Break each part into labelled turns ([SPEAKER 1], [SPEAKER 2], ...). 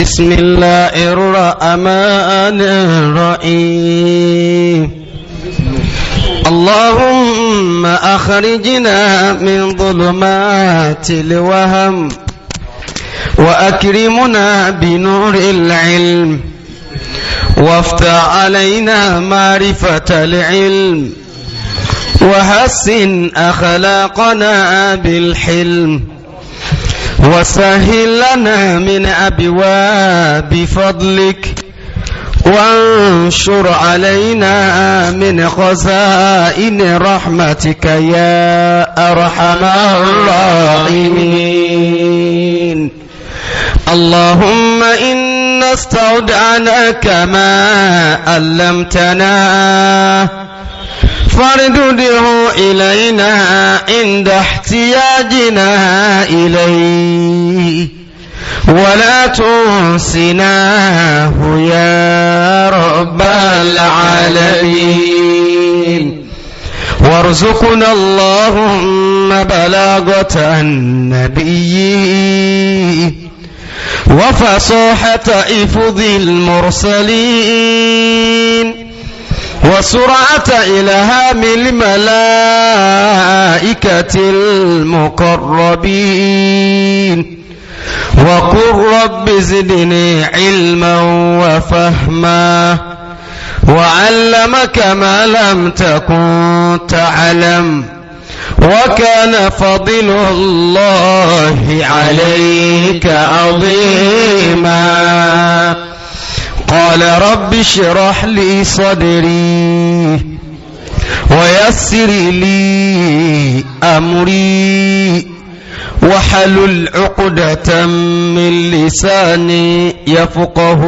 [SPEAKER 1] بسم الله الرحمن الرحيم. اللهم أخرجنا من ظلمات الوهم وأكرمنا بنور العلم، وافتح علينا معرفة العلم، وحسن أخلاقنا بالحلم، وسهل لنا من أبواب فضلك، وانشر علينا من خزائن رحمتك يا أرحم الراحمين. اللهم إنا استودعناك ما علمتنا فاردده إلينا عند احتياجنا إليه، ولا تنسناه يا رب العالمين. وارزقنا اللهم بلاغة النبيين وفصاحة إفض المرسلين وسرعة إلهام الملائكة المقربين، وقل رب زدني علما وفهما، وعلمك ما لم تكن تعلم، وكان فضل الله عليك عظيما. قال رب اشرح لي صدري ويسر لي أمري وحلل عقدة من لساني يفقه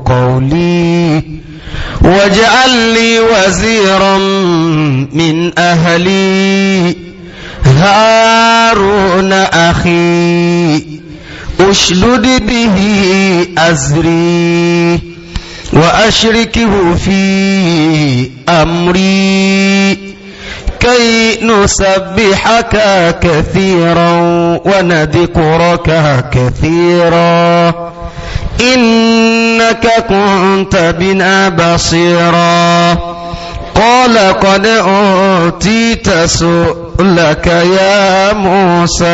[SPEAKER 1] قولي، واجعل لي وزيرا من أهلي هارون أخي أشدد به أزري وأشركه في أمري كي نسبحك كثيرا ونذكرك كثيرا، إنك كنت بنا بصيرا. قال قد أوتيت سؤلك يا موسى.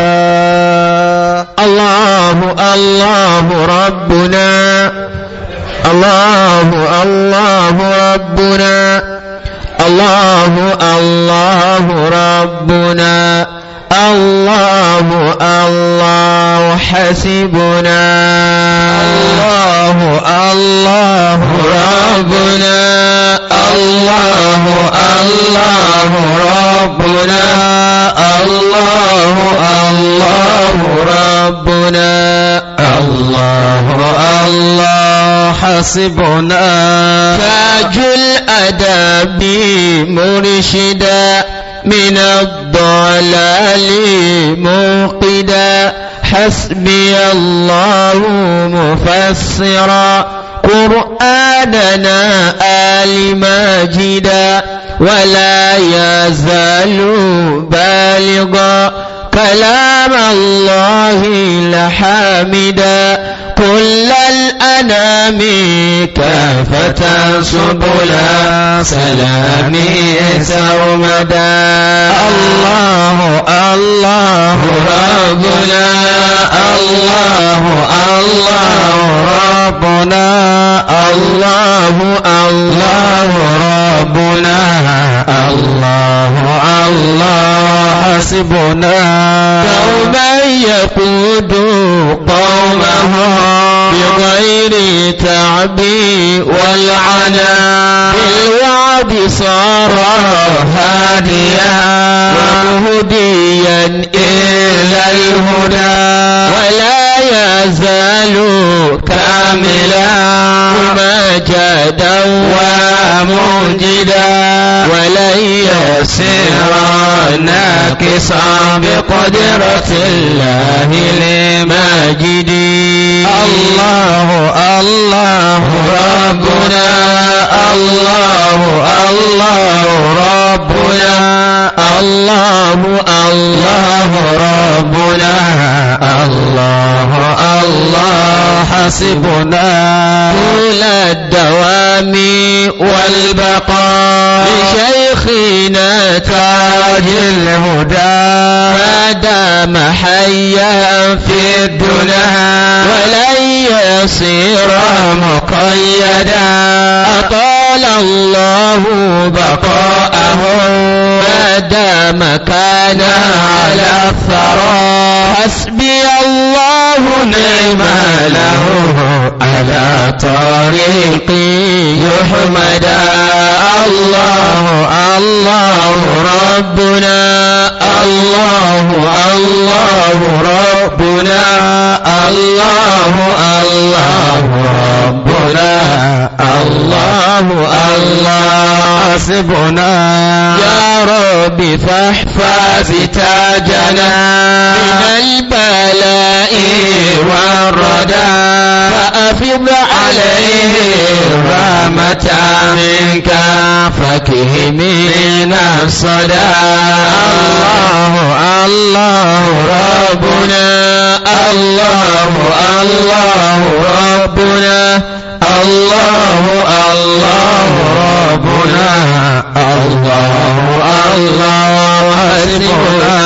[SPEAKER 2] الله الله ربنا، الله الله ربنا، الله الله ربنا، الله الله حسبنا،
[SPEAKER 1] الله الله
[SPEAKER 2] ربنا، الله الله ربنا، الله الله ربنا،
[SPEAKER 1] الله الله حسبنا.
[SPEAKER 2] تاج الأدب مرشدا من الضلال موقدا، حسبي الله مفسرا قرآننا آل ماجدا، ولا يزال بالغا كلام الله لحامدا، كل الأنام كافة سبلا سلامي سرمدا.
[SPEAKER 1] الله الله
[SPEAKER 2] ربنا، الله الله
[SPEAKER 1] ربنا،
[SPEAKER 2] الله
[SPEAKER 1] الله ربنا، الله الله حسبنا.
[SPEAKER 2] دوما يقود قومه بغير تعب والعنا، بالوعد صار هاديا ومهديا إلى الهدى، ولا يزال كاملا مجدا ومنجدا، ولن يصير ناقصا بقدرة الله الماجد.
[SPEAKER 1] الله الله
[SPEAKER 2] ربنا، الله الله ربنا، الله الله ربنا، الله الله
[SPEAKER 1] حسبنا
[SPEAKER 2] طول الدوام والبقاء لشيخنا
[SPEAKER 1] تاج الهدى
[SPEAKER 2] ما دام حيا في الدنيا ولن يصير مقيدا أطال الله بقاءه ما دام كان على الثرى حسبي الله نعم له على طريقي يحمدا الله الله ربنا الله الله ربنا الله الله ربنا الله الله
[SPEAKER 1] حسبنا
[SPEAKER 2] يا رب فاحفظ تاجنا من البلاء والردى فأفض عليه رحمة منك فكه من الصدى
[SPEAKER 1] الله الله
[SPEAKER 2] ربنا الله الله ربنا الله الله ربنا الله الله حسبنا.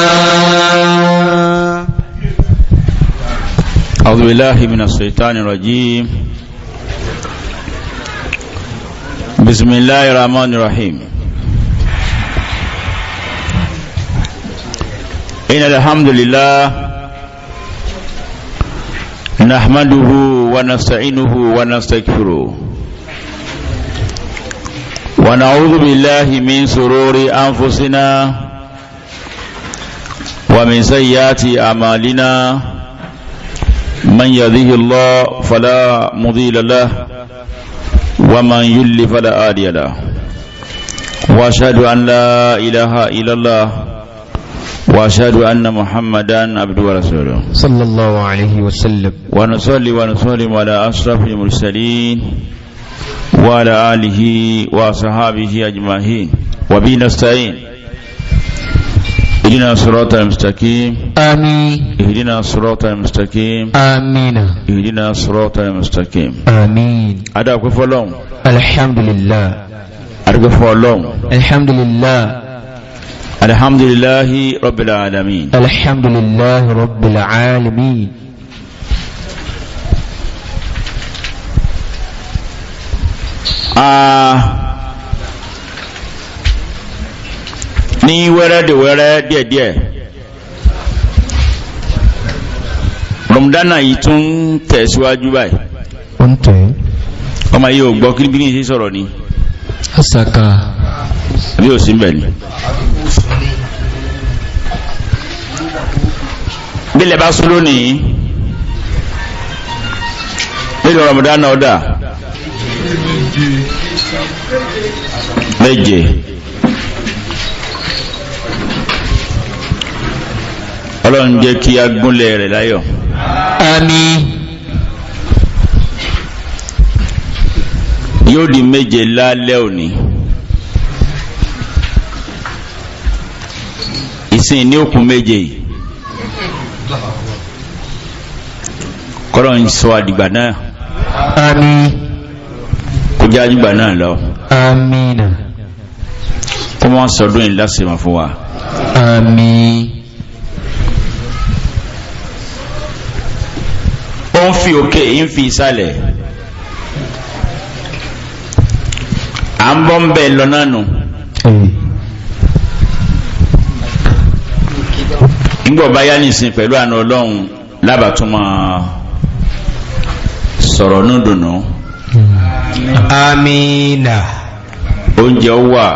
[SPEAKER 3] أعوذ بالله من الشيطان الرجيم. بسم الله الرحمن الرحيم. إن الحمد لله نحمده ونستعينه ونستغفره ونعوذ بالله من شرور أنفسنا ومن سيئات أعمالنا. من يهده الله فلا مضل له ومن يضلل فلا هادي له. وأشهد أن لا إله إلا الله وأشهد أن محمدا عبده ورسوله
[SPEAKER 2] صلى الله عليه وسلم.
[SPEAKER 3] ونصلي ونسلم على أشرف المرسلين وعلى آله وصحابه أجمعين. وبه نستعين. اهدنا الصراط المستقيم.
[SPEAKER 2] آمين.
[SPEAKER 3] اهدنا الصراط المستقيم.
[SPEAKER 2] آمين.
[SPEAKER 3] اهدنا الصراط المستقيم.
[SPEAKER 2] آمين.
[SPEAKER 3] Adá ọpẹ́ fọ́lọ́run.
[SPEAKER 2] الحمد لله.
[SPEAKER 3] Adá fọ́lọ́run.
[SPEAKER 2] الحمد لله.
[SPEAKER 3] الحمد لله رب العالمين.
[SPEAKER 2] الحمد لله رب العالمين.
[SPEAKER 3] Ní wẹ́rẹ́ dè wẹ́rẹ́ díẹ̀díẹ̀, Rọmọdánà yìí tún tẹ̀síwájú báyìí.
[SPEAKER 2] Ó ń tẹ̀.
[SPEAKER 3] Ọmọ yìí ò gbọ́ kí ní ṣe sọ̀rọ̀ ni.
[SPEAKER 2] Asaka.
[SPEAKER 3] Àbí ò sí ń bẹ̀ ni. Bílẹ̀ bá sún lónìí nínú Rọmọdánà ọ̀dà méje. Ọlọ́run jẹ́ kí a gúnlẹ̀ rẹ̀ láyọ̀.
[SPEAKER 2] Àmín.
[SPEAKER 3] Yóò di méje lálẹ́ òní. Ìsìn ní òkun méje yìí. Kọ́lọ́run sọ àdìgbà náà.
[SPEAKER 2] Àmín.
[SPEAKER 3] Kó jẹ́ àdìgbà náà lọ.
[SPEAKER 2] Àmín.
[SPEAKER 3] Kó wọ́n sọdún yìí lásìmọ̀ fún wa.
[SPEAKER 2] Àmín.
[SPEAKER 3] Ó ń fi òkè ń fi ìsàlẹ̀. À ń bọ́ ń bẹ̀ lọ náà nù. Ńgbọ̀ bá yá nìsín pẹ̀lú àna Ọlọ́run lábàtúmọ̀ sọ̀rọ̀ nùdùnú.
[SPEAKER 1] Amina.
[SPEAKER 3] Oúnjẹ wà,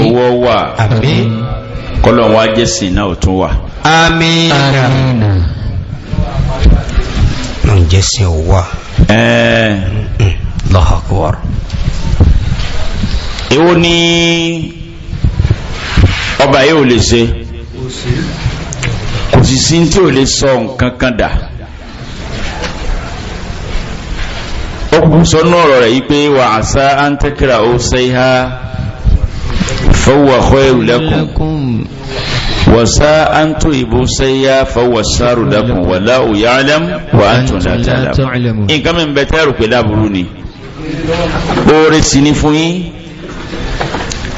[SPEAKER 3] owó wà,
[SPEAKER 1] àmín.
[SPEAKER 3] Kọ́lọ́n wá jẹ́sìn náà ò tún wà.
[SPEAKER 1] Amina. Oúnjẹ sì wà. Allahu Akbar.
[SPEAKER 3] Èwo ni ọba yìí ò lè ṣe? Kò sì sí tí ò lè sọ nǹkan kan dà. Ó kú sọ́nù ọ̀rọ̀ rẹ̀ yìí pé wà àṣà an takra'u shay'an fahuwa khayrun lakum. Wasa antu ibu sẹ́yà fọwọ́sáró lakum wallahu ya'lam wa antum la ta'lamun. Nǹkan mi bẹ tẹ́rù pé láburú ni, oore sì ni fún yín.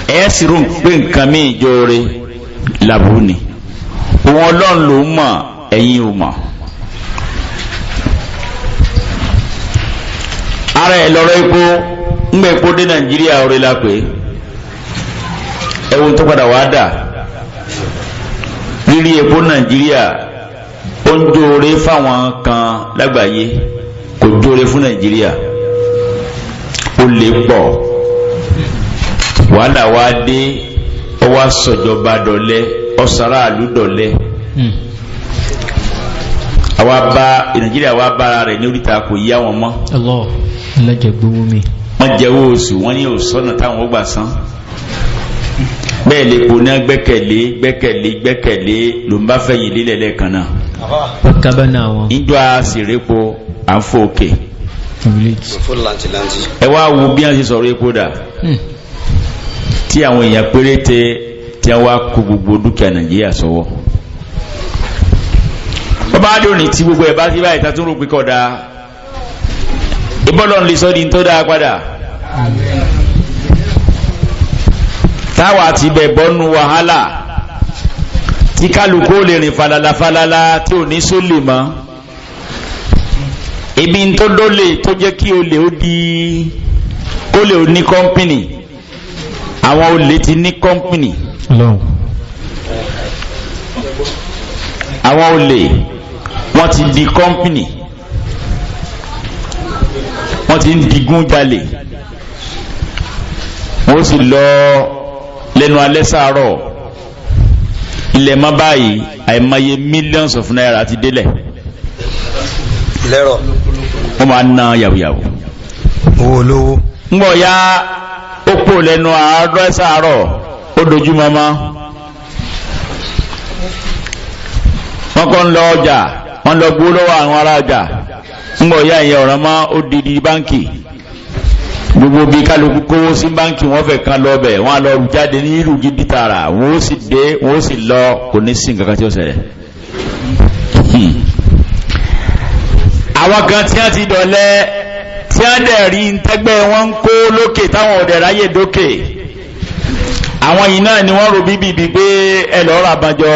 [SPEAKER 3] Ẹ sì rò pé nǹkan mi jóore, láburú ni. Òun Ọlọ́run ló mọ̀, ẹ̀yin ò mọ̀. Ara ẹ̀ lọ́rọ̀ epo ńgbà epo dé Nàìjíríà, oore la pé ẹ̀wọ̀n tó padà wá dà. Rírí epo Nàìjíríà ó ń jóore fáwọn kan lágbàáyé, kò jóore fún Nàìjíríà. Ó lè pọ̀, wàhálà wá dé, ó wá sọ̀jọba dọ̀lẹ́, ọ̀sára dọ̀lẹ́. Àwa bá Nàìjíríà wá bára rẹ̀ ní oríta, kò yá wọn mọ́.
[SPEAKER 2] Allah alájẹgbówó mi.
[SPEAKER 3] Wọ́n jẹ́wọ́ oṣù, wọ́n ní òsọ́nà táwọn ó gbà san. Bẹ́ẹ̀ lè po ní gbẹ́kẹ̀lé gbẹ́kẹ̀lé gbẹ́kẹ̀lé ló ń bá fẹ̀yìn lílẹ̀ lẹ́ẹ̀kan náà.
[SPEAKER 2] Kábánà wọn.
[SPEAKER 3] Ìjọ àṣìrèpo à ń fò òkè. Ẹ wá wo bí wọ́n ṣe sọ̀rọ̀ epo dà, tí àwọn èèyàn péréte tí wọ́n wá kó gbogbo dúkìá Nàìjíríà sọ́wọ́. Bàbá àdóni tí gbogbo ẹ̀ bá sí báyìí tá tún rò pé kọ̀ dáa, ìbọ́lọ̀ ń lè sọ di tó dáa padà. Táwa ti bẹ̀ bọ́nu wàhálà tí kálukú lè rìn falala falala tí ò ní sólè mọ́. Ibi tó dólè tó jẹ́ kí olè ó di kólè ó ní kọ́mpìnì, àwọn olè ti ní kọ́mpìnì. Àwọn olè wọ́n ti di kọ́mpìnì, wọ́n ti ń digun jalè, wọ́n sì lọ lẹ́nu alẹ́ sàárọ̀ ilẹ̀ mọ́ báyìí, àìmọye millions of naira ti délẹ̀
[SPEAKER 1] lẹ́rọ̀.
[SPEAKER 3] Wọ́n máa ń ná yàwùyàwù.
[SPEAKER 1] Owó olówó.
[SPEAKER 3] Ń bọ̀ ya ó pò lẹ́nu àárọ̀ sàárọ̀ ó dojú mọ́mọ́. Wọ́n kọ́ ń lọ ọjà, wọ́n lọ gbó lọ́wọ́ àwọn ará ọjà. Ń bọ̀ ya ìyẹn ọ̀ràn mọ́, ó di di báǹkì. Gbogbo bí kálukú kówó sí báǹkì, wọ́n fẹ́ kan lọ bẹ̀, wọ́n á lọ jáde ní ìlú gidi tààrà, wọ́n ó sì dé, wọ́n ó sì lọ, kò ní sí nǹkan kan tí ó ṣẹlẹ̀. Àwọn kan tí wọ́n ti dọ̀lẹ́, tí wọ́n dẹ̀ rí ntẹ́gbẹ́ wọn ń kó lókè táwọn ọ̀dẹ̀ ráyè dókè, àwọn yìí náà ni wọ́n rò bíbí bíi pé ẹ lọ́ọ́ rà banjọ,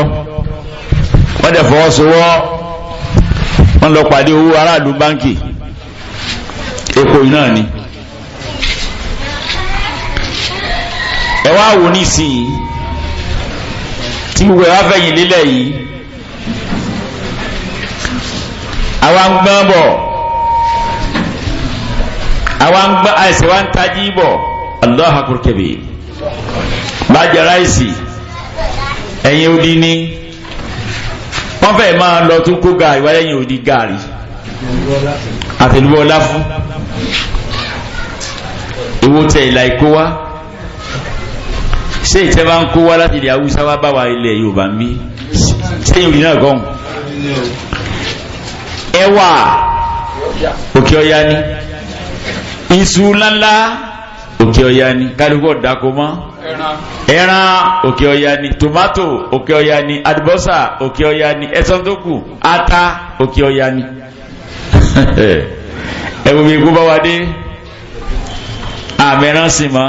[SPEAKER 3] wọ́n dẹ̀ fọwọ́sowọ́, wọ́n lọ pàdé owó aráàlú báǹkì. Epo yìí náà ni. Ẹ wá wò nísìnyí tí gbogbo ẹ wá fẹ̀yìn lélẹ̀ yìí, àwa ń gbọ́n bọ̀, àwa ń gbọ́n àìsè wa ń tají bọ̀. Allahu akbar kabir. Bàjẹ́ ráìsì ẹ̀yìn odi ní wọ́n fẹ́ máa lọ tún kó gaari wáyé ẹ̀yìn odi gaari àtẹnubọ̀ láfún ìwò tẹ ìlà ìkó wa. Ṣé ìtẹ́ bá ń kó wá láti ilẹ̀ Haúsá wá bá wa ilẹ̀ Yorùbá ń bí? Ṣé ìrìn náà kọ́ ẹwà òkè ọya ni, iṣu ńláńlá òkè ọya ni, kálukú ọ̀dàkọ mọ́, ẹran òkè ọya ni, tòmátò òkè ọya ni, àlùbọ́sà òkè ọya ni, ẹ̀sán tó kù ata òkè ọya ni. Ẹ̀wọ̀n mi kú bá wa dé àmì ẹran sì mọ́,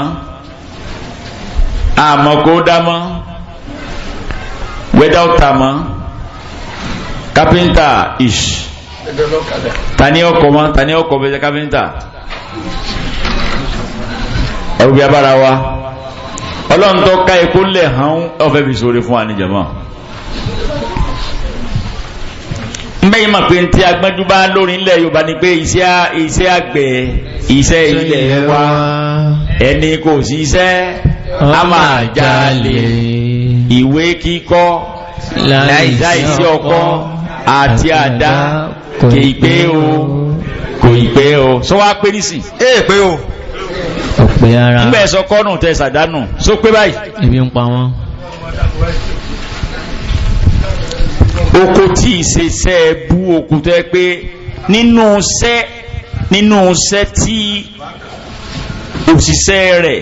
[SPEAKER 3] àmọ́ kó dá mọ́, wẹ́dá ọ̀tà mọ́, kápẹ́ńtà ish tani ọkọ̀ mọ́, tani ọkọ̀ bẹ́sẹ̀ kápẹ́ńtà. Ẹ̀rù bí abára wa Ọlọ́run tó ká ikú lẹ̀ hàn ọ̀fẹ́ fi sóore fún wa ní jàmá. Mbẹ́yìn mà pé ntí agbẹ́jú bá lórí ńlẹ̀ Yorùbá ni pé iṣẹ́ àgbẹ̀, iṣẹ́ ilẹ̀ wa, ẹni kò ṣiṣẹ́ a máa jalè, ìwé kíkọ́ láìsí ọkọ́ àti àdá kì í pé o, kò ì pé o. Sọ wá pé nísìn.
[SPEAKER 1] Ee pé o.
[SPEAKER 2] Ọ̀pẹ̀ ara.
[SPEAKER 3] Nígbà ẹ̀sọ́ kọ́nù tẹ sàdánù só pé báyìí.
[SPEAKER 2] Ebi ń pa wọ́n.
[SPEAKER 3] Oko tí ìṣeṣẹ́ bú oko tó yẹ pé nínú iṣẹ́ tí òṣìṣẹ́ rẹ̀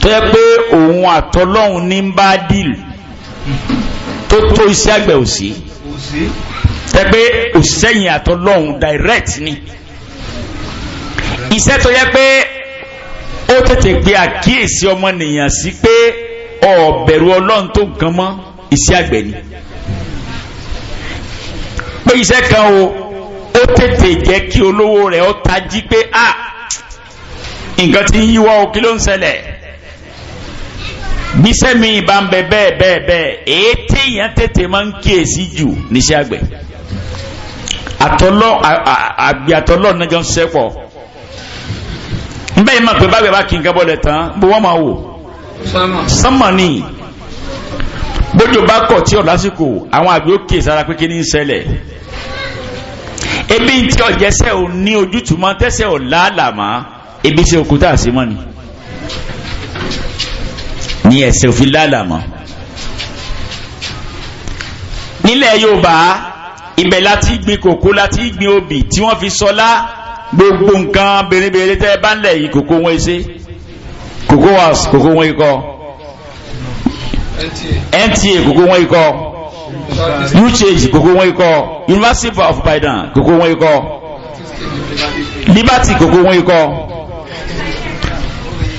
[SPEAKER 3] tó yẹ pé òun àtọlọ́hun ní ń bá dìl. tó tó iṣẹ́ àgbẹ̀ ò sí. Tẹ́gbẹ́ òṣìṣẹ́ yìí àtọ́lọ́hún direct ni. Iṣẹ́ tó yẹ pé ó tètè gbé àkíyèsí ọmọnìyàn sí pé ó bẹ̀rù Ọlọ́run tó nǹkan mọ́, iṣẹ́ àgbẹ̀ ni. Pé iṣẹ́ kan o, ó tètè jẹ́ kí olówó rẹ̀ ó tají pé a nǹkan ti ń yíwọ́ o, kí ló ń ṣẹlẹ̀? Bísẹ́ mi bá ń bẹ bẹ́ẹ̀ bẹ́ẹ̀ bẹ́ẹ̀, èyí téèyàn tètè máa ń kíyèsí jù níṣẹ́ àgbẹ̀. Àtọ́lọ́ àgbẹ̀ àtọ́lọ́ náà jọ ń ṣiṣẹ́ pọ̀. Nbẹ́ yìí máa pè bá gbẹ̀ bá kí n kẹ́ bọ́lẹ̀ tán, bó wọ́n máa wò sánmà ní. Bójú bá kọ̀ tí ọ̀ lásìkò, àwọn àgbẹ̀ ó kíyèsí ara pé kí ni ń ṣẹlẹ̀. Ebi tí ọ̀jẹ̀sẹ̀ ò ní ojútùú mọ́, tẹ́sẹ̀ ò láàlà mọ́, ebi ṣe òkúta àṣemọ́ ni ní ẹsẹ̀ òfin láàlà mọ́. Nílẹ̀ Yorùbá, ibẹ̀ láti gbin kòkó, láti gbin obì tí wọ́n fi sọlá gbogbo nǹkan bèrèbèrè tẹ́ bá ń lẹ̀ yìí, kòkó wọn ṣe kòkó house, kòkó wọn ikọ̀ NTA, kòkó wọn ikọ̀ UCH, kòkó wọn ikọ̀ University of Ibadan, kòkó wọn ikọ̀ Liberty, kòkó wọn ikọ̀.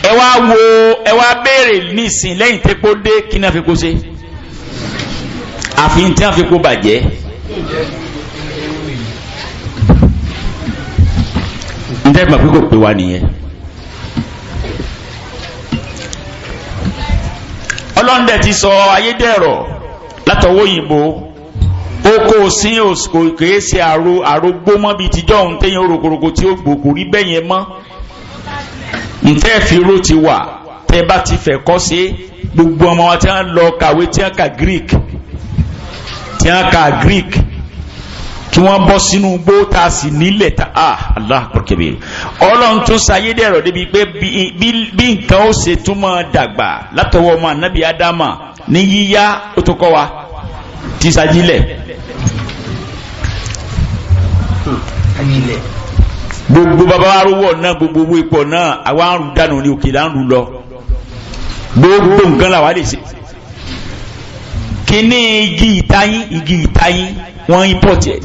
[SPEAKER 3] Ẹ wá wo, ẹ wá béèrè nísìn lẹ́yìn tẹ́kọ́ dé, kí náà fi kó ṣe? Àfi tí wọ́n fi kó bàjẹ́. Ntẹ́ gbà pé kò pé wa nìyẹn. Ọlọ́ndẹ̀ ti sọ ayédèrò látọwọ́ òyìnbó. Oko sí kò kìí ṣe àrògbó mọ́ bíi tíjọ́ òun téyàn orokoroko tí ó gbò kò rí bẹ́ẹ̀ yẹn mọ́. Ntẹ́ fi ro ti wà, tẹ́ bá ti fẹ́ kọ́ sí gbogbo ọmọ wa tí wọ́n lọ kàwé, tí wọ́n ka Greek, tí wọ́n ka Greek, kí wọ́n bọ́ sínú gbó tá a sì nílẹ̀ tá a Allah akbar kabir. Ọlọ́run tún sayédèrò débi pé bí nǹkan ó ṣe tún máa dàgbà látọwọ́ ọmọ anabi Adama ní yíyá, ó tó kọ́ wa tí sajílẹ̀. Gbogbo bàbá wa rówó náà, gbogbo owó ipò náà, àwa ń rú dànù ní òkè là ń rú lọ. Gbogbo nǹkan làwa lè ṣe. Kíní igi ìtayín, igi ìtayín wọ́n import ẹ̀,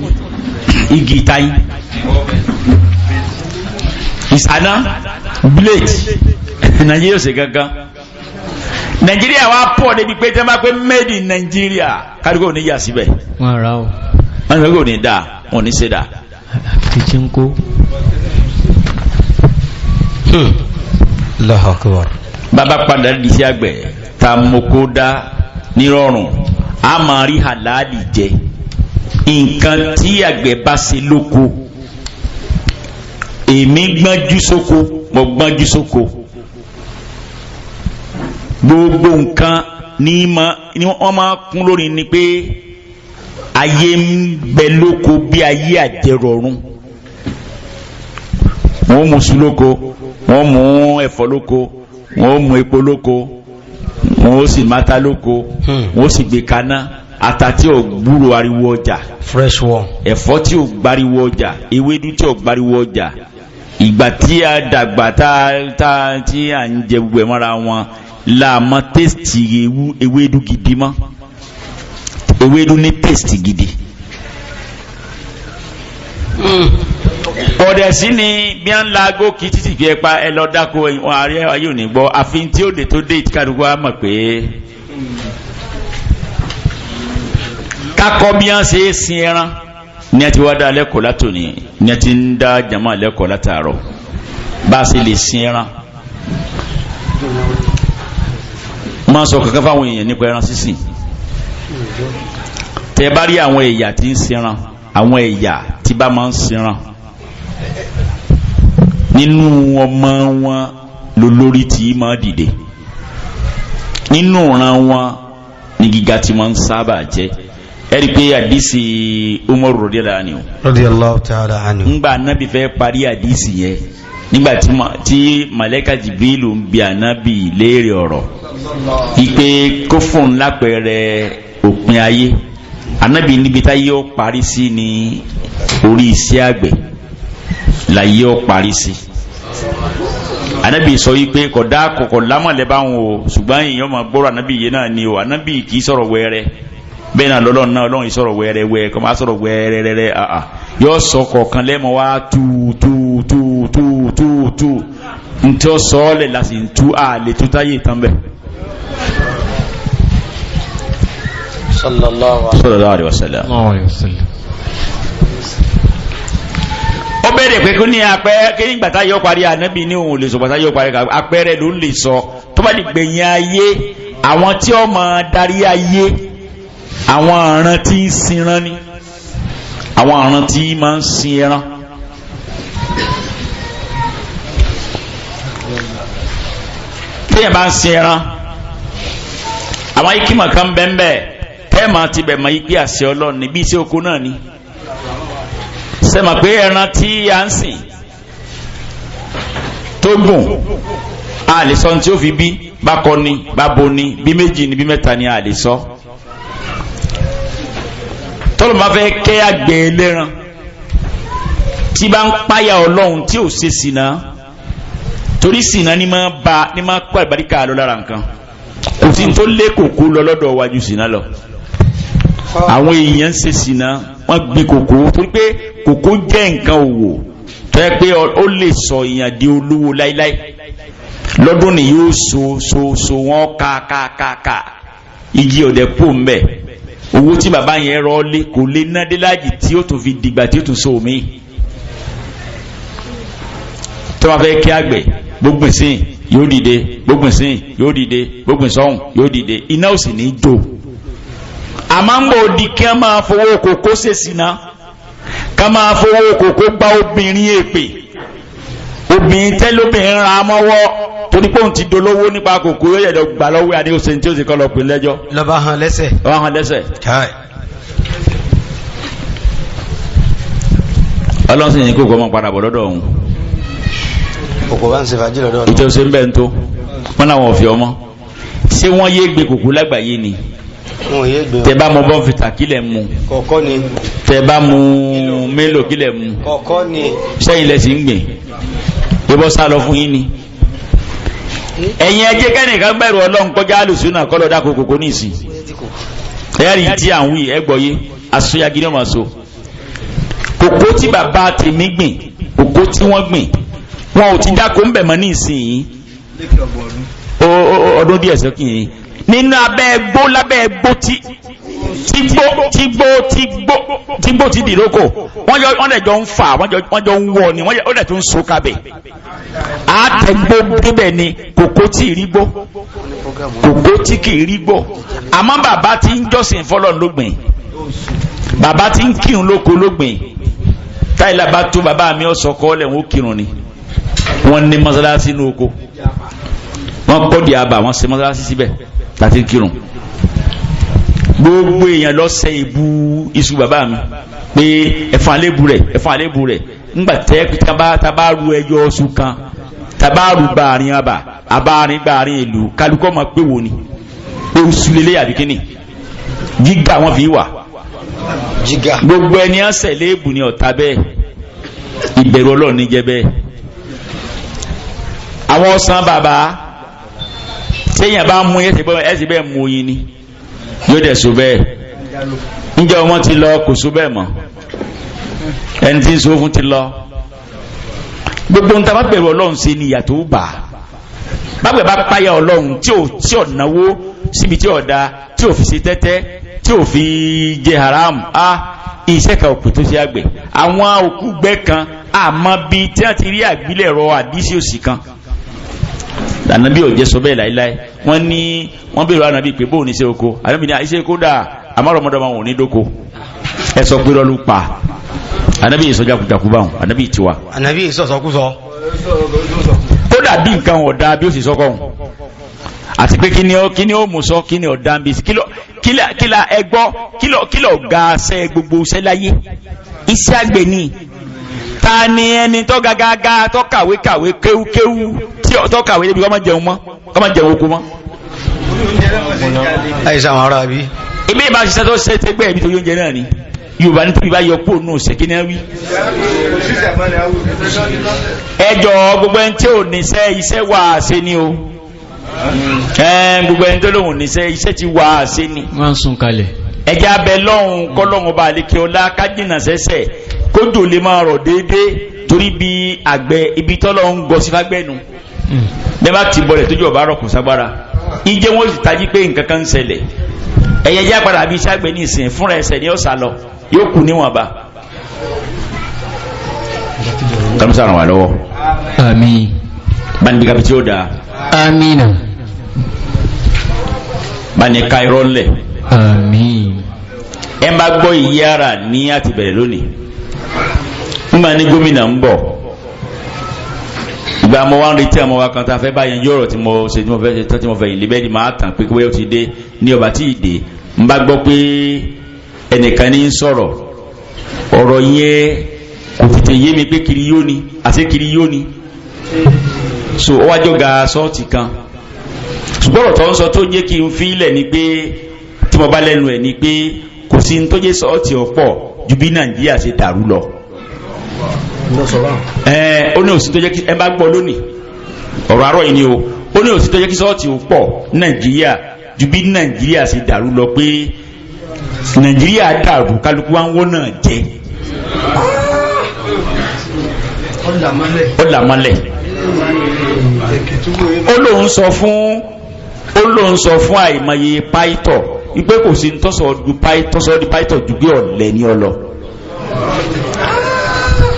[SPEAKER 3] igi ìtayín, ìsáná blade, Nàìjíríà ṣe gangan. Nàìjíríà wa pọ̀ débi pé tẹ́ bá pé made in Nàìjíríà, kárìkò ò ní yà síbẹ̀.
[SPEAKER 2] Wọ́n ra o.
[SPEAKER 3] Wọ́n ní kò ní dáa, wọ́n ní ṣe dáa.
[SPEAKER 2] Fìtí ń kó.
[SPEAKER 1] Allahu Akbar.
[SPEAKER 3] Bàbá padà di sí àgbẹ̀ tá a moko dá nírọ̀rùn, a máa rí halali jẹ. Nǹkan tí àgbẹ̀ bá ṣe lóko, èmi gbọ́njú sóko, mo gbọ́njú sóko. Gbogbo nǹkan ní wọ́n máa kún lórí ni pé ayé ń bẹ lóko bí ayé àjẹrọ̀rùn. Wọ́n mú sùn lóko, wọ́n mú ẹ̀fọ́ lóko, wọ́n mú epo lóko, wọ́n sì máta lóko, wọ́n sì gbé kaná. Ata tí ò gbúrò ariwo ọjà,
[SPEAKER 1] fresh one,
[SPEAKER 3] ẹ̀fọ́ tí ò gbariwo ọjà, ewédú tí ò gbariwo ọjà. Ìgbà tí a dàgbà tá tí à ń jẹ gbogbo ẹ̀ mọ́ra wọn la mọ tẹ́sítì ewédú gidi mọ́. Ewédú ní tẹ́sítì gidi. Ọ̀dẹ̀ sí ni bí wọ́n ń la aago kí títì fi ẹ pa ẹ lọ dáko ààrẹ ayé ò ní gbọ́. Àfi tí ó dé tó dé ìtìkàdúgbò á mọ̀ pé kakọ bí wọ́n ṣe é sin ẹran ní a ti wá dá lẹ́kọ̀ọ́ látòní, ní a ti ń dá jama lẹ́kọ̀ọ́ látàárọ̀ bá a ṣe lè sin ẹran. Máa sọ kankan fáwọn èèyàn nípa ẹran sísìn. Tẹ bá rí àwọn ẹ̀yà tí ń sinran, àwọn ẹ̀yà tí bá máa ń sinran, nínú ọmọ wọn lólórí tí máa dìde, nínú ìran wọn ní gíga tí máa ń sábà jẹ́. Ẹ̀rí pé àdìsí Umaru radiyallahu anhu,
[SPEAKER 1] radiyallahu ta'ala anhu,
[SPEAKER 3] ńgbà anábì fẹ́ parí àdìsí yẹn, nígbà tí màlẹ́kà Jibrilu ń bi anábì léèrè ọ̀rọ̀ ìpè kó fún un lápẹẹrẹ òpin ayé, anábì níbi táyé ó parí sí ní orí iṣẹ́ àgbẹ̀ láyé ó parí sí. Anábì sọ yìí pé kódà kọ̀kọ̀ lámọ̀lẹ́ bá wọn o, ṣùgbọ́n èèyàn máa gbọ́rọ̀ anábì yìí náà ni o. Anábì kì í sọ̀rọ̀ wẹ́rẹ́. Bẹ́ẹ̀ náà lọ́lọ́run náà, ọlọ́run ìsọ̀rọ̀ wẹ́rẹ́wẹ́ kọ́ máa sọ̀rọ̀ wẹ́rẹ́rẹ́rẹ́, àà yóò sọ kọ̀ọ̀kan lẹ́mọ̀ wá tú tú tú tú tú tú ntí ó sọ ọ́ lẹ̀ láti tú àlè tó táyé tán bẹ́ẹ̀.
[SPEAKER 1] Sallallahu
[SPEAKER 3] alaihi wasallam. Ó bẹ̀rẹ̀ pé kí ní apẹ́ kí ní gbàtá yọ parí, ànábì ní òun lè sọ gbàtá yọ parí, apẹ́rẹ́ ló ń lè sọ. Tó bá di gbẹ̀yìn ayé, àwọn tí ó máa darí ayé, àwọn ọ̀ràn tí ń sinran ni, àwọn ọ̀ràn tí máa ń sin ẹran. Téèyàn bá ń sin ẹran, àwọn ikímọ̀ kan bẹ́ẹ̀ tẹ́ẹ̀mà ti bẹ̀ mọ́ ikí àṣẹ Ọlọ́run ní bí iṣẹ́ oko náà ni. Sẹ́mà pé ẹran tí a ń sìn tó gùn, a lè sọ ní tí ó fi bí, bákọ ni, bábo ni, bí méjì ni, bí mẹ́ta ni, a lè sọ. Tọ́lọ̀ máa fẹ́ kẹ́ àgbẹ̀ ẹlẹ́ran tí bá ń páyà Ọlọ́run tí ò ṣe sìnà, torí sìnà ni máa ba ni máa kó àlùbáríkà lọ lára nǹkan. Kò sí tó lé kòkó lọ lọ́dọ̀ wájú sìnà lọ. Àwọn èèyàn ń ṣe sìnà, wọ́n gbin kòkó torí pé kòkó jẹ́ nǹkan òwò tó yẹ pé ó lè sọ èèyàn di olówó láíláí. Lọ́dún ni yóò so so so wọ́n ká ká ká ká igi ọ̀dẹ̀ pò ń bẹ̀. Owó tí bàbá yẹn rọ lé kò lè ná dé láàjì tí ó tún fi dìgbà tí ó tún so mí. Tó bá fẹ́ kí àgbẹ̀ gbógbìn sí yóò dìde, gbógbìn sí yóò dìde, gbógbìn sọ́hùn yóò dìde, iná ò sì ní jó. Àmọ́ ń bò di kí wọ́n máa fowó kòkó ṣèṣì náà, ká máa fowó kòkó gba obìnrin èpè, obìnrin tẹ́lóbìnrin ra mọ́wọ́ torí pé òun ti dolówó nípa kòkó, yóò yẹ̀dọ̀ gbà lọ́wọ́ adé oṣù tí ó sì kọ́ lọ pè lẹ́jọ́.
[SPEAKER 1] Lọ́ba hàn lẹ́sẹ̀.
[SPEAKER 3] Lọ́ba hàn lẹ́sẹ̀. Ọlọ́run sì ní kókó ọmọ padà bọ̀ lọ́dọ̀ òun.
[SPEAKER 1] Kòkó bá ń ṣe fàájì lọ́dọ̀
[SPEAKER 3] ọ̀nà. Ìjọ ṣe ń bẹ́ẹ̀ ń tó wọn làwọn ò fi ọmọ. Ṣé wọ́n yé gbé kòkó lágbàáyé ni? Tẹ bá mu bọ́ǹfìtà kílẹ̀ mu.
[SPEAKER 1] Kọ̀ọ̀kọ́ ni.
[SPEAKER 3] Tẹ bá mu mélòó kílẹ̀ mu.
[SPEAKER 1] Kọ̀ọ̀kọ́ ni.
[SPEAKER 3] Sẹ́yìn lẹ́sìn ń gbìn. Bíbọ́ sá lọ fún yín ni. Ẹ̀yin ẹjẹ́ kẹ́nìkan bẹ̀rù Ọlọ́run kọjá àlùsùnà kọ́ lọ́dá kòkòkò ní ìsìn. Ẹ̀rí tí à ń wí ẹgbọ̀yé aṣọ́yagídé ọmọ so. Kòkó tí bàbá tèmi gbìn, kòkó tí wọ́n gbìn, wọn ò ti dáko ń bẹ̀ mọ́ ní ìsìn yìí. Ọdún díẹ̀ sókè yìí. Nínú abẹ́ ẹgbó lábẹ́ ẹgbó tí tígbó ti dìrókò, wọ́n dẹ̀ jọ ń fà, wọ́n jọ ń wọ̀ ni, wọ́n dẹ̀ tún ń so kabẹ̀. Àtẹ̀gbó débẹ̀ ni kòkó tí ì rí gbó, kòkó tí kì í rí gbó. Àmọ́ bàbá tí ń jọ́sìn fọlọ́ lógbìn, bàbá tí ń kírun lóko lógbìn. Táyìlá bá tó bàbá mi ọ̀sọ̀ kọ́ lẹ̀ wọ́n kírun ni. Wọ́n ní mọ́sálásí ní oko, wọ́n kọ́ di àbà, wọ́n ṣe mọ́sálásí síbẹ̀ láti kírun. Gbogbo èèyàn lọ sẹ ìbú iṣu bàbá mi pé ẹ̀fọn àlébù rẹ̀, ẹ̀fọn àlébù rẹ̀. Ńgbà tẹ́ tábà ru ẹyọ oṣù kan, tábà ru gbàrin àbà, àbárin gbàrin ìlú, kálukọ́ máa pé wò ni pé oṣù lélẹ̀ àbí kíni gíga wọn fi wà. Gbogbo ẹni ọ̀sẹ̀ léèbù ni ọ̀tá bẹ́ẹ̀, ìbẹ̀rù Ọlọ́run ní jẹ́ bẹ́ẹ̀. Àwọn ọ̀sán bàbá téèyàn bá mú ẹsẹ̀ bẹ́ẹ̀ mú oyin ni yóò dẹ̀ so bẹ́ẹ̀. Ǹjẹ́ wọn ti lọ kò so bẹ́ẹ̀ mọ́, ẹni tí ń so fún ti lọ. Gbogbo ń ta bá bẹ̀rù Ọlọ́run ṣe ni ìyàtọ̀ bà. Bábẹ̀ bá páyà Ọlọ́run tí ò náwó síbi tí ò da, tí ò fi ṣe tẹ́tẹ́, tí ò fi jẹ haram, á iṣẹ́ kan òpè tó ṣe àgbẹ̀. Àwọn òkú gbẹ́ kan àmọ́ bíi tí wọ́n ti rí àgbélẹ̀rọ àdísí òsì kan. Ànábì ò jẹ́ sọ bẹ́ẹ̀ láíláí. Wọ́n ní wọ́n bèèrè ànábì pé bóun ní iṣẹ́ oko. Ànábì ní iṣẹ́ oko dáa, àmọ́ ọmọdé wọn ò ní dóko. Ẹ sọ pé lọ́lú pa. Ànábì yìí sọ jákujàku báwọn, ànábì tiwa.
[SPEAKER 1] Ànábì yìí sọ̀sọ̀kúsọ.
[SPEAKER 3] Kódà bí nǹkan ọ̀dà bí ó sì sọ́kọ̀ ọ̀hún. Àti pé kí ni ó mú sọ, kí ni ọ̀dà ń bí kí la ẹ gbọ́, kí lọ ga ṣẹ́ gbogbo ṣẹ́ láyé. Iṣẹ́ àgbẹ̀ ni. Ta ni ẹni tó gàgàgà tó kàwé kàwé kéwú kéwú tí tó kàwé débi kọ́ máa jẹun mọ́, kọ́ máa jẹun oko mọ́.
[SPEAKER 1] Àìsàn àwọn ará bí.
[SPEAKER 3] Ibi ìbá ṣiṣẹ́ tó ṣe tẹ́gbẹ́ ẹ̀mí tó yóò jẹ náà ni. Yorùbá ní tóbi bá yọ kúrò nù ṣe kí ni wí. Ẹ jọ gbogbo ẹni tí ò níṣẹ́ iṣẹ́ wà á ṣe ni o. Gbogbo ẹni tó lóun níṣẹ́ iṣẹ́ ti wà á ṣe ni.
[SPEAKER 2] Wọ́n ń sun kalẹ̀.
[SPEAKER 3] Ẹjẹ́ abẹ lọ́hùn kọ́lọ́hùn ọba àlekè ọlá kájìnà sẹ́sẹ̀ kójò lè máa rọ̀ déédéé torí bí àgbẹ̀ ibi tọ́lọ́ ń gọ sí fágbẹ́nu. Bẹ́ẹ̀ bá ti bọ̀lẹ̀ tójú ọba rọ̀ kò ságbára. Ìjẹ́ wọn sì tají pé nǹkan kan ń ṣẹlẹ̀. Ẹ̀yẹ jẹ́ àpàdà àbí iṣẹ́ àgbẹ̀ ní ìsìn fúnra ẹsẹ̀ ní ọ̀sà lọ yóò kù níwọ̀nba. Kàmísà ràn wá lọ́wọ́.
[SPEAKER 2] Àmín.
[SPEAKER 3] Bani bí tí ó dáa.
[SPEAKER 2] Àmín.
[SPEAKER 3] Bani ka irọ́ ńlẹ̀.
[SPEAKER 2] Àmín.
[SPEAKER 3] Ẹ máa gbọ́ ìyí ara ní àti bẹ̀rẹ̀ lónìí. Nígbà ní gómìnà ń bọ̀. Ìgbà mo wá ń retí àwọn wa kan tá a fẹ́ báyẹn yọ̀rọ̀ tí mo ṣe tí mo fẹ́ ṣe tán tí mo fẹ́ yìí lébẹ́ ni màá tàn pé kí ó ti dé ní ọba tí ì dé. N bá gbọ́ pé ẹnìkan ní sọ̀rọ̀ ọ̀rọ̀ yẹn kò tètè yé mi pé kiri yóò ni àti kiri yóò ni. So ó wájọ́ ga sọ́ọ̀tì kan. Ṣùgbọ́n ọ̀rọ̀ tó ń sọ tó jẹ́ kí n fi ilẹ̀ ni pé tí mo bá lẹ́nu ẹ̀ ni pé kò sí ní tó jẹ́ sọ́ọ̀tì ọ̀pọ̀ ju bí Nàìjíríà ṣe dàrú lọ. Ó ní òsì tó jẹ́ kí ẹ bá gbọ́ lónìí ọ̀rọ̀ àárọ̀ yìí ni o. Ó ní òsì tó jẹ́ kí sọ́ọ̀tì ọ̀pọ̀ Nàìjíríà ju bí Nàìjíríà ṣe dàrú lọ pé Nàìjíríà dàrú kálukú wa ń wọ́n náà jẹ. Ó là mọ́lẹ̀. Ó lóun sọ fún àìmọye páìtọ̀ wípé kò sí tọ́sọ̀ di páìtọ̀ ju pé ọ̀lẹ ní ọlọ.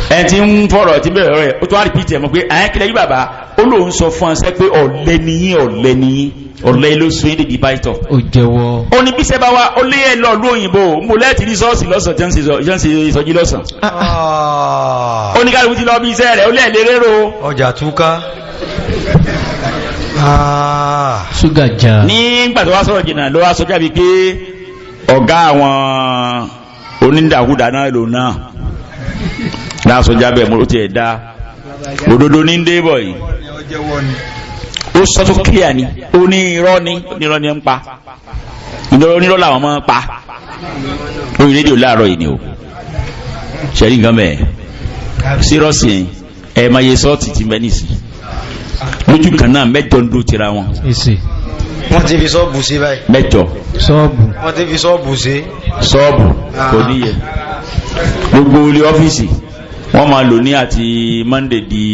[SPEAKER 3] Ẹ ti ń fọ̀rọ̀ tí bẹ̀rẹ̀ rẹ̀ ó tún wá rìpítì ẹ̀ mọ̀ pé àyàn kílẹ̀ yí bàbá. Ó lóun sọ fún ọsẹ pé ọ̀lẹ nìyí ọ̀lẹ nìyí ọ̀lẹ ló sún yín dèjì páìtọ̀.
[SPEAKER 2] Ó jẹ́wọ́.
[SPEAKER 3] Ó ní bí sẹ́bà wa ó lé ẹ̀ lọ lú òyìnbó mo lẹ́ẹ̀tì ní ṣọ́ọ̀ṣì lọ́sàn tí wọ́n ń ṣe ìsọjí lọ́sàn. Ó ní kálukú ti lọ bí iṣẹ́ rẹ̀ ó lẹ́ẹ̀ lé rérò.
[SPEAKER 1] Ọjà túká.
[SPEAKER 2] Ṣúgà já.
[SPEAKER 3] Nígbà tó wá sọ̀rọ̀ jìnnà ló wá sọ jáde pé ọ̀gá àwọn onídàkúdà náà lò náà láàsọ jábẹ̀ mo ti ẹ̀ dá òdodo ní débọ̀ yìí. Ó sọ tó kílíà ni ó ní irọ́ ni onírọ́ ni ń pa onírọ́ làwọn máa ń pa lórí rédíò láàárọ̀ yìí ni o. Ṣẹ̀rí nǹkan bẹ́ẹ̀ sírọ́ọ̀sì ẹ̀ máa yẹ sọ́ọ̀tì ti mẹ́nìsì lójú kan náà mẹ́jọ ń dó tira wọn.
[SPEAKER 1] Wọ́n ti fi sọ́ọ̀bù sí báyìí.
[SPEAKER 3] Mẹ́jọ.
[SPEAKER 2] Sọ́ọ̀bù.
[SPEAKER 1] Wọ́n ti fi sọ́ọ̀bù sí.
[SPEAKER 3] Sọ́ọ̀bù kò níyẹ. Gbogbo ilé ọ́fíìsì wọ́n máa lò ní àti Monday di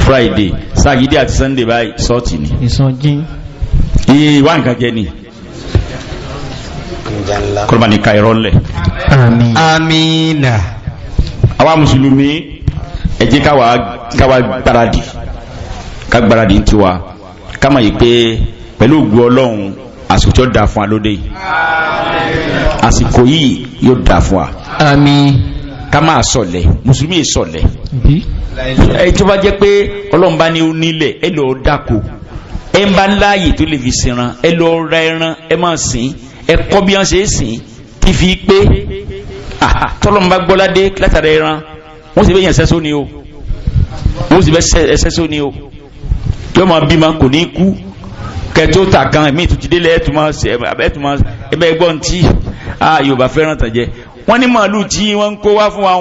[SPEAKER 3] Friday, Saturday àti Sunday báyìí sọ́ọ̀tì ni.
[SPEAKER 2] Ìsọjí.
[SPEAKER 3] Iye ìwà nǹkan jẹ ni. Kọ́lọ́mà ní ka irọ́ ńlẹ̀.
[SPEAKER 2] Àmín.
[SPEAKER 1] Amina.
[SPEAKER 3] Àwa mùsùlùmí ẹ jẹ́ káwa gbáradì ká gbáradì ń tiwa ká mọ̀ yìí pé pẹ̀lú ògùn Ọlọ́run àsìkò tí ó dáa fún wa lóde yìí àsìkò yìí yóò dáa fún wa.
[SPEAKER 2] Àmín.
[SPEAKER 3] Ká máa sọ̀lẹ̀ mùsùlùmí yìí sọ̀lẹ̀. Ẹ tó bá jẹ́ pé Ọlọ́run bá ní ó nílẹ̀ ẹ lọ́ọ́ dáko ẹ ń bá láàyè tó lè fi sinran ẹ lọ́ọ́ ra ẹran ẹ máa sìn ẹ kọ́ bí wọ́n ṣe é sìn tí fi pé tọ́lọ́run bá gbọ́ládé látara ẹran wọ́n sì bẹ́ yẹn sẹ́só ni o wọ́n sì bẹ́ sẹ́só ni o yóò máa bímọ kò ní kú kẹtó ta kan ẹ̀mí ìtútìdélẹ̀ ẹ̀tùmọ̀ ẹ̀bẹ̀ gbọ́n tí Yorùbá fẹ́ràn tàjẹ́ wọ́n ní màálù tí wọ́n ń kó wá fún wa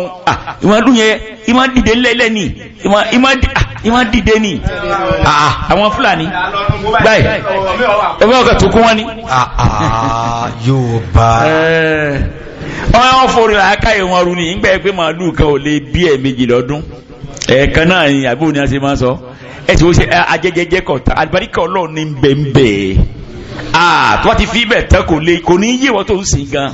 [SPEAKER 3] ìmàlù yẹn ìmà dìde lẹ́lẹ́ ni ìmà dìde ni àwọn Fúlàní báyìí ẹgbẹ́ ọkọ̀ tó kún wọ́n ni.
[SPEAKER 1] Yorùbá
[SPEAKER 3] wọ́n forí làákà ìwọ̀n ru ni ìgbà pé màálù kan ò lè bí ẹ̀ẹ̀mejì lọ́dún ẹ̀ẹ̀kan náà ni àbúrò ni a ṣe máa sọ ẹ ti wọ́n ṣe ajẹjẹjẹ kọ̀ọ̀tà àlùbáríkà Ọlọ́run ní bẹ́ẹ̀nbẹ́ẹ̀ tó bá ti fi bẹ̀ tán kò lè kò ní yé wọ́n tó ń sìn gan.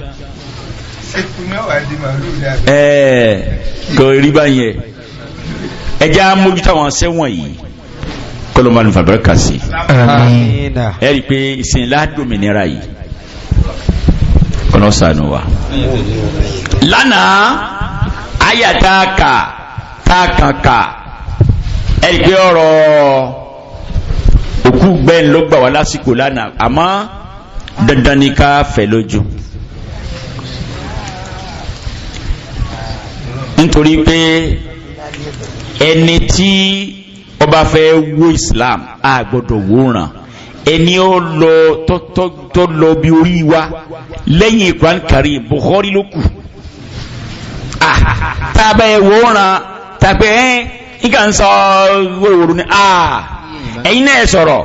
[SPEAKER 3] Kò rí báyẹn ẹ jẹ́ amójútó àwọn sẹ́wọ̀n yìí kọ́lọ́mọ́ ní fàbẹ́rẹ́ sí. Ẹ rí i pé ìsìn ládùnmínira yìí kọ́nà sànù wa. Lánàá àyà tá a kà tá a kàn kà ẹ rí i pé ọ̀rọ̀ òkú gbẹ́ni ló gbà wá lásìkò lánàá àmọ́ dandan ni ká fẹ̀ lójú. Nítorí pé ẹni tí ó bá fẹ́ wó Islam a gbọ́dọ̀ wòran ẹni ó lọ tó lọ bí orí wa lẹ́yìn Quran Karim Bukhari ló kù. Tàbí wòran tàbí ẹ̀ nǹkan ń sọ wòrowòro ni ẹ̀yin náà sọ̀rọ̀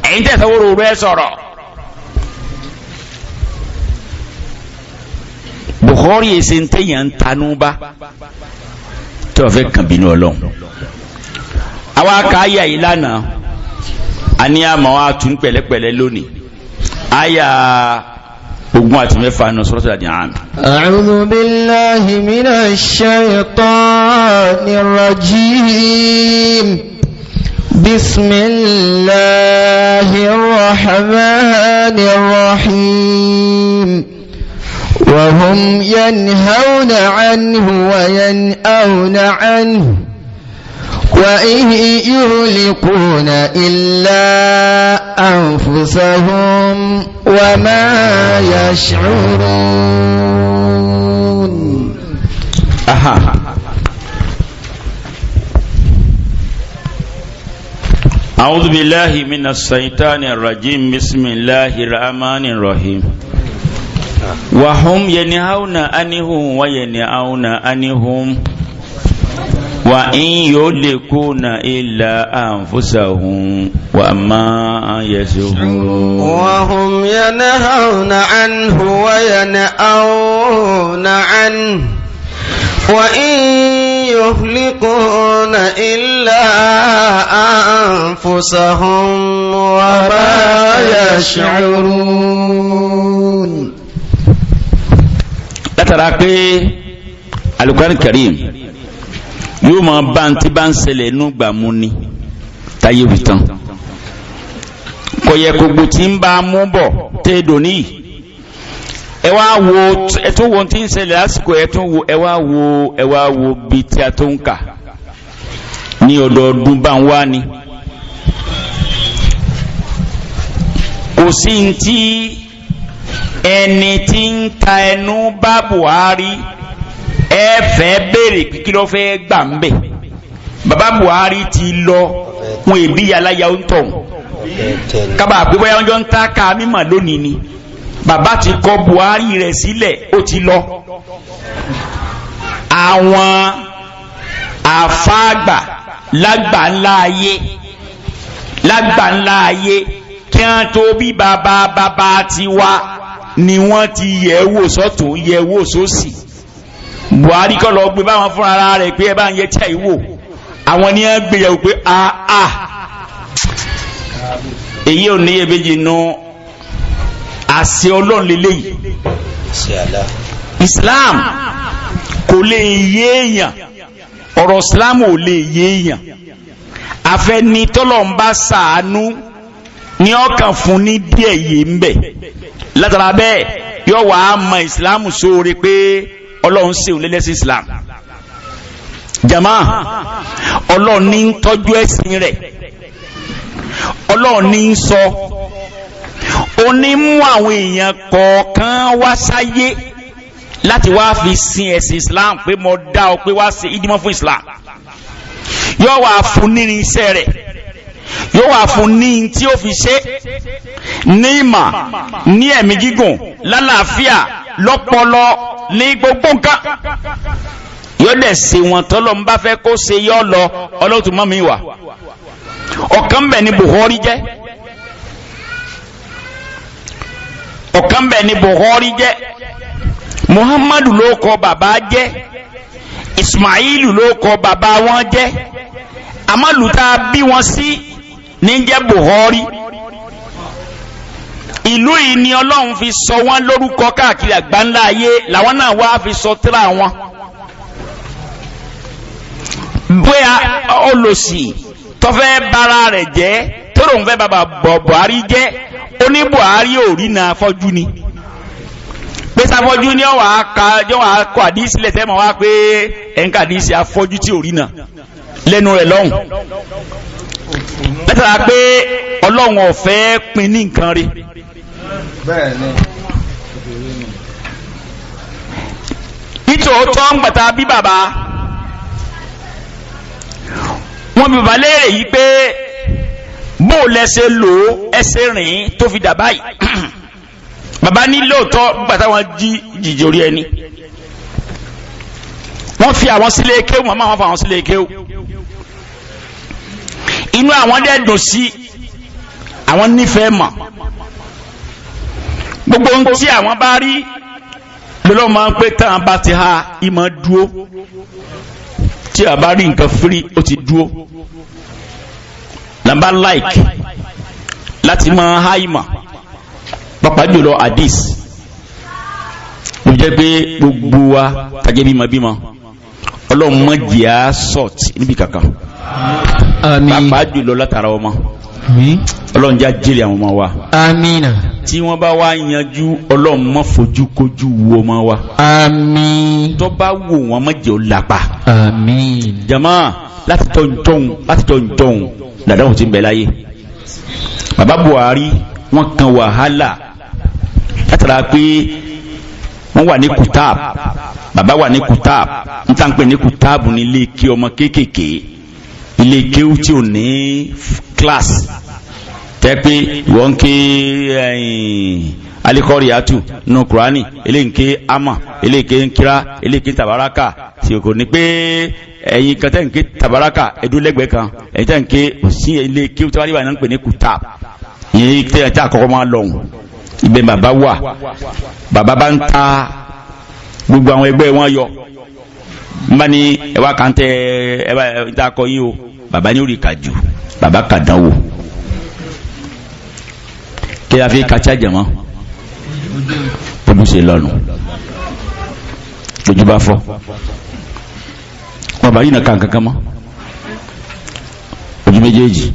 [SPEAKER 3] ẹ̀yin tẹ̀ sọ wòrowòro ẹ̀ sọ̀rọ̀. Bukhari ẹsẹ̀ ń tẹ̀yàn ń tanú bá tí wọ́n fẹ́ kàn bínú ọlọ́run. Àwa kà á yà yìí lánàá, a ní àmọ́ wa tún pẹ̀lẹ́pẹ̀lẹ́ lónìí. Àyà 26 nù Suratul An'am.
[SPEAKER 4] A'udhu billahi minash shaytanir rajim. Bismillahir rahmanir rahim. وهم ينهون عنه وينأون عنه وإن يهلكون إلا أنفسهم وما يشعرون.
[SPEAKER 3] Aha. أعوذ بالله من الشيطان الرجيم. بسم الله الرحمن الرحيم. وهم ينهون عنه وينأون عنهم وإن يهلكون إلا أنفسهم وما يشعرون.
[SPEAKER 4] وهم ينهون عنه وينأون عنه وإن يهلكون إلا أنفسهم وما يشعرون.
[SPEAKER 3] Látara pé Al-Qur'an Karim yóò máa bá ń tí bá ń ṣẹlẹ̀ inú gbà mú ni táyé fi tán, kò yẹ kó gbò tí ń bá a mú bọ̀ tẹ́ dòní. Ẹ wá wo, ẹ tún wo tí ń ṣẹlẹ̀ lásìkò, ẹ tún wo, ẹ wá wo, ẹ wá wo bí tí a tó ń kà ní ọdọọdún bá ń wá ni. Kò sí ní tí ẹni tí ń ta ẹnu bá Buhari ẹ fẹ́ béèrè kí ló fẹ́ gbà ń bẹ̀. Bàbá Buhari ti lọ, wọn èbí aláya ń tọ̀ kábàá pé bóyá wọn jọ ń ta ká mímọ̀ lónìí ni. Bàbá ti kọ Buhari rẹ̀ sílẹ̀, ó ti lọ. Àwọn àfáàgbà lágbà ńlá ayé, lágbà ńlá ayé, kí wọ́n tó bí bàbá bàbá tiwa ni wọ́n ti yẹ̀ wò sọ́tún, yẹ̀ wò sósì. Buhari kọ́ lọ gbé báwọn fúnra ara rẹ̀ pé ẹ bá ń yẹ tí àyè wò. Àwọn ni wọ́n gbé yẹ̀wò pé aa èyí ò ní iyèméjì nù, àṣẹ Ọlọ́run lélẹ́yìí. Islam kò lè yé èèyàn, ọ̀rọ̀ Islam ò lè yé èèyàn. Àfẹnitọ́lọ̀ ń bá sàánú ní ọkàn fún ní díẹ̀ yìí ń bẹ̀. Látara bẹ́ẹ̀ yóò wá mọ Islam sóore pé Ọlọ́run ṣe òun lẹ́lẹ́sìn Islam. Jama, Ọlọ́run ní ń tọ́jú ẹ̀sìn rẹ̀, Ọlọ́run ní ń sọ, ó ní mú àwọn èèyàn kọ̀ọ̀kan wá sáyé láti wá fi sin ẹ̀sìn Islam, pé mo dá ọ pé wá ṣe ìdímọ̀ fún Islam. Yóò wá fún ní irinṣẹ́ rẹ̀, yóò wá fún ní tí ó fi ṣe, ní ìmọ̀, ní ẹ̀mí gígùn, lálàáfíà, lọ́pọlọ, ní gbogbo nǹkan. Yóò dẹ̀ ṣe wọn tọ́lọ́ ń bá fẹ́ kó ṣe, yọ lọ ọlọ́tún mọ́ mi wà. Ọ̀kan bẹ̀ ni Buhari jẹ́, ọ̀kan bẹ̀ ni Buhari jẹ́. Muhammadu ló kọ bàbá jẹ́, Ismailu ló kọ bàbá wọn jẹ́, amalu tá a bí wọn sí ní jẹ́ Buhari. Ìlú yìí ni Ọlọ́run fi sọ wọ́n lórúkọ káàkiri àgbáńlá ayé, làwọn náà wá fi sọ tírà wọn. Bóyá olòṣì tọ́fẹ́ bara rẹ̀ jẹ́, tóró ń fẹ́ bàbá Buhari jẹ́, ó ní Buhari ò rí na afọ́jú ni, pé sáfọ́jú ni ọ̀wà ká jọ́ wà kọ́ àdísí lẹ̀ tẹ́ mọ̀ wá pé ẹ̀ ń kà àdísí afọ́jú tí ò rí na lẹ́nu rẹ̀ lọ́hùn. Látara pé Ọlọ́run ò fẹ́ pin ní nǹkan rí. Nítòótọ́ ń gbàtà bí bàbá wọn bí bàbá léèrè yìí pé bó lẹsẹ lò ó ẹsẹ rìn tó fi dà báyìí. Bàbá ní lóòótọ́ gbàtà wọn jí jìjì orí ẹni, wọ́n fi àwọn sílé kéwù, màmá wọn fa àwọn sílé kéwù, inú àwọn dẹ̀ dùn sí, àwọn nífẹ̀ẹ́ mọ̀ gbogbo ohun tí àwọn bá rí Lọ́lọ́ máa ń pé táwọn bá ti ha ìmọ̀ dúó. Tí a bá rí nǹkan fírí, ó ti dúó. Nàbà like láti máa ha ìmọ̀, pàápàá jùlọ hadith. Ló jẹ́ pé gbogbo wa tajẹ́ bímọ bímọ, Ọlọ́run má jẹ́ á sọ̀t níbi kankan.
[SPEAKER 2] Àmín.
[SPEAKER 3] Pàápàá jùlọ látara ọmọ.
[SPEAKER 2] Àmín.
[SPEAKER 3] Ọlọ́run já jèrè àwọn ọmọ wa.
[SPEAKER 2] Àmín.
[SPEAKER 3] Tí wọ́n bá wá yanjú, Ọlọ́run má fojú kojú wo ọmọ wa.
[SPEAKER 2] Àmín.
[SPEAKER 3] Tó bá wò wọ́n, má jẹ́ ó lápa.
[SPEAKER 2] Àmín.
[SPEAKER 3] Jama, láti tọ́ ntọ́hún, láti tọ́ ntọ́hún dàdáhùn ti ń bẹ láyé. Bàbá Buhari, wọ́n kan wàhálà látara pé wọ́n wà ní kutab. Bàbá wà ní kutab. N ta n pè ní kutab ní ilé kí ọmọ kéékèèké, ilé kéwú tí ò ní class, tẹ́ pé wọ́n ń ké alikọ́rì atu nù Kurani, eléyìí ń ké ama, eléyìí ké nkira, eléyìí ké tabaraka, tí o kò ní pé ẹ̀yin kan tẹ́ ń ké tabaraka ẹ̀dúnlẹ́gbẹ̀ẹ́ kan, ẹ̀yin tẹ́ ń ké sí ilé kéwú tí wọ́n wà ní ń pè ní kutab yìí tẹ́ ẹ̀ tí àkọ́kọ́ máa lọ́hùn. Ibẹ̀ bàbá wà. Bàbá bá ń ta gbogbo àwọn ẹgbẹ́ wọn yọ n bá ní ẹ wá kàn tẹ ẹ bá ẹ ta kọ yín o. Bàbá ní orí kàjù, bàbá kà dánwò kí a fi kàtsá jẹ̀mọ́ bójú ṣe lọ́nu, lójú bá fọ́, wọn bá yìí nà kàn kankan mọ́ ojú méjèèjì.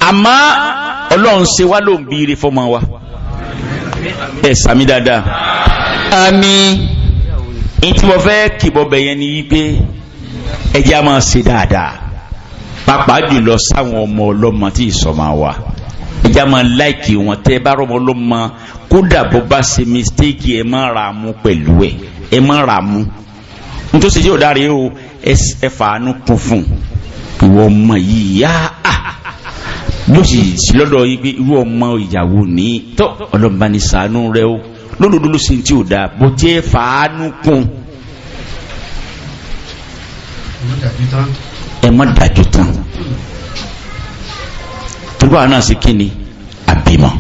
[SPEAKER 3] Àmọ́ Ọlọ́run ṣe wá ló ń bí ire fọ́mọ wa. Ẹ sàmì dáadáa.
[SPEAKER 2] Àmín.
[SPEAKER 3] Ní tí mo fẹ́ kìbọ̀ bẹ̀ yẹn ni wípé ẹ jẹ́ á máa ṣe dáadáa, pàápàá jùlọ sáwọn ọmọ ọlọ́mọ tí ìsọmọ wa. Ẹ jẹ́ á máa like wọn. Tẹ́ ẹ bá rọmọ ọlọ́mọ, kódà bó bá ṣe mistake, ẹ má ra mú pẹ̀lú ẹ, ẹ má ra mú nítòsí tí ò dáre o. Ẹ fàánú kún fún ìwọ ọmọ yìí yá á bó sì sí lọ́dọ̀ yìí pé irú ọmọ ìyàwó ní tó ọlọ́mọba ní ṣàánú rẹ o. Lódodo ló ṣe tí ò dáa, bó jẹ́ fàánú kún, ẹ má dájú tán, torí báwa náà ṣe kí ni àbímọ,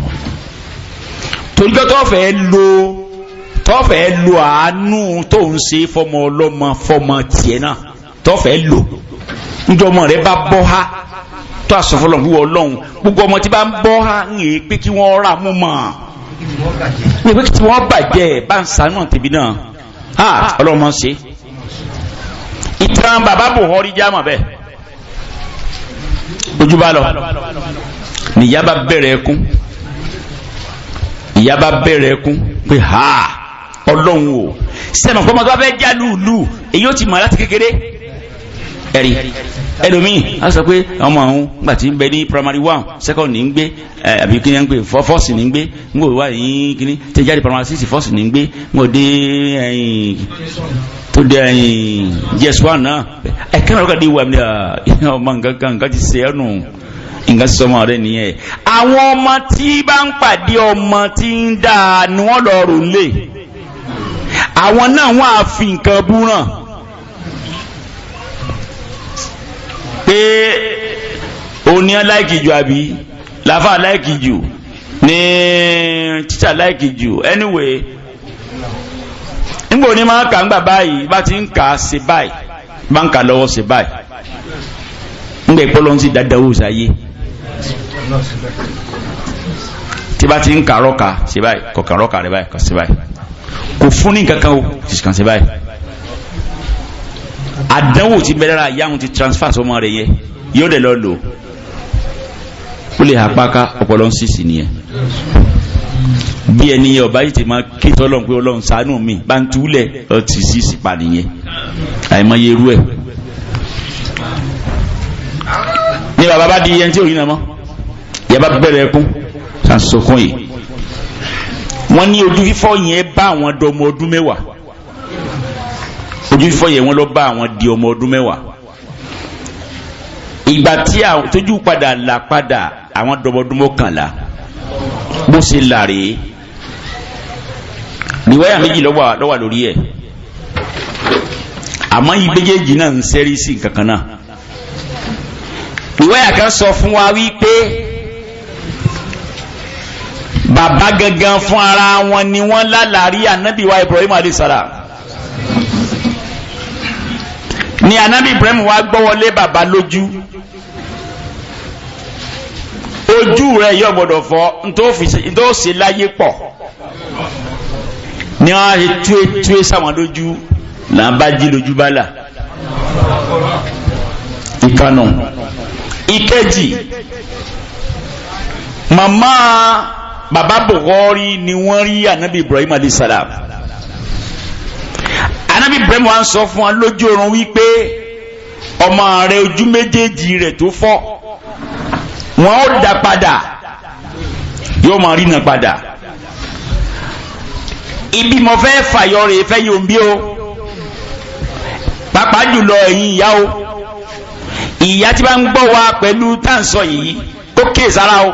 [SPEAKER 3] torí pé tó fẹ́ lo àánú tó ń ṣe fọmọ ọlọ́mọ fọmọ tiẹ̀ náà, tó fẹ́ lò njọ́ ọmọ rẹ bá bọ́ ha tó àsọfọlọ́ wíwọ ọlọ́run. Gbogbo ọmọ tí bá ń bọ́ ha ń yè pé kí wọ́n rà mú mọ́ ń yè pé kí wọ́n bàjẹ́ bá ń sànú tèmi náà ha. Ọlọ́run máa ń ṣe ìtàn bàbá Buhari jámọ̀ bẹ́ẹ̀. Ojú bá lọ níyà bá bẹ̀rẹ̀ ẹkún, ìyá bá bẹ̀rẹ̀ ẹkún pé ha, Ọlọ́run o. Sẹ́mi ọ̀pọ̀ ọmọ tó bá fẹ́ já lùlù, èyí ó ti mọ̀ láti kékeré. Ẹ̀rí ẹlòmíì á sọ pé ọmọ àwọn gbà tí ń bẹ ní primary one, second ní ń gbé ẹ, àbí kí ni ń pè, first ní ń gbé, ń gbò wá ní kíní tí jáde primary six, first ní ń gbé, ń gbò dé ẹ̀yìn tó dé ẹ̀yìn JSS one náà. Ẹ̀ kí ni ọ̀rọ̀ kan dé wà ní ọmọ nǹkan kan, nǹkan ti ṣe ẹ́ nù, nǹkan sọmọ rẹ nìyẹn. Àwọn ọmọ tí bá ń pàdé ọmọ tí ń dáa ni wọ́n lọ rò lé àwọn náà, wọ́n á fi nǹkan bú ràn pé òní like jù, àbí làfà like jù, ní tíṣà like jù. Anyway, nígbà òní máa ń kà ń gbà báyìí, bá ti ń kà á ṣe báyìí, bá ń kà lọ́wọ́ ṣe báyìí, ńgbà ìpọ́lọ́ ń sì dáadáa wò sáyé, tí bá ti ń kà rọ́ka ṣe báyìí, kọ̀ọ̀kan rọ́ka rẹ̀ báyìí, kà ṣe báyìí, kò fún ní nǹkan kan o, sì kàn ṣe báyìí. Àdánwò tí bẹ́ẹ̀ lára ìyá òun ti transfer sọmọ rẹ̀ yẹ, yóò dẹ̀ lọ lò ó, lè hapáká ọpọlọ ń sísì nìyẹn. Bí ẹni ọba yìí ti máa ké tọ́lọ́n pé Ọlọ́run ṣàánú mi, bá ń túlẹ̀, ọ ti sísì pa nìyẹn. Àìmọye irú ẹ̀ ní bàbá bá di ẹni tí ò rí náà mọ́, ìyá bá bẹ̀rẹ̀ ẹkún sàǹsọ̀kún yìí. Wọ́n ní ojú fífọ́ yẹn bá àwọn dọmọ ọdún 10. Ojú fífọ́ yẹn wọ́n lọ bá àwọn di ọmọ ọdún 10. Ìgbà tí tójú padà là padà, àwọn dọmọ ọdún 11. Bó ṣe là rèé, rìwáyà méjì ló wà lórí ẹ̀, àmọ́ ìgbéjèèjì náà ń sẹ́rí sí nǹkan kan náà. Rìwáyà kan sọ fún wa wípé Bàbá gangan fún ara wọn ni wọ́n lálàrí ànábì wa Ibrahim alayhi salam. Ni ànábì Ibrahim wa gbọ́wọ́lé bàbá lójú. Ojú rẹ̀ yóò gbọ́dọ̀ fọ́, ntòsí láyé pọ̀. Ní wọ́n á ṣe túwé sáwọn lójú, là ń bá jí lójú bá là. Ìkànnù. Ìkejì, màmá bàbá Bukhari ni wọ́n rí anabi Ibrahim alayhi salam. Anabi Ibrahim wa ń sọ fún wa lójú oorun wípé ọmọ rẹ̀ ojú méjèèjì rẹ̀ tó fọ́, wọn ó dá padà, yóò máa rí náà padà. Ibi mo fẹ́ fàyọ rè fẹ́ yóò bí o, pàápàá jùlọ ẹ̀yin ìyá o, ìyá tí bá ń gbọ́ wa pẹ̀lú tá à ń sọ yìí, kó kíyèsára o,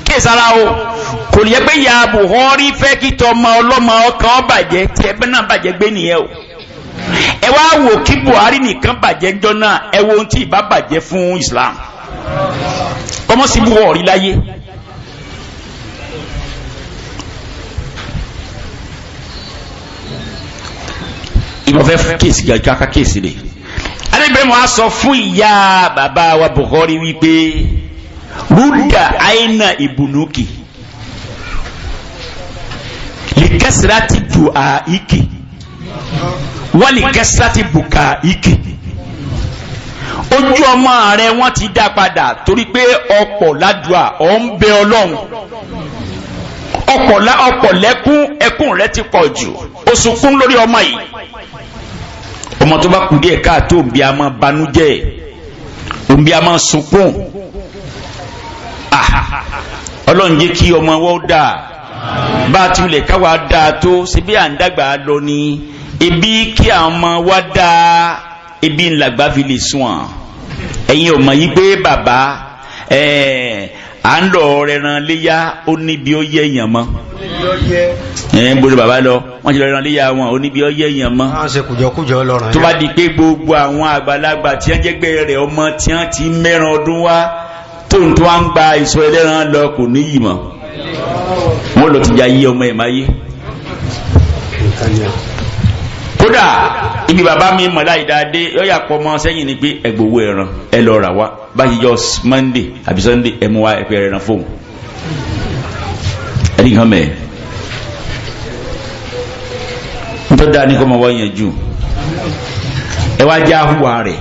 [SPEAKER 3] kíyèsára o. Kò lè yẹ pé ìyá Buhari fẹ́ kí tọmọ ọlọ́mọ ọkàn bàjẹ́, tí ẹgbẹ́ náà bàjẹ́ gbé nìyẹn o. Ẹ wá wò kí Buhari nìkan bàjẹ́ ńjọ́ náà, ẹ wo ohun tí ìbá bàjẹ́ fún Islam, kọ́mọ́ sí Buhari láyé. Ìmọ̀ fẹ́ kíyèsí gàgà kíyèsí rè. Adébẹ̀rẹ̀ wọn a sọ fún ìyá bàbá wa Buhari wípé rúdà àìnà ìbùnúkì lìkẹsìrátì dù àìkì wọ́n lìkẹsìrátì bùkà ìkì. Ojú ọmọ rẹ wọ́n ti dá padà torí pé ọ̀pọ̀ ládùá ọ̀ ń bẹ Ọlọ́run, ọ̀pọ̀ lẹ́kún, ẹkún rẹ ti pọ̀ jù, ó sunkún lórí ọmọ yìí. Ọmọ tó bá kú díẹ̀ káàtó òǹbí a máa banújẹ́, òǹbí a máa sunkún. Ọlọ́run jẹ́ kí ọmọ wọ́n dà, bá a tilẹ̀ káwa dáa tó, síbi à ń dàgbà lọ ni ibi kí àwọn ọmọ wa dà, ibi ńlágbá fi lè sùn àn. Ẹ̀yin ò mọ̀ yí pé bàbá à ń lọ rẹran léyà, ó níbi ó yẹ èèyàn mọ́. Ẹ̀ ń bolo bàbá lọ, wọ́n ti lọ rẹran léyà wọn, ó níbi ó yẹ èèyàn mọ́.
[SPEAKER 1] Wọ́n ṣe kùjọkùjọ lọ́rùn.
[SPEAKER 3] Tó bá di pé gbogbo àwọn àgbàlagbà tí wọ́n jẹ́gbẹ́ rẹ̀ ọmọ tí wọ́n ti mẹ́ran ọdún wá, tóun tó wá ń gba ìsọ ẹlẹ́ran lọ kò níyì mọ́. Wọ́n lọ ti ya yí ọmọ ẹ̀ máa yé. Kódà ibi bàbá mi mọ̀lá ìdáadé yọ̀yà pọ̀ mọ́ sẹ́yìn ni pé ẹgbòwó ẹran ẹ lọ rà wá báyìí yọ Monday àbí Sunday ẹ mú wa ẹ pé ẹran fóun. Ẹni kan mẹ́ nítorí dáa ní kọ́ máa wá yanjú ẹ wá jẹ́ àhùwà rẹ̀.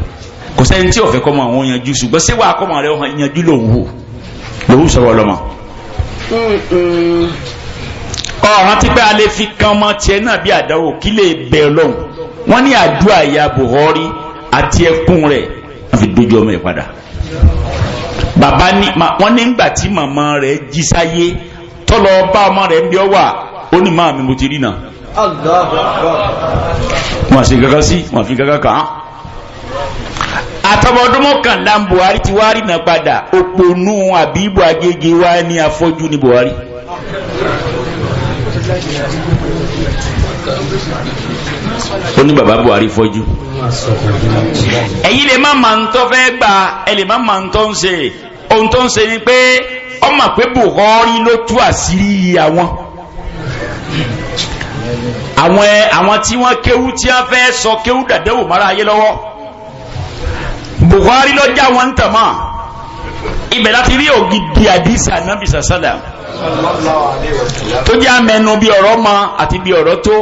[SPEAKER 3] Kò sẹ́ni tí ò fẹ́ kọ́ máa wọ́n yanjú, ṣùgbọ́n ṣé wàá kọ́ máa rẹ̀ yanjú lòun hù lòun sọ̀rọ̀ lọ́mọ. Ọ̀ràn tí pé a lè fi kan ọmọ tiẹ̀ náà bí àdánwò kí lè bẹ Ọlọ́run. Wọ́n ní àdúrà ìyá Buhari àti ẹkún rẹ̀ wọ́n fi dojú ọmọ ẹ̀ padà. Bàbá ní wọ́n nígbà tí màmá rẹ̀ jí sáyé tọ́lọ bá ọmọ rẹ̀ ń bí ọ wà, ó ní máa mi mo ti rí náà. Wọ́n sì kankan sí, wọ́n fi kankan kàn án. Àtọmọdún mọ́kànlá Buhari ti wá rí náà padà. Òpònú àbíbò Agége wá ní afọ́jú ní Buhari. Ó ní bàbá Buhari fọ́jú. Ẹ̀yin lè má máa ń tọ́ fẹ́ gbà, ẹ lè má máa ń tọ́ ń ṣe. Ohun tó ń ṣe ni pé ó mọ̀ pé Buhari ló tú àṣírí àwọn. Àwọn tí wọ́n kéwú tí wọ́n fẹ́ sọ kéwú dàdéwò mara ayé lọ́wọ́. Buhari ló já wọn tàn mọ́. Ibẹ̀ láti rí ògidì àdìsí ànábì sàṣàdà tó jẹ́ amẹnu bí ọ̀rọ̀ mọ àti bí ọ̀rọ̀ tó,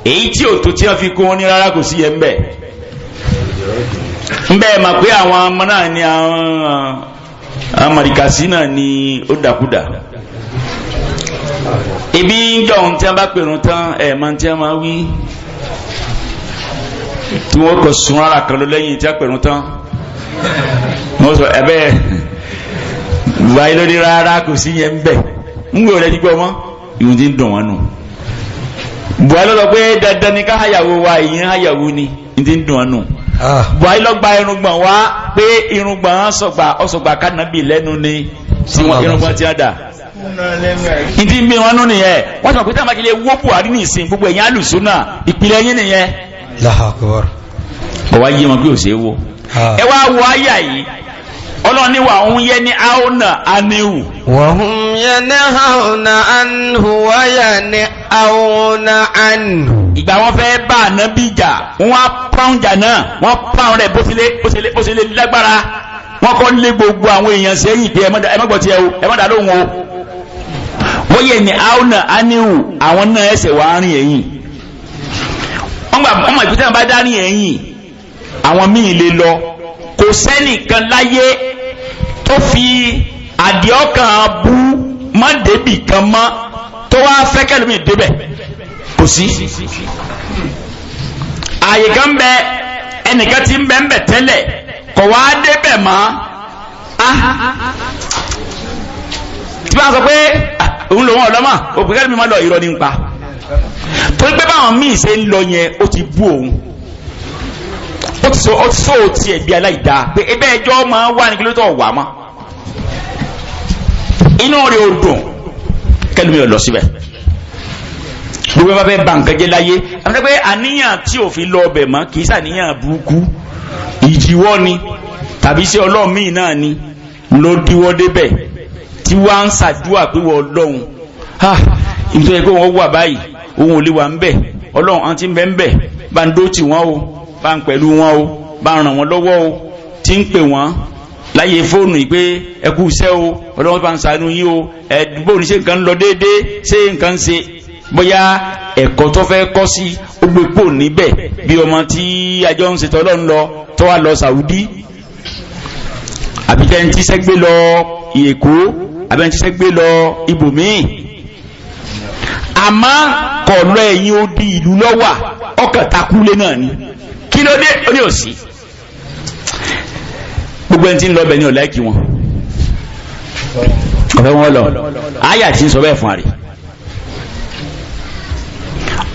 [SPEAKER 3] èyí tí ò tó tí wọ́n fi kún wọn ní rárá kò sí yẹn mbẹ́. Mbẹ́ mà pé àwọn ọmọ náà ni àwọn amàríkàsí náà ni ó dàkúdà. Ibi ń jọ ohun tí wọ́n bá pèrún tán ẹ̀ máa tí wọ́n máa wí tí wọ́n kọ sun ara kan lọ lẹ́yìn tí wọ́n pèrún tán. Wọ́n sọ ẹ bẹ́ẹ̀ wáyé lórí rárá kò sí yẹn mbẹ́. Ń gbé rẹ dígbọ́ mọ́ ìwọ̀n tí ń dùn wọn nù. Buhari ló sọ pé dandan ni ká háyàwó wa, ìyẹn háyàwó ni ní ti ń dùn wọn nù. Buhari ló gba irùngbọ̀n wá pé irùngbọ̀n ọ̀sọ̀gbà kánàbì lẹ́nu ni tí wọ́n irùngbọ̀n ti á dà. Ní ti ń bí wọn nù nìyẹn. Wọ́n sọ pé táwọn akílẹ̀ wó Buhari ní ìsìn gbogbo ẹ̀yìn alùsùnà ìpìlẹ̀ yín nìyẹn.
[SPEAKER 1] Allahu Akbar.
[SPEAKER 3] Bọ̀ wá yé wọn bí ò ṣe é wo. Ẹ wá wo àyà yìí. Ọlọ́run ní wà ń yẹ ní àwọnà aníhù.
[SPEAKER 4] Wọ̀hún yẹ ní àwọnà aníhù wáyà ní àwọnà aníhù.
[SPEAKER 3] Ìgbà wọn fẹ́ bá ànábì jà, wọ́n á pàun jà náà, wọ́n pàun rẹ̀ bó ṣe lè lágbára. Wọ́n kọ́ lé gbogbo àwọn èèyàn sẹ́yìn pé ẹ má gbọ́ tiẹ̀ o, ẹ má dá lóhùn o. Wọ́n yẹ ní àwọnà aníhù, àwọn náà ẹsẹ̀ wàá rìn ẹ̀yìn. Wọ́n gbà wọ́n mọ̀ ìpínlẹ̀ bá dá rìn ẹ̀yìn, àwọn míì lè lọ. Kò sẹ́nìkan láyé tó fi àdìọ́kàn bú má débì kan mọ́ tó wá fẹ́ kẹ́lómi débẹ̀, kò sí. Àyè kan bẹ, ẹnìkan tí ń bẹ ń bẹ tẹ́lẹ̀ kò wá débẹ̀ mọ́. Tí wọ́n sọ pé òun lòun ọ̀lọ́mọ̀ òpin kẹ́lómi má lọ, irọ́ ní ń pa. Torí pé báwọn míì ṣe ń lọ yẹn, ó ti bú òun, ó ti sọ ti ẹ̀bí aláìda pé ebe ẹjọ́ máa wà ní kílódé wà mọ́. Inú rẹ̀ ò dùn kẹ́lómi ò lọ síbẹ̀. Gbogbo bá fẹ́ ba nǹkan jẹ́ láyé, àti pé àníyàn tí ò fi lọ ọbẹ̀ mọ́ kì í sàníyàn burúkú, ìdíwọ́ ni tàbí sí ọlọ́ọ̀mí náà ni ló díwọ́ débẹ̀ tí wọ́n á ń ṣàdúrà pé wọ́n ọlọ́run ibi tó yẹ pé wọ́n wà báyìí òun ò lè wà ń bẹ̀, ọlọ́run àti ń bẹ̀ ń bẹ̀, bá ń dó tì wọ́n o, bá ń pẹ̀lú wọn o, bá ń ràn wọ́n lọ́wọ́ o, tí ń pè wọ́n láyé fóònù yìí pé ẹ kú iṣẹ́ o, ọlọ́run bá ń ṣàánú yín o, ẹ bóun ṣe nǹkan ń lọ déédéé, ṣé nǹkan ń ṣe, bóyá ẹ̀kọ́ tó fẹ́ kọ́ sí ó gbé pò níbẹ̀, bí ọmọ tí ajọ́ ń ṣètò ọlọ́run lọ tó wá lọ Saudi, àbí tẹ́ ń tíṣẹ́ gbé lọ Èkó, àbí ń tíṣẹ́ gbé lọ ibòmíì, àmọ́ kọ̀ lọ ẹ̀yìn odi ìlú lọ́wà, ọkàn takúlé náà ni. Kí ló dé? Ó ní òsì. Gbogbo ẹni tí ń lọ bẹ̀ ní ọ̀láìkì wọn, ọ̀fẹ́ wọn lọ. Àyà tí ń sọ bẹ́ẹ̀ fún àrè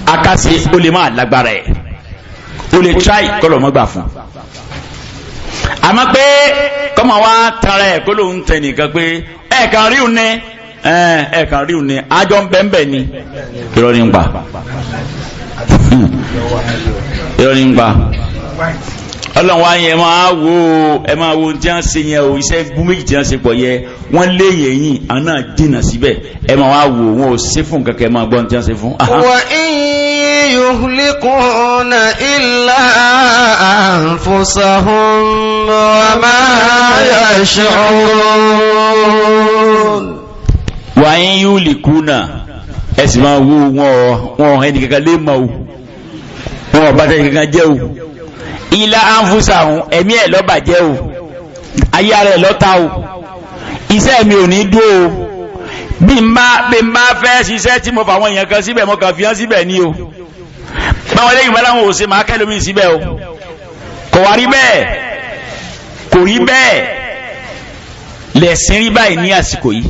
[SPEAKER 3] akásí, ó lè máa lágbára ẹ̀, ó lè try kọ́lọ̀ mọ́gbà fún. Àmọ́ pé kọ́mọ wa tara ẹ̀ kó lóun tẹ nìkan pé ẹ̀ẹ̀kan rí òun ní ẹ̀ẹ̀kan rí òun ní àjọ ń bẹ́ẹ̀ ni, irọ́ ní ń pa, irọ́ ní ń pa. Ọlọ́run wa yẹn máa wo, ẹ máa wo tí wọ́n ṣe yẹn o, iṣẹ́ bú méjì tí wọ́n ṣe pọ̀ yẹ, wọ́n lé yẹ̀yìn, àwọn náà jìnnà síbẹ̀, ẹ máa wá wò wọn ò ṣe fún kankan, ẹ máa gbọ́n tí wọ́n ṣe fún.
[SPEAKER 4] Wa in yuhlikuna illa anfusahum wa ma yash'urun.
[SPEAKER 3] Wa in yuhlikuna, ẹ sì máa wo wọn ẹnì kankan lé mọ́ o, wọn ò bá tẹ̀ kankan jẹ́ o, ilá anfusahum, ẹ̀mí ẹ̀ ló bàjẹ́ o, ayé ara ẹ̀ lọ́ta o, iṣẹ́ mi ò ní dúró o, bí n bá fẹ́ ṣiṣẹ́ tí mo fà àwọn èèyàn kan síbẹ̀, mo kàn fi hàn síbẹ̀ ni o, báwọn lẹ́yìn bá láwọn ò ṣe máa kẹ́ lómi síbẹ̀ o, kò wá rí bẹ́ẹ̀, kò rí bẹ́ẹ̀ lẹ̀sìn rí báyìí ní àsìkò yìí.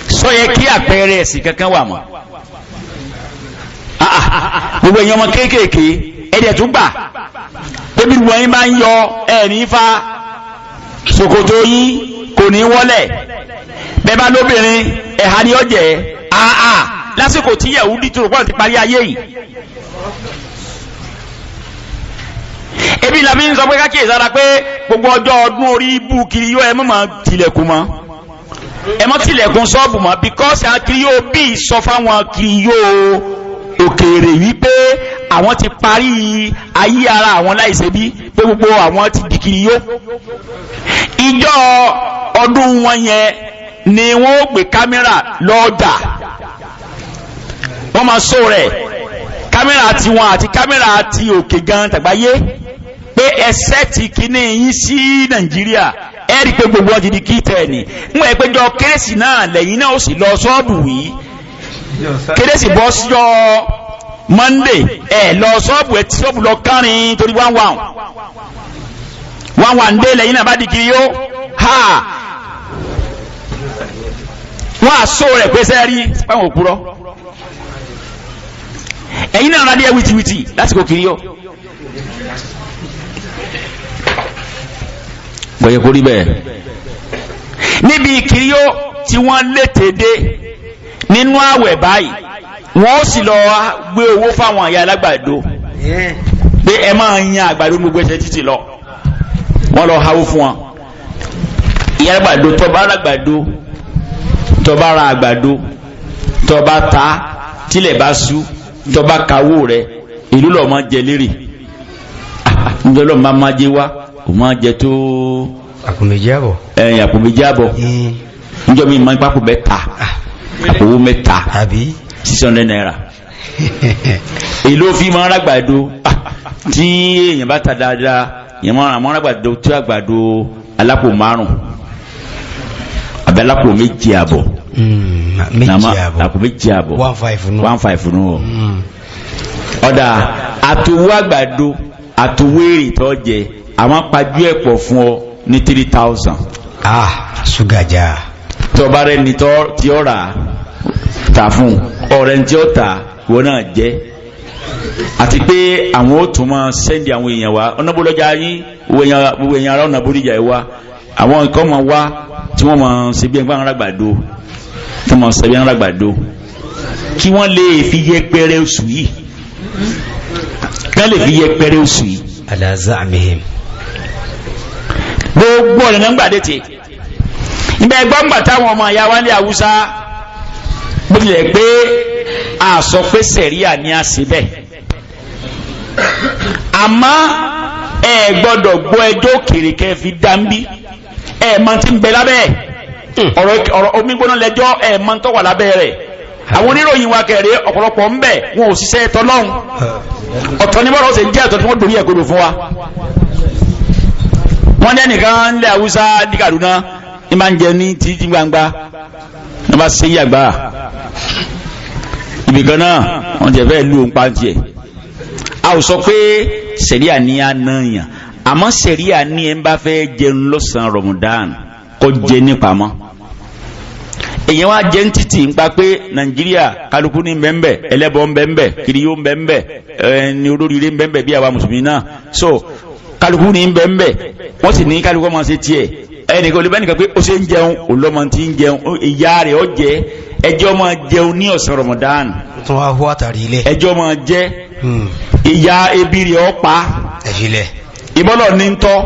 [SPEAKER 3] Sọ yẹ kí àpẹẹrẹ ẹ̀sìn kankan wà mọ́. Gbogbo èèyàn ọmọ kéékèèké ẹ̀dẹ̀ tún gbà tóbi wọ́n yín bá ń yọ ẹ̀ní fa ṣòkòtò yín kò ní wọ́lẹ̀, bẹ́ẹ̀ bá lóbìnrin ẹ̀há ni ọ̀jẹ̀ àà lásìkò tí Yẹhudi tó rò pọ̀ ti parí ayé yìí. Ebi làbí ń sọ pé kákìí sára pé gbogbo ọjọ́ ọdún orí ibú kiri yóò ẹ mọ̀ mọ̀ tilẹ̀kùn mọ́, ẹ mọ̀ tilẹ̀kùn ṣọ́ọ̀bù mọ́, bíkọ́sì àwọn kiri yóò bí sọ fáwọn kiri yóò òkèèrè wípé àwọn ti parí ayé ara àwọn láìṣe bí pé gbogbo àwọn ti di kiri yó. Ìjọ ọdún wọn yẹn ni wọ́n ó gbé kámẹ́rà lọ́ọ̀dà, wọ́n máa sọ rẹ̀ kámẹ́rà tiwọn àti kámẹ́rà ti òkè gan tàgbáyé pé ẹsẹ̀ ti kíní yín sí Nàìjíríà, ẹ rí i pé gbogbo wọn ti di kí tẹ̀ ní. Ń wọ́n ẹ pé jọ kérésì náà lẹ́yìn náà ó sì lọ ṣọ́ọ̀bù yìí, kérésì bọ́ síjọ́ Monday, ẹ lọ ṣọ́ọ̀bù, ẹ ti ṣọ́ọ̀bù lọ kárin torí 1-1 dé lẹ́yìn náà bá di kiri yó ha wọ́n àṣọ rẹ̀ pé sẹ́ẹ̀rí báwọn òpùrọ́ ẹ̀yin náà rádìí ẹ̀ wìtìwìtì lásìkò kiri yó. Kò yẹ kó rí bẹ́ẹ̀. Níbi kiri yó tí wọ́n lè tèdè nínú àwẹ̀ báyìí, wọ́n ó sì lọ gbé owó fáwọn àyà alágbàdo pé ẹ máa yan àgbàdo gbogbo ẹsẹ̀ títì lọ, wọ́n lọ háwó fún wọn. Ìyá àgbàdo, tọba ra àgbàdo, tọba ra àgbàdo, tọba ta tílẹ̀ bá sú, tọba kawó rẹ, ìlú lọ́ọ́ máa jẹ lérè. Ǹjẹ́ lọ́ọ́ máa máa jẹ wá, ò máa jẹ tó
[SPEAKER 1] Àpò méjì àbọ̀.
[SPEAKER 3] Ẹ̀yìn àpò méjì àbọ̀. Ǹjọ́ mi máa ń pápò mẹ́ta, àpò owó mẹ́ta.
[SPEAKER 1] Àbí?
[SPEAKER 3] ₦600. Èló fi máa ń rágbàdo tí èèyàn bá ta dáadáa, èèyàn máa ń rágbàdo tí àgbàdo alápò 5 àbí alápò méjì àbọ̀.
[SPEAKER 1] Méjì àbọ̀.
[SPEAKER 3] Àpò méjì àbọ̀.
[SPEAKER 1] 1.5 nù.
[SPEAKER 3] 1.5 nù o. Ọ̀dà àtòwó àgbàdo àtòwó èrè tó jẹ, àwọn pajú ẹ̀ pọ̀ fún ọ ní 3,000.
[SPEAKER 1] Ah, ṣúgà já.
[SPEAKER 3] Tọba rẹ ni tí ó rà tà fún ọ̀rẹ́ tí ó tà, ìwọ náà jẹ́. Àti pé àwọn ó tún máa sẹ́ndì àwọn èèyàn wá ọ̀nà bólọ́jà yín, gbogbo èèyàn ará ọ̀nà bódìjà yìí wá, àwọn nǹkan máa wá tí wọ́n máa ṣe bí ẹgbẹ́ àwọn arágbàdo, tí wọ́n máa ṣe bí àwọn arágbàdo, kí wọ́n lè fi yẹpẹrẹ oṣù yìí, kí wọ́n lè fi yẹpẹrẹ oṣù yìí.
[SPEAKER 1] Ala za'mihim.
[SPEAKER 3] Gbogbo ọ̀nà náà ń gbà dé tè ibẹ̀ gbọ́ngbà táwọn ọmọ ìyá wa ní Haúsá, bó tilẹ̀ pé a sọ pé sẹ̀ríà ní a ṣe bẹ́ẹ̀, àmọ́ ẹ gbọ́dọ̀ gbọ́ ẹjọ́ òkèrè kẹ́ fi dáńbí. Ẹ mọ tí ń bẹ lábẹ́ ọ̀rọ̀ omi gbóná lẹ́jọ́, ẹ mọ tó wà lábẹ́ rẹ̀. Àwọn oníròyìn wa kẹrẹ ọ̀pọ̀lọpọ̀ ń bẹ, wọn ò ṣiṣẹ́ tọ́lọ́hún. Ọ̀tọ̀ ní bọ́lá ó ṣe jẹ́ ọ̀tọ̀ tí wọ́n dorí ẹ̀kodò fún wa. Wọ́n ní ẹnìkan ńlẹ̀ Haúsá ní Kaduna ní máa ń jẹ ní títí gbangba, ní bá ṣe yàgbá ibìkan náà, wọ́n ti fẹ́ lu òun pa tiẹ̀. A ò sọ pé sẹ̀ríà ní a náà yàn, àmọ́ sẹ̀ríà ní ẹ̀ ń bá fẹ́ jẹun lọ́sàn-án Ramadan kó jẹ nípamọ́. Èyàn wá jẹ́ ń títì ń pa pé Nàìjíríà kálukú ní bẹ́ńbẹ́, ẹlẹ́bọ ń bẹ́ńbẹ́, kiriyó ń bẹ́ńbẹ́, ẹni olóríire ń bẹ́ńbẹ́ bí àwa mùsùlùmí náà. So kálukú ní bẹ́ńbẹ́, wọ́n sì ní kálukú ọmọ ṣe tiẹ̀. Ẹnìkan olùbẹ́ nìkan pé ó ṣe ń jẹun, òlọ́mọ ti ń jẹun, ìyá rẹ̀ ó jẹ, ẹjọ́ máa jẹun ní ọ̀sán Ramadan.
[SPEAKER 1] Tún wá hó àtàrí ilé.
[SPEAKER 3] Ẹjọ́ máa jẹ ìyá ebi rẹ̀ ó pa.
[SPEAKER 1] Ẹ̀fílẹ̀.
[SPEAKER 3] Ìbọ́lọ̀ ní ń tọ́.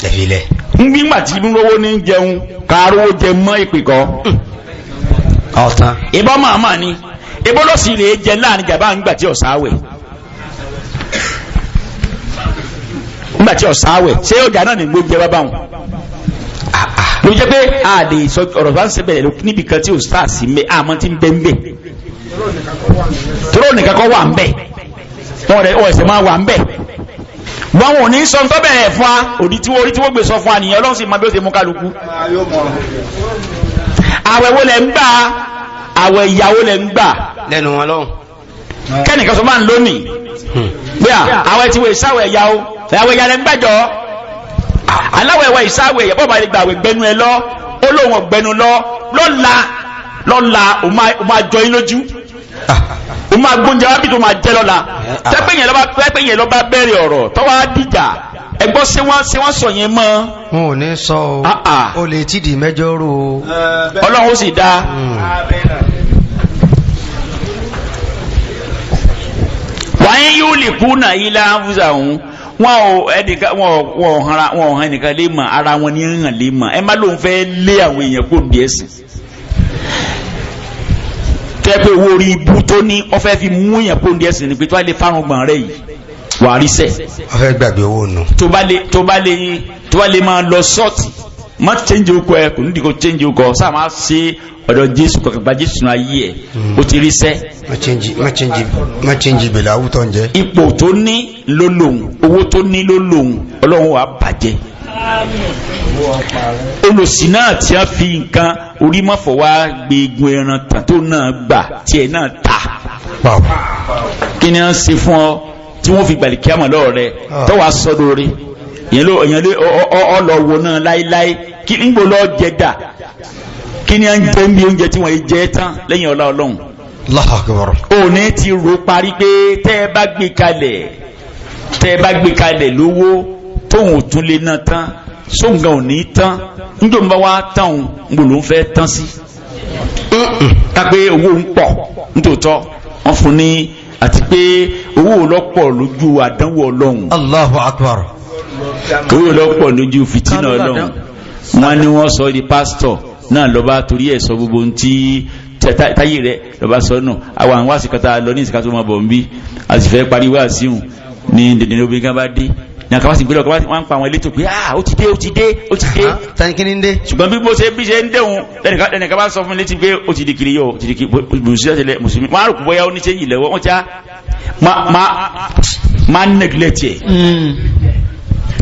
[SPEAKER 1] Ẹ̀fílẹ̀.
[SPEAKER 3] Ń gbígbà tí ń rówó ní jẹun, kàárówó jẹ mọ́ ìpè kọ́.
[SPEAKER 1] Ọ̀tán.
[SPEAKER 3] Ìbọn màmá ni ìbọn lọ sí rèé jẹ láàrin jàmbá ńgbà tí ọ̀sáwẹ̀, ńgbà tí ọ̀sáwẹ̀ ṣé ọjà náà ní gbóúnjẹ bá báwọn. Ló jẹ́ pé a lè sọ ọ̀rọ̀ bá ń ṣe bẹ̀rẹ̀ níbi kan tí ò sáà sí mbẹ́, àmọ́ tí ń bẹ́ ń bẹ́ tóró nìkan kọ́ wà ń bẹ́, wọ́n rẹ̀ ọ̀ ẹ̀sẹ̀ máa wà ń bẹ́, wọn ò ní sọ tó bẹ̀rẹ̀ fún wa. Òdi tí orí tí wọ́n gbé sọ fún wa nìyẹn. Ọlọ́run sì máa bí ó ṣe mú kálukú. Àwẹ̀ wo lẹ̀ ń gbà? Àwẹ̀ ìyàwó lẹ̀ ń gbà?
[SPEAKER 1] Lẹ́nu wọn lọ́hùn.
[SPEAKER 3] Kẹ́nìkan sọ máa ń lónìí pé àwẹ̀ tí wọ́n ìsáwẹ̀ ìyàwó, àwẹ̀ ìyà lẹ̀ ń gbàjọ́, aláwẹ̀ ìwà ìsáwẹ̀ ìyà bọ́ọ̀bà lè gbà àwẹ̀ gbẹnu ẹ lọ, ó lóun ọ̀gbẹnu lọ lọ́la lọ́la, ó máa jọ yín lójú, ó máa gbóúnjẹ wá bí tó máa jẹ́ lọ́la. Tẹ́pẹ́ yẹn lọ́ba bẹ̀rẹ̀ ọ̀rọ̀ tọ́wọ́ á dìjà ẹgbọ́, ṣé wọ́n sọ yẹn mọ́.
[SPEAKER 1] Wọn ò ní sọ o, ó lè tí di mẹ́jọ rò o.
[SPEAKER 3] Ọlọ́run ó sì dá. Wàá yóò lè kú náà ilé àfúsà òun, wọn ò ẹnìkan, wọn ò hàn, wọn ò hàn ẹnìkan lè mọ ara wọn ní hàn lè mọ. Ẹ má lóun fẹ́ lé àwọn èèyàn kó ní ẹ̀sìn tẹ́ pé owó orí ibú tó ní wọ́n fẹ́ fi mú èèyàn kó ní ẹ̀sìn ni pé tó bá lè fárun gbọ̀n rẹ̀ yìí wà á rí sẹ́.
[SPEAKER 1] Wọ́n fẹ́ gbàgbé owó nù.
[SPEAKER 3] Tó bá lè máa lọ sọ́ọ̀tì, má change okọ ẹ, kò ní dìkọ̀ change okọ sáà, má ṣe ọ̀dọ̀ Jésù kọ̀ọ̀kan, gba Jésù nínú ayé ẹ̀, ó ti rí sẹ́.
[SPEAKER 1] Má change ìbèlè àwùtọ́ ń jẹ́.
[SPEAKER 3] Ipò tó ní ló lòun, owó tó ní ló lòun, Ọlọ́run wà bàjẹ́. Olùsìn náà tí a fi nǹkan orí mọ́fọ̀ wá gbé egun ẹran tàn tó náà gbà tiẹ̀ náà ta. Kí ni wọ́n ṣe fún ọ tí wọ́n fi gbàlì kíámọ̀ lọ́wọ́ rẹ tọ́wọ́ sọ́dọ̀ rẹ? Ìyẹn ló ìyẹn ló ọlọ́wọ́ náà láéláé. Kí ń gbọ́ lọ́ọ́ jẹ dà? Kí ni à ń jẹ ń bí oúnjẹ tí wọ́n yìí jẹ tán lẹ́yìn ọlá Ọlọ́run?
[SPEAKER 1] Allahu Akbar.
[SPEAKER 3] Òní ti rò parí pé tẹ́ ẹ bá gbé kalẹ̀, tẹ́ ẹ bá gbé kalẹ̀ lówó tóun ò tún lè ná tán, sóǹgàn ò ní tán, níjọ́ ń bá wá tán, òun ń bò ló ń fẹ́ tán sí. Kápé owó ń pọ̀ nítòótọ́, wọ́n fún ní àti pé owó lọ́pọ̀ lójú àdánwò Ọlọ́run.
[SPEAKER 1] Allahu Akbar.
[SPEAKER 3] Owó lọ́pọ̀ lójú fìtínà Ọlọ́run. Wọ́n ní wọ́n sọ di pásítọ̀ náà lọ́ba torí ẹ̀ sọ gbogbo ohun tí táyé rẹ̀ lọ́ba sọ nù. Àwọn àwọn àsìkò lọ ní ìsìkà tó máa bọ̀ ń bí, a sì fẹ́ parí wá síhùn ní dèdè obìnrin kan bá dé ní àkàwá sì gbé lọ, wọ́n ń pa àwọn elétò pé ah, ó ti dé, ó ti dé, ó ti dé.
[SPEAKER 1] Tankini ń dé.
[SPEAKER 3] Ṣùgbọ́n bí mo ṣe bí ṣe ń déhùn, lẹ́nìkan bá sọ fún mi létí pé ó ti di kiri yóò ti di kiri mùsùlùmí mùsùlùmí, wọ́n á rò pé bóyá ó ní ṣéyìn lẹ́wọ́, wọ́n ti á má neglect ẹ̀.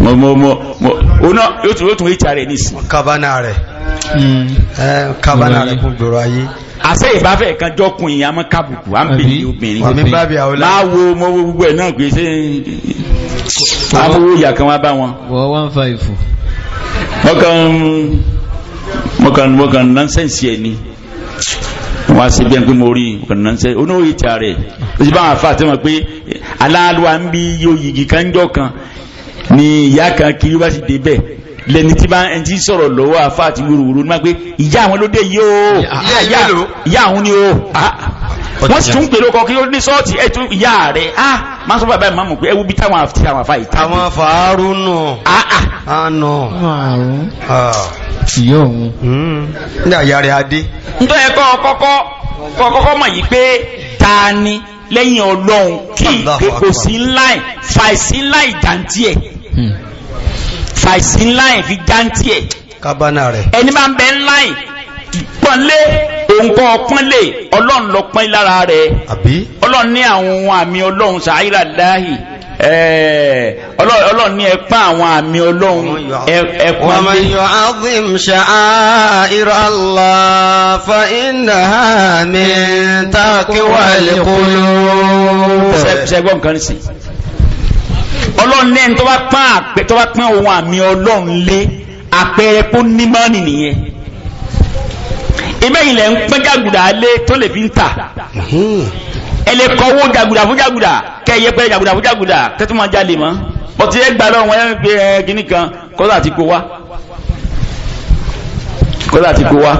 [SPEAKER 3] Mo mo mo mo òun náà yóò tún hr rẹ̀ nísìn.
[SPEAKER 1] Kabana rẹ̀. Kabana rẹ̀ kún gbòòrò ayé.
[SPEAKER 3] Àṣẹ ìbáfẹ́ kan jọkùn ìyá mọ́ kábùkù à ń bè ní obìnrin.
[SPEAKER 1] Wàmí bábí àwòlá.
[SPEAKER 3] Máa wo mo wo gbogbo ẹ̀ náà pé ṣé àbúrò ìyá kan wá bá wọn.
[SPEAKER 2] Wọ́n 15.
[SPEAKER 3] Mo kàn nonsense ẹ̀ ni wọ́n á ṣe bí ẹni pé mo rí mo kàn nonsense oníwòye tí a rẹ̀ ó sì bá wọn àfa àti wọn pé aláàlúwa ń bí yóò yìgì kan jọ kan ni ìyá kan kiri bá sì dé bẹ́ẹ̀ lẹni tí bá ẹni tí sọ̀rọ̀ lọ́wọ́ àfa àti wúruwúru ní ma pé ìyá àwọn ló dé yìí o, ìyá àwọn ni o. Wọ́n sì tún pèrò kọ kí ó ní sọ́ọ̀tì ẹ̀ tún ìyá rẹ̀ á máa sọ bàbá ìmáàmù pé ẹ wo bí táwọn àti àwọn àfa yìí.
[SPEAKER 1] Àwọn fàárù nù. Ànù.
[SPEAKER 2] Márùn-ún. Ìyá òun.
[SPEAKER 1] Ní àyà rẹ̀ adé.
[SPEAKER 3] Nítorí ẹ kọ́ kọ́kọ́ mọ̀ yìí pé ta ni lẹ́yìn Ọlọ́run kí kò sí ńlá ẹ̀ fàìsí ńlá ìjàntí ẹ̀ fàìsí ńlá ẹ̀ fi jántí ẹ̀.
[SPEAKER 1] Kábánà rẹ̀.
[SPEAKER 3] Ẹni máa ń bẹ ńlá ẹ̀ pọ́nlé òǹkọ́ pọ́nlé Ọlọ́run lọ pọ́n lára rẹ̀.
[SPEAKER 1] Àbí?
[SPEAKER 3] Ọlọ́run ní àwọn ohun àmì Ọlọ́run sàáyìrà láàyè, Ọlọ́run ní ẹ pọ́n àwọn àmì Ọlọ́run ẹ pọ́nlé.
[SPEAKER 4] ومن يعظم شعائر الله فإنها من تقوى القلوب.
[SPEAKER 3] Ṣẹgbọ́n nǹkan sí Ọlọ́run ní ẹni tó bá pọ́n àpẹ tó bá pọ́n ohun àmì Ọlọ́run lé, àpẹẹrẹ pé ó ní mọ́ọ̀nì nìyẹn. Ibẹ̀ ilẹ̀ ń pọ́n jàgùdà lé tó lè fi ń tà, ẹ lè kọ́wó jàgùdà fún jàgùdà, kẹ́ ẹ yẹ pé jàgùdà fún jàgùdà kẹ́tù máa jalè mọ́ bọ́tí ẹ gbà lọ́wọ́ ẹ gbé ẹ kíní kan kọ́sà ti kó wá, kọ́sà ti kó wá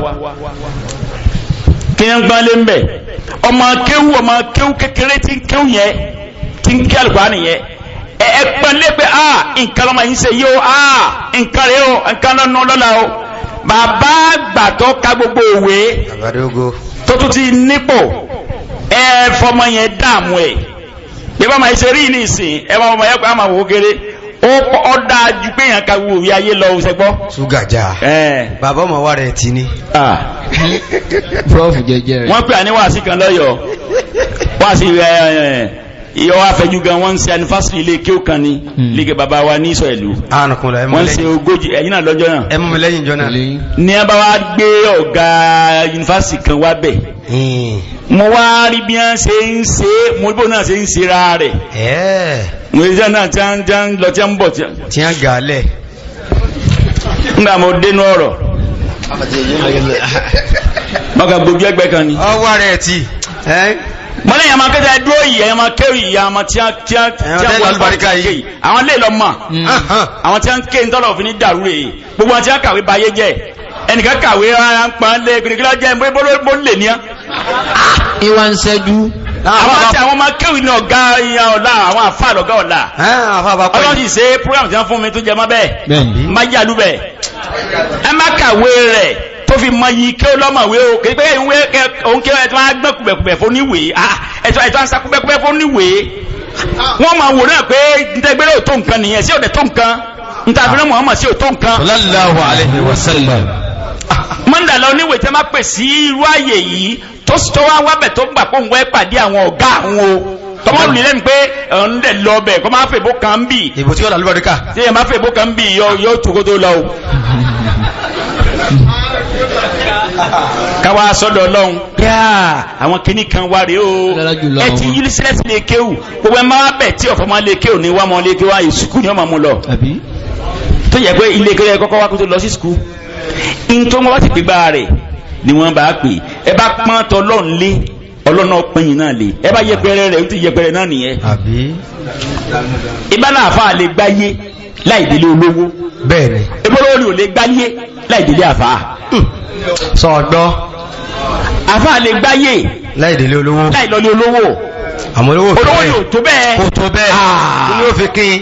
[SPEAKER 3] kí ni ń gbọ́n lé ń bẹ̀. Ọmọ kéwú, ọmọ kéwú kékeré tí ń kéwú yẹn, tí ń ké Àlùkùránì yẹn, ẹ ẹ pọ́n lé pé a nǹkan lọ́mọ yìí ń ṣe yìí o, a nǹkan rẹ o, nǹkan lọ́nà lọ́la o. Bàbá àgbà tó ka gbogbo òwe
[SPEAKER 1] Àgbàdógó.
[SPEAKER 3] tó tún ti nípò ẹ fọmọ yẹn dààmú ẹ bí bá máa ṣe rí ní ìsìn ẹ bá ọmọ yẹn kó àmà wò kéré ó dáa ju pé yẹn ka gbogbo òwe ayé lọ ṣẹgbọ́.
[SPEAKER 1] Ṣúgà já.
[SPEAKER 3] Ẹ
[SPEAKER 1] Bàbá ọmọ wa rẹ̀ ti ní.
[SPEAKER 3] ah
[SPEAKER 2] Prof jẹjẹ rẹ̀.
[SPEAKER 3] Wọ́n pè à ní wàásì kan lọ́yọ̀ọ́, wàásì ẹ̀ ìyọ́ afẹ́jú gan. Wọ́n ń ṣe anifásitì ilé kéwù kan ní ilé bàbá wa ní ìsọ̀ ìlú.
[SPEAKER 1] Ànàkùnlẹ̀ ẹ mú
[SPEAKER 3] Wọ́n ń ṣe
[SPEAKER 1] lẹ́yìn.
[SPEAKER 3] 40 ẹ̀yìn náà lọ́jọ́ náà.
[SPEAKER 1] Ẹ mú mi lẹ́yìn jọ náà.
[SPEAKER 3] Ní a bá wá gbé ọ̀gá yunifásitì kan wá bẹ̀, mo wá rí bí wọ́n ṣe ń ṣe é, mo rí bó náà ṣe ń ṣe ra rẹ̀. Mo rí sẹ́ náà tí wọ́n ń lọ tí wọ́n ń bọ̀ tí wọ́n.
[SPEAKER 1] Tí wọ́n gà á lẹ̀.
[SPEAKER 3] Nígbà mo dénú ọ̀rọ̀, mo kàn gbójú ẹgbẹ́ kan ni.
[SPEAKER 1] Ọwọ́ rẹ̀ ti.
[SPEAKER 3] Mo lẹ́yìn àmọ́ akẹ́kọ̀ọ́ dúró yìí, ẹ̀yìn àmọ́ kéwì yìí, àmọ́ tí wọ́n tí wọ́n tí wọ́n wà
[SPEAKER 1] Alùbáríkà yìí.
[SPEAKER 3] Àwọn lè lọ mọ̀ àwọn tí wọ́n ń ké ntọ́lọ̀ òfin ní dàrú rè. Gbogbo àwọn tí wọ́n kàwé bayé jẹ́, ẹnìkan kàwé ara ń pọn lé gbèrègbèrè jẹ́ bó lè ní.
[SPEAKER 2] Ìwà ń ṣẹ́jú.
[SPEAKER 3] Àwọn àti àwọn ọmọ kéwì ní ọ̀gá ìyá ọ̀la, àwọn àfa lọ́gá ọ̀la. Ọlọ́run sì ṣe program tí wọ́n fún mi tó jẹ mọ́ bẹ́ẹ̀.
[SPEAKER 2] Bẹ́ẹ̀ni.
[SPEAKER 3] Má yàlú bẹ́ẹ̀, ẹ má kàwé rẹ̀ tó fi mọ yìí kí ó lọ́mọ̀wé o, kì í pé ìwé òun kí ẹ tó wá gbọ́n kùbẹ̀kùbẹ̀ fún níwèé, ẹ tó wá ń sá kùbẹ̀kùbẹ̀ fún níwèé. Wọ́n máa wò náà pé ntẹ́gbẹ́rẹ́ ò tó nǹkan nìyẹn, sí òde tó nǹkan ntàfínà Muhammad sí ò tó nǹkan.
[SPEAKER 4] Sallallahu alayhi wa sallam.
[SPEAKER 3] Mọ́ndàlá oníwèé tẹ́ máa pè sí irú àyè yìí tó tó wá wábẹ̀ tó gbà pé òun wẹ́ pàdé àwọn ọ̀gá àwọn o tọmọ lù lẹ́nu pé ọ̀n dẹ̀ lọ bẹ̀ kọ́ máa fèbó kan bì.
[SPEAKER 1] Ìbò tí yóò lálùbáríkà.
[SPEAKER 3] Tí yẹn máa fèbó kan bì yóò tó kó tó lọ o. Káwa sọ́dọ̀ Ọlọ́run yáà àwọn kinní kan wá rèé o.
[SPEAKER 2] Lára jùlọ
[SPEAKER 3] Ẹ ti
[SPEAKER 2] àwọn.
[SPEAKER 3] yí sílẹ̀ sí lè kéwù, gbogbo ẹ máa bẹ̀ tí ọ̀fọ̀ máa lè kéwù ní wá mọ́ lè kéwù àyè sùkúù ni wọ́n máa mú lọ.
[SPEAKER 2] Àbí?
[SPEAKER 3] Tó yẹ pé ilé kéwù yẹ kọ́kọ́ wá kó tó lọ sí sùkúù ntọ́ wọn bá ti gbégbá rẹ̀ ni wọ́n bá pè ẹ bá pọ́n tọ́ Ọlọ́run lé, Ọlọ́run náà pín yín náà lé. Ẹ bá yẹpẹrẹ rẹ̀, ó ti yẹpẹrẹ náà nìyẹn.
[SPEAKER 1] Àbí?
[SPEAKER 3] Ìbá náà àfa lè gbáyé láì délé olówó.
[SPEAKER 1] Bẹ́ẹ̀ni.
[SPEAKER 3] Ebólówó ni ò lè gbáyé láì délé àfa.
[SPEAKER 1] Sọ ọgbọ́.
[SPEAKER 3] Àfa lè gbáyé
[SPEAKER 1] Láì délé olówó.
[SPEAKER 3] láì lọlé olówó.
[SPEAKER 1] Àmọ́ olówó
[SPEAKER 3] Olówó yóò tó bẹ́ẹ̀.
[SPEAKER 1] Kò tó bẹ́ẹ̀.
[SPEAKER 3] Ah.
[SPEAKER 1] Kí ló fi kín?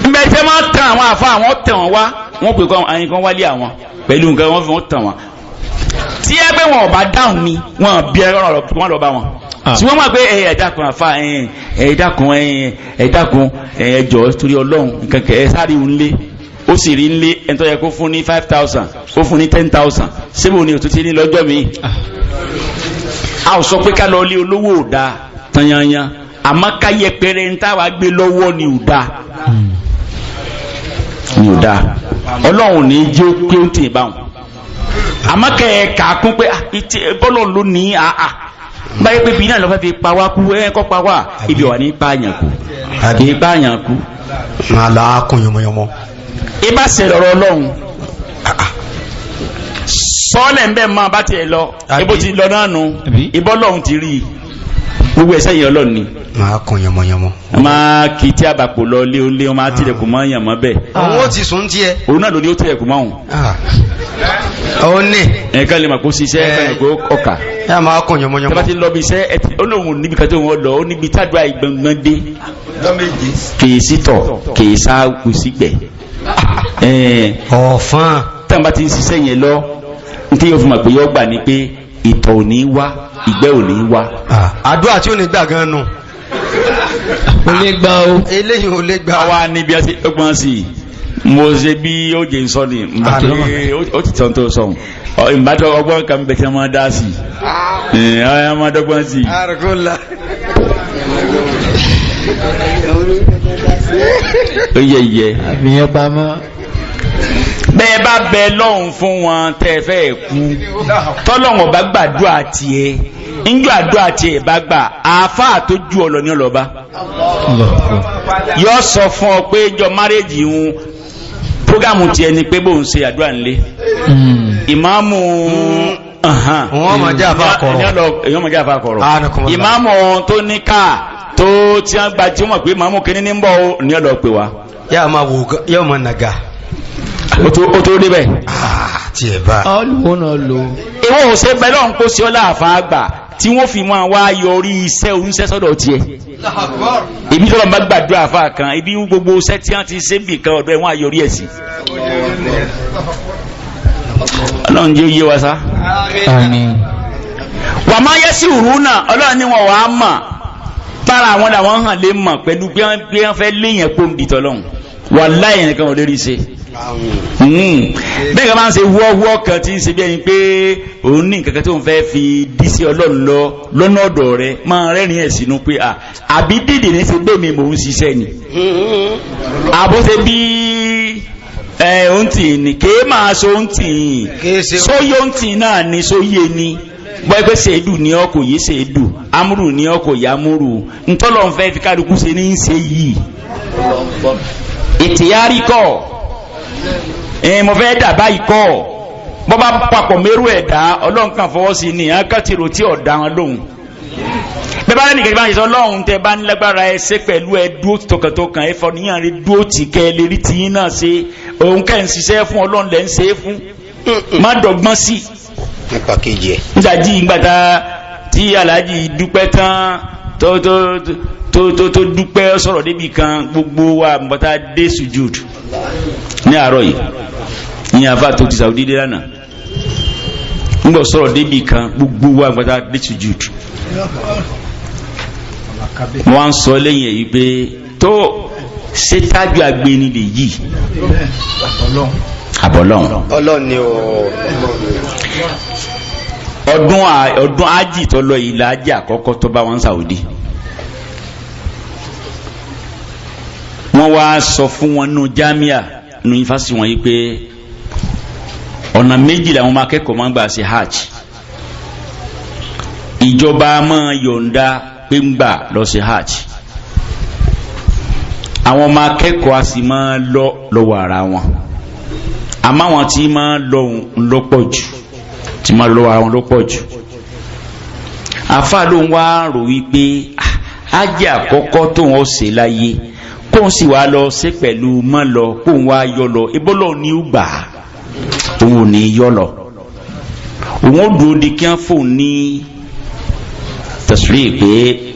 [SPEAKER 3] Mbẹ tẹ máa tẹ àwọn àfa, àwọn tẹ wọn wá. wọ́n pè kọ́ àyìn kan wálé àwọn pẹ̀lú nǹkan wọ́n fi wọ́n tàn wọ́n. Tí ẹ pé wọn ò bá dáhùn ni wọn bí ẹ wọn lọ bá wọn. Tí wọ́n mọ̀ pé ẹ dákun àfa, ẹ dákun, ẹ dákun, ẹ jọ̀ọ́ torí Ọlọ́run, nǹkan kẹ ẹ sáré ń lé, ó sì rí ń lé ẹni tó yẹ kó fún ní 5,000, ó fún ní 10,000, síbò ni òtún ti ní lọ́jọ́ mi. A ò sọ pé ká lọ lé olówó ò dáa tanyanyan, àmọ́ ká yẹpẹrẹ ń táwa gbé lọ́wọ́ ni ò dáa, ni ò dáa. Ọlọ́run ní jẹ́ pé ó tì báwọn, àmọ́ kẹ́ ẹ kà á kún pé bọ́lọ̀ ló ní àá báyìí pé bí náà lọ́fẹ́ fi pa wá kú, ẹ kọ́ pa wá ibi wà ní pààyàn kú, kì í pààyàn kú.
[SPEAKER 1] Máa là á kún yọmọyọmọ.
[SPEAKER 3] Ibà ṣe lọ́rọ̀ Ọlọ́run sọ́ọ̀lẹ̀ ń bẹ́ẹ̀ máa bá tiẹ̀ lọ, ibo ti lọ náà nù, ibọ́ lọ́hùn ti rí i, gbogbo ẹ̀sẹ̀ yẹn Ọlọ́run ni.
[SPEAKER 1] Máa kún yọmọyọmọ.
[SPEAKER 3] Máa kì í tí àbàpò lọ lé olé, wọn máa tilẹ̀kùn mọ́ yàn mọ́ bẹ́ẹ̀.
[SPEAKER 1] Òun ó ti sùn tiẹ̀.
[SPEAKER 3] Òun náà ló ní ó tilẹ̀kùn mọ́ òun.
[SPEAKER 1] Òun ní.
[SPEAKER 3] Ẹ̀ka lè mà kó ṣiṣẹ́, ẹ̀ka lè kó ọkà.
[SPEAKER 1] Ẹ máa kún yọmọyọmọ.
[SPEAKER 3] Tẹ́bá ti lọ bí iṣẹ́, ó lóun níbi kan tó ń lọ, ó níbi tádùá ìgbọ̀ngbọ̀n dé. Kì í sí tọ̀, kì í sá kù sí gbẹ̀.
[SPEAKER 1] Ọ̀fán.
[SPEAKER 3] Tẹ́wọ́n bá ti ń ṣiṣẹ́ yẹn lọ, ní tí yóò fi mọ̀ pé yóò gbà ní pé ìtọ̀ ò ní wá, ìgbẹ́ ò ní wá.
[SPEAKER 1] Àdúrà tí ò ní gbà gan nù.
[SPEAKER 2] Ó lè gbà o.
[SPEAKER 1] Eléyìí ò lè gbà.
[SPEAKER 3] Àwa níbi ọtí ọgbọ́n sí i, mo ṣe bí ó jẹ́ nsọ́ ni ó ti tán tó sọ̀hún ìbátọ̀ ọgbọ́n kan bẹ̀ tí wọ́n máa dá sí i, ẹ̀ máa dọ́gbọ́n sí i. Ó yẹ yẹ.
[SPEAKER 2] Àfihàn pamọ́.
[SPEAKER 3] Bẹ́ẹ̀ bá bẹ lọ́hùn fún wọn tẹ́ fẹ́ kú, tọ́lọ́hùn ọba gbàdúrà tiẹ̀, ńjọ́ àdúrà tiẹ̀ bá gbà, àáfàá tó ju ọ lọ ní ọlọ́ba yọ sọ fún ọ pé jọ márèjì ń prógámù tiẹ̀ ni pé bóun ṣe àdúrà ńlẹ̀ ìmáàmù
[SPEAKER 1] wọ́n máa jẹ́ àfa kọ̀rọ̀,
[SPEAKER 3] èèyàn máa jẹ́ àfa kọ̀rọ̀, ìmáàmù tó ní káà tó tí wọ́n gba tí wọ́n mọ̀ pé ìmáàmù kìíní ní ń bọ̀ ní ọ̀dọ̀ pè wá.
[SPEAKER 1] Yóò máa wò, yóò máa nàgà.
[SPEAKER 3] Ó tó débẹ̀.
[SPEAKER 1] Tiẹ̀ bá.
[SPEAKER 2] Olùwọ́n náà lò.
[SPEAKER 3] Ìwọ ò ṣe bẹ́ẹ̀ lọ́hùn kó ṣe ọ́ láàfà àgbà tí wọ́n fi máa wá yọrí iṣẹ́ oníṣẹ́ sọ́dọ̀ tiẹ̀. Ibi tó lọ́n bá gbàdúrà àfà kan, ibi gbogbo iṣẹ́ tí wọ́n ti ṣe bì kan ọ̀dọ̀ ẹ̀ wọ́n á yọrí ẹ̀ sí. Ọlọ́run jẹ́ oyé wa sá.
[SPEAKER 2] Àmín.
[SPEAKER 3] Wà máa yẹ sí òru náà, Ọlọ́run ni wọn wà á mọ̀. Para àwọn làwọn hàn lè mọ̀ pẹ̀lú bí wọ́n fẹ́ léyìn pòǹdì tọ́lọ́hún. Wàláhì nìkan ò lè rí ṣe. Bẹ́ẹ̀ kan máa ń ṣe wọ́wọ́ kan tí ń ṣe bí ẹni pé òun ní nǹkan kan tó ń fẹ́ fi dí sí Ọlọ́run lọ lọ́nà ọ̀dọ̀ rẹ̀, máa rẹ́rìn ẹ̀ sínú pé à àbí dìde ní ṣe bẹ́ẹ̀ mi mò ń ṣiṣẹ́ ni. Àbó ṣe bí ẹ òun tì ní kéé máa so òun tì í sóyè òun tì náà ni sóyè ni bọ́ẹ̀ pé ṣèédù ni ọ kò yé ṣèédù, amúrù ni ọ kò yá amúrù, ntọ́lọ́ ń fẹ́ fi kálukú ṣe ní í ṣe yìí. Ìtìyárí kọ́ ẹ̀ mo fẹ́ dà báyìí kọ́, bọ́ bá papọ̀ mẹ́rù ẹ̀dá Ọlọ́run kan fọwọ́ sí ni akátìrò tí ọ̀dà wọn lóhùn. Bẹ́ẹ̀ bá nìkan bá ń sọ Ọlọ́run tẹ bá ń lágbára ẹ ṣe pẹ̀lú ẹ dúró tọkàntọkàn, ẹ fọníyàn rẹ dúró tì kẹ́ ẹ lè rí tiyín náà ṣe, òun kẹ́ ń ṣiṣẹ́ fún Ọlọ́run lẹ́ ń ṣe é fún, má dọ̀gbọ́n sí i.
[SPEAKER 1] Nípa kejì ẹ̀.
[SPEAKER 3] Nígbàjí ìgbàta tí Aláàjì dúpẹ́ tán tó tó tó tó tó dúpẹ́ sọ̀rọ̀ débi kan, gbogbo wa bàtà dé sujud ní àárọ̀ yìí ní àfa tó ti Saudi dé lánàá, ńgbọ̀ sọ̀rọ̀ débi kan, gbogbo wa bàtà dé sujud. Wọ́n á sọ lẹ́yìn èyí pé tó ṣe tájú agbeni lè yí àbọ̀lọ́hún.
[SPEAKER 1] Ọlọ́run ni o.
[SPEAKER 3] Ọdún ájì tó lọ yìí lájì àkọ́kọ́ tó bá wọn Saudi. Wọ́n wá sọ fún wọn nù jámíà nù yunifásitì wọn yìí pé ọ̀nà méjì làwọn máa kẹ́kọ̀ọ́ máa ń gbà ṣe hajj. Ìjọba máa yọ̀ǹda pé ń gbà lọ ṣe hajj. Àwọn ọmọ akẹ́kọ̀ọ́ a sì máa lọ lọ́wọ́ ara wọn. Àmọ́ àwọn tí máa lọ lọ́pọ̀ jù, tí máa lọ́wọ́ ara wọn lọ́pọ̀ jù. Àfa ló ń wá rò wípé hajj àkọ́kọ́ tó ń ṣe láyé, kóun sì wá lọ ṣe pẹ̀lú mọ́ lọ, kóun wá yọ lọ, ebólọ́ ní ó gbà á, òun ò ní yọ lọ, òun ó dúró di kí wọ́n fóun ní tẹ̀sírí pé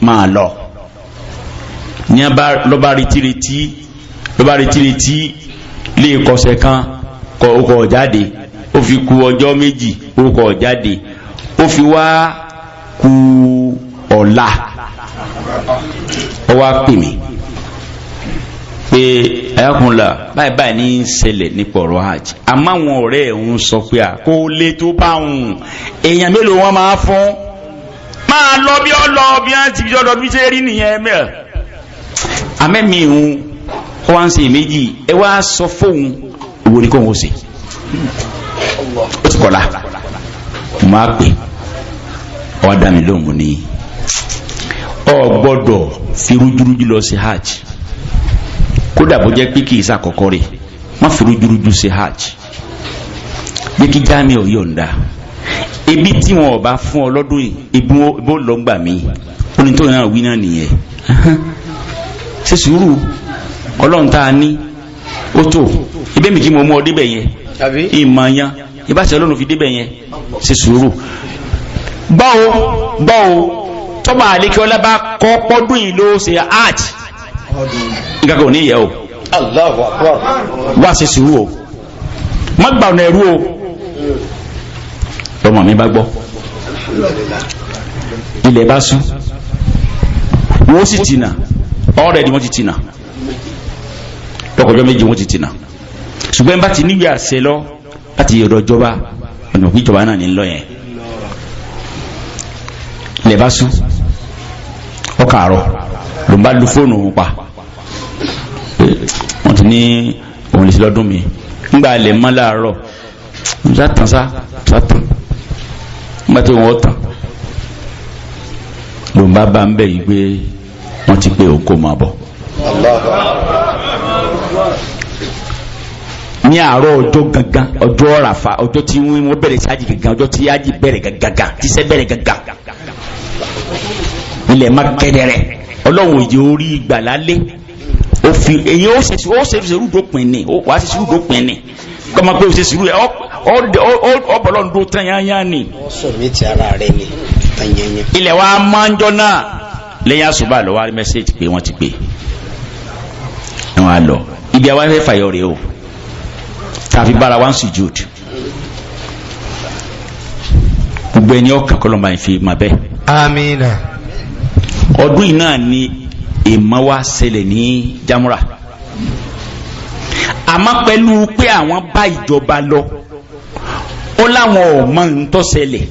[SPEAKER 3] máa lọ. Ní lọ́ba retí retí lọ́ba retí retí lè kọsẹ̀ kan Ó kọ̀ jáde. Ó fi ku ọjọ́ méjì, ó kọ̀ jáde. Ó fi wá ku ọ̀la. Ó wá pè mí pé ayakunla báyìí báyìí ní í ṣẹlẹ̀ nípa ọ̀rọ̀ hajj. Àmọ́ àwọn ọ̀rẹ́ ẹ̀ ń sọ pé à kó lè tó bá òun, èèyàn mélòó wọn máa fún, máa lọ bí ọ lọ bí wọn ti fi ọdọ bí ṣe rí nìyẹn mẹ. Àmẹ́mi ìhun ó wá ń ṣe méjì, ẹ wá sọ fóun ìwò ní kóun ó ṣe. Ó ti kọ̀la, mo máa pè ọ wá dá mi lóhùn ní ọ gbọ́dọ̀ fi rújúrújú lọ sí hajj, kódà bó jẹ́ pé kì í ṣàkọ́kọ́ rẹ̀, má fi rújúrújú ṣe hajj. Bí kí jáàmì ò yọ̀ǹda ebi tí wọn ò bá fún ọ lọ́dún yìí, ebi ó lọ gbà mí. Ó ní tó náà wí náà nìyẹn. Ṣe sùúrù, ọlọ́run tá a ní ó tó ibẹ̀ mi kí mo mú ọ débẹ̀ yẹn, ìmọ̀ yan ìbáṣẹ ọlọ́run fi débẹ̀ yẹn. Ṣe sùúrù. Báwo báwo tọ́ba àlékè ọlá bá kọ́ pọ́dún yìí ló ṣe hajj, nǹkan kò ní yẹ o.
[SPEAKER 1] Allahu Akbar.
[SPEAKER 3] Wá ṣe sùúrù o, má gbà ọ̀nà ẹ̀rú o. Lọ́mọ mi bá gbọ́, ilẹ̀ bá sùn, wọ́n sì tìǹà ọ̀rẹ́dì, wọ́n ti tìǹà lọ́kọ̀ọ́jọ́ méjì, wọ́n ti tìǹà. Ṣùgbọ́n bá ti níwèé àṣẹ lọ láti ọ̀dọ̀ ìjọba, ọ̀nà òkú ìjọba náà ní lọ yẹn. Ilẹ̀ bá sùn, ọkà àárọ̀ ló ń bá lu fóònù òun pa. Wọ́n ti ní òun lè ṣe lọ́dún mi ńgbà lè mọ́ láàárọ̀ sátán sá sátán ńgbà tí wọ́n tàn ló ń bá bá ń bẹ̀ yìí pé wọ́n ti pé òun kò máa bọ̀. Ní àárọ̀ ọjọ́ gangan, ọjọ́ ràfà, ọjọ́ tí wọ́n bẹ̀rẹ̀ sí ájì gangan, ọjọ́ tí ájì bẹ̀rẹ̀ gangan, tíṣẹ́ bẹ̀rẹ̀ gangan, ilẹ̀ má kẹ́dẹ̀rẹ̀. Ọlọ́run òye orí ìgbàlálé ó fi èyí ó ṣe ó ṣe sùúrù dópin ni, ó wàá ṣe sùúrù dópin ni, kọ́mọ pé ó ṣe sùúrù ẹ ọbọ̀lọ́ ń dó tán yányá ni.
[SPEAKER 1] Wọ́n sọ mí ti ara rẹ ni tán yányá.
[SPEAKER 3] Ilẹ̀ wa máa ń jọ náà lẹ́yìn àṣùbà lọ́wọ́ á rí mẹ́sẹ̀gì pé wọ́n ti pè é, wọ́n á lọ ibi àwa fẹ́ fàyọ rèé o, tàbí bára wa ń sùjúd gbogbo ẹni ọkàn kọlọ́mà ìfi mà bẹ́ẹ̀.
[SPEAKER 1] Amina.
[SPEAKER 3] Ọdún yìí náà ni èèmọ̀ wa ṣẹlẹ̀ ní Jamura, àmọ́ pẹ̀lú pé àwọn bá ìjọba lọ, ó láwọn ò mọ ń tó ṣẹlẹ̀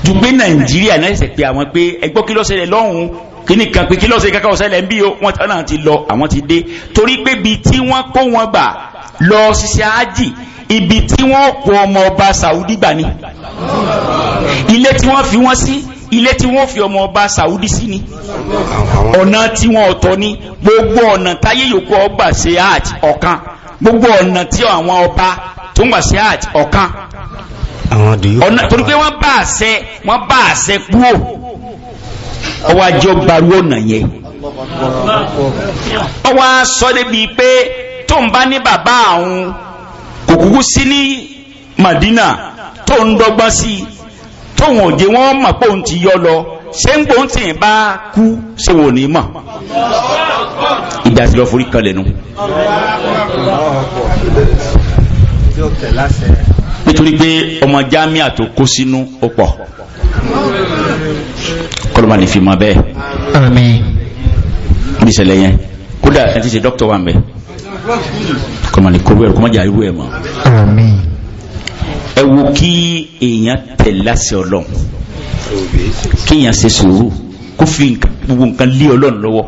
[SPEAKER 3] ju pé Nàìjíríà náà ṣẹ̀ṣẹ̀ pé àwọn pé ẹgbọ́ kí ló ṣẹlẹ̀ lọ́hùn-ún, kíní kan pé kí ló ṣe kankan ṣẹlẹ̀ ń bí o, wọ́n náà ti lọ, àwọn ti dé, torí pé ibi tí wọ́n kó wọn gbà lọ ṣiṣẹ́ ájì, ibi tí wọ́n kó ọmọ ọba Saudi gbà ni, ilé tí wọ́n fi wọ́n sí, ilé tí wọ́n fi ọmọ ọba Saudi sí ni, ọ̀nà tí wọ́n ọ̀tọ̀ ni, gbogbo ọ̀nà táyé yòókù ọgbà ṣe hajj ọ̀kan, gbogbo ọ̀nà tí àwọn ọba tó ń gbà ṣe hajj ọ̀kan, ọ̀nà torí pé wọ́n bá àṣẹ, wọ́n bá àṣẹ kúrò, ọwọ́ ajé ọgbàrú ọ̀nà yẹn, ọwọ́ aṣọ débi pé tó ń bá ní bàbá àwọn kò kúkú sí ní Madina tó ń dọ́gbọ́n sí i, tóun ò jẹ́ wọ́n mọ̀ pé òun ti yọ lọ, ṣé ń gbóhùn tì í bá kú ṣé wò ní mọ̀ ìdá sí lọ forí kan lẹ́nu. Nítorí pé ọmọ jámíà tó kó sínú ó pọ̀, kọlọ́mà ní fi mọ bẹ́ẹ̀.
[SPEAKER 2] Àmín.
[SPEAKER 3] Bí ìṣẹ̀lẹ̀ yẹn kódà ẹ ti ṣe dókítà wà ń bẹ, kọlọ́mà ní kóró ẹ̀rọ kọ́mọ́jà irú ẹ̀ mọ́.
[SPEAKER 2] Àmín.
[SPEAKER 3] Ẹ wo kí èèyàn tẹ̀ láṣẹ Ọlọ́run, kí èèyàn ṣe sùúrù, kó fi gbogbo nǹkan lé Ọlọ́run lọ́wọ́,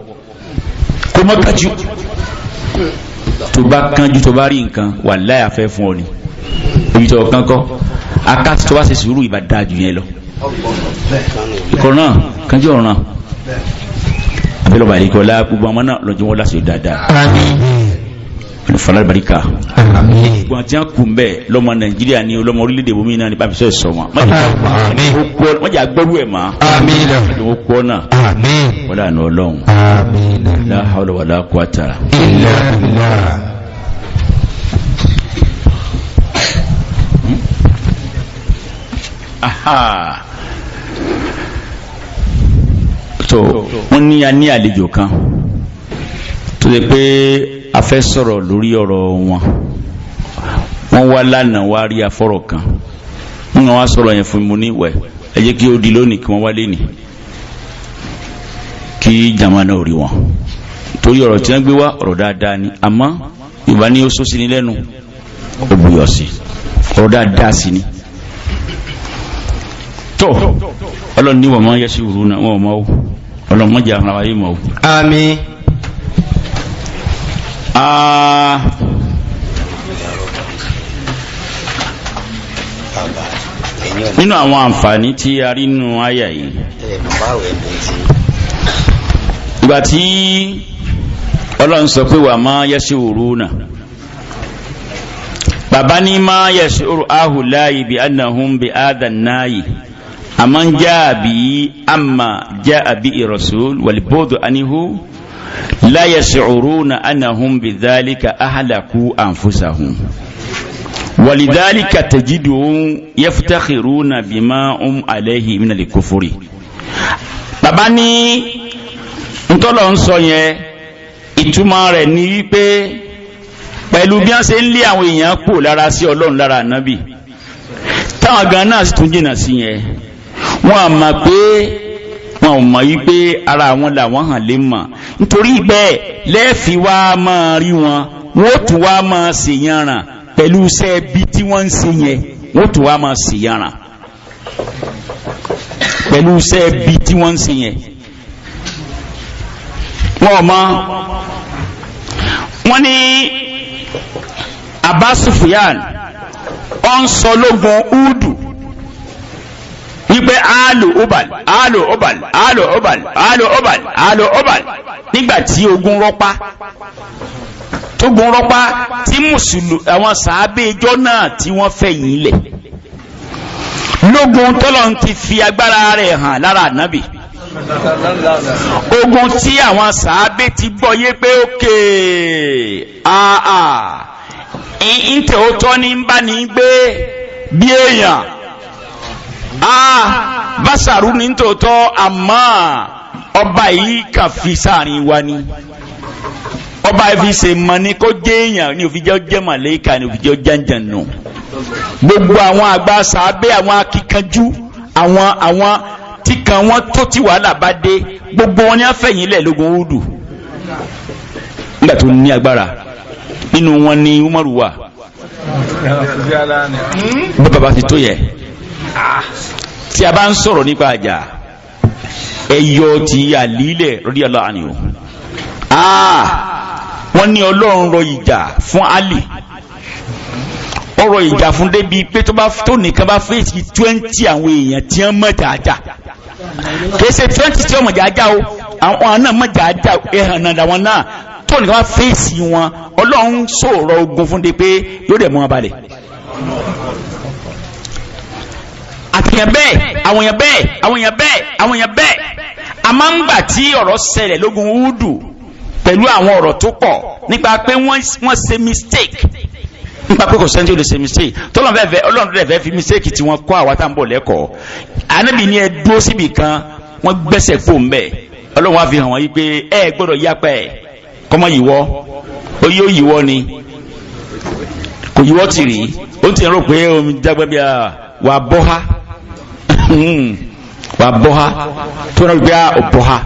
[SPEAKER 3] kó má kánjú. Tó bá kánjú, tó bá rí nǹkan wàláhì àfẹ́ fún ọ ni, ibi tó kán kọ́ akáṣí, tó bá ṣe sùúrù ìbá dáa jù yẹn lọ. Ikọ̀ náà kánjú ọ̀ràn abẹ́lọ́ba àdìgbọ́lá gbogbo àwọn náà lọ́jọ́ wọn láṣẹ dáadáa.
[SPEAKER 2] Àmín.
[SPEAKER 3] Fọlá barika.
[SPEAKER 2] Àmín.
[SPEAKER 3] Gbọ́n tí wọ́n kún bẹ́ẹ̀ lọ́mọ Nàìjíríà ni lọ́mọ orílẹ̀-èdè bomi náà ní bá fi sọ sọ wọn. Wọ́n jà gbọ́rú ẹ̀ mọ́.
[SPEAKER 2] Àmín.
[SPEAKER 3] Wọ́n kú náà.
[SPEAKER 2] Àmín.
[SPEAKER 3] Wọ́n dà nù Ọlọ́run.
[SPEAKER 2] Àmín.
[SPEAKER 3] La hawla wala quwwata.
[SPEAKER 2] Illa billah.
[SPEAKER 3] Aha. So wọ́n ní a ní àlejò kan tó ṣe pé a fẹ́ sọ̀rọ̀ lórí ọ̀rọ̀ wọn. Wọ́n wá lánàá wá rí afọ́rọ̀ kan, wọ́n wá sọ̀rọ̀ yẹn fún mi ní wẹ̀. Ẹ jẹ́ kí ó di lónìí kí wọ́n wálé ní kí jama náà rí wọn, torí ọ̀rọ̀ tí wọ́n gbé wá ọ̀rọ̀ dáadáa ni. Àmọ́ Yorùbá ní ó sósì ní lẹ́nu, ó buyọ̀ sí, ọ̀rọ̀ dáadáa sí ni. Tó Ọlọ́run ní wọ́n máa yẹ sí ìrú náà, wọ́n mọ́ ó. Ọlọ́run mọ́jà àwọn ayé mọ́ ó.
[SPEAKER 1] Àmín.
[SPEAKER 3] Nínú àwọn àǹfààní tí a rí nínú àyà yìí, ìgbà tí Ọlọ́run sọ pé wà máa yẹ́sí òru náà, bàbá ní máa yẹ́sí òru ahùláyì bí annahum bí adannáyì àmọ́ ń já àbí àmà já àbí ìrọ̀sùl wàlìbóòdù aníhù la yash'uruna annahum bidhalika ahlaku anfusahum walidhalika tajiduhum yaftakhiruna bima hum alayhi min al-kufri. Bàbá ní ntọ́lọ̀ ń sọ yẹn, ìtumọ̀ rẹ̀ ní wípé pẹ̀lú bí wọ́n ṣe ń lé àwọn èèyàn kù lára sí Ọlọ́run lára ànábì, táwọn gan náà sì tún jìnnà sí yẹn, wọ́n á mọ̀ pé wọn ò mọ̀ wípé ara àwọn làwọn hàn lè mọ̀. Nítorí bẹ́ẹ̀ lẹ́ẹ̀fì wá máa rí wọn, wọ́n ó tún wá máa ṣèyànràn pẹ̀lú iṣẹ́ bí tí wọ́n ń ṣe yẹn, wọ́n ó tún wá máa ṣèyànràn pẹ̀lú iṣẹ́ bí tí wọ́n ń ṣe yẹn. Wọn ò mọ̀. Wọ́n ní Abba Sufyan ó ń sọ lógun Udu wípé alu obal alu obal alu obal alu obal alu obal, nígbàtí ogun rọpa, tógun rọpa tí mùsùlùmí àwọn sàábé ijọ́ náà tí wọ́n fẹ̀yìn lẹ̀ lógun tọ́lọ̀ ti fi agbára rẹ̀ hàn lára ànábì, ogun tí àwọn sàábé ti gbọ́ yé pé ókè àà ìǹtẹ̀ òótọ́ ní ń bá ní gbé bí èèyàn báṣàrú ní tòótọ́, àmọ́ ọba yìí kàn fi sáàrin wa ni, ọba yìí fi ṣe mọ ní kó jẹ́ èèyàn ní òfin jẹ́ jẹ́ màlẹ́kà ní òfin jẹ́ jẹ́ǹjẹ̀n nù. Gbogbo àwọn àgbà sàábé, àwọn akíkanjú, àwọn tí kan wọn tó tí wàhálà bá dé, gbogbo wọn ni wọ́n fẹ̀yìn lẹ̀ lógun Údù nígbà tó ní agbára. Nínú wọn ni Umaru wà, bí bàbá ti tó yẹ. Tí a bá ń sọ̀rọ̀ nípa àjà ẹyọ ti àlílẹ̀ radiyallahu anhu, wọ́n ní Ọlọ́run rọ ìjà fún Ali, ọ̀rọ̀ ìjà fún débi pé tó nìkan bá fèsì 20 àwọn èèyàn tí wọ́n mọ̀ jàjà, kìí ṣe 20 tí wọ́n mọ̀ jàjà o, àwọn náà mọ̀ jàjà ẹ̀hàn náà làwọn náà, tó nìkan bá fèsì wọn, Ọlọ́run sọ̀rọ̀ ogun fún de pé yóò dẹ̀ mú wọn balẹ̀. Àtìyàn bẹ́ẹ̀, àwọn èèyàn bẹ́ẹ̀, àwọn èèyàn bẹ́ẹ̀, àwọn èèyàn bẹ́ẹ̀. A máa ń gbà tí ọ̀rọ̀ ṣẹlẹ̀ lógun Údù pẹ̀lú àwọn ọ̀rọ̀ tó pọ̀ nípa pé wọ́n ṣe mistake, nípa pé kò sẹ́ni tí ó lè ṣe mistake, tọ́lọ́n fẹ́ fẹ́ Ọlọ́run rẹ̀ fẹ́ fi mistake tí wọ́n kọ́ àwa tá ń bọ̀ lẹ́kọ̀ọ́. Ànábì ní ẹ dúró síbi kan, wọ́n gbẹ́sẹ̀ pò ń bẹ̀, Ọlọ́run wá fi hàn wọ́n yí pé ẹ gbọ́dọ̀ yápa ẹ̀ kọ́mọ yìwọ́, ó yóò yìwọ́ ni, kò yìwọ́ tì rí, ó ti rò pé omi jágbẹ́ bí wà bọ́ ha, wà bọ́ ha, tó náà gbé ọ̀ bọ́ ha,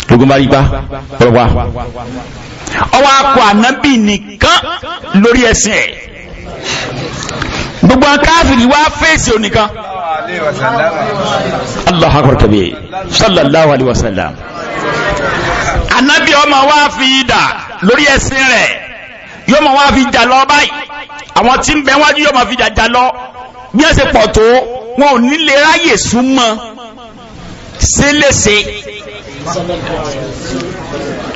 [SPEAKER 3] lógun bá rí gbá ọ̀rọ̀ wa. Ọwọ́ akọ ànábì nìkan lórí ẹ̀sìn ẹ̀, gbogbo akáfìrí wá fèsì onìkan. Allahu akbar kabir, sallallahu alaihi wasallam. Ànábì ọmọ wa fi dà lórí ẹ̀sìn rẹ̀, yóò máa wá fi jà lọ báyìí, àwọn tí ń bẹ wájú yóò máa fi jà lọ, bí wọ́n ṣe pọ̀ tó wọn ò ní lè ráyè súnmọ́ ṣeléṣe.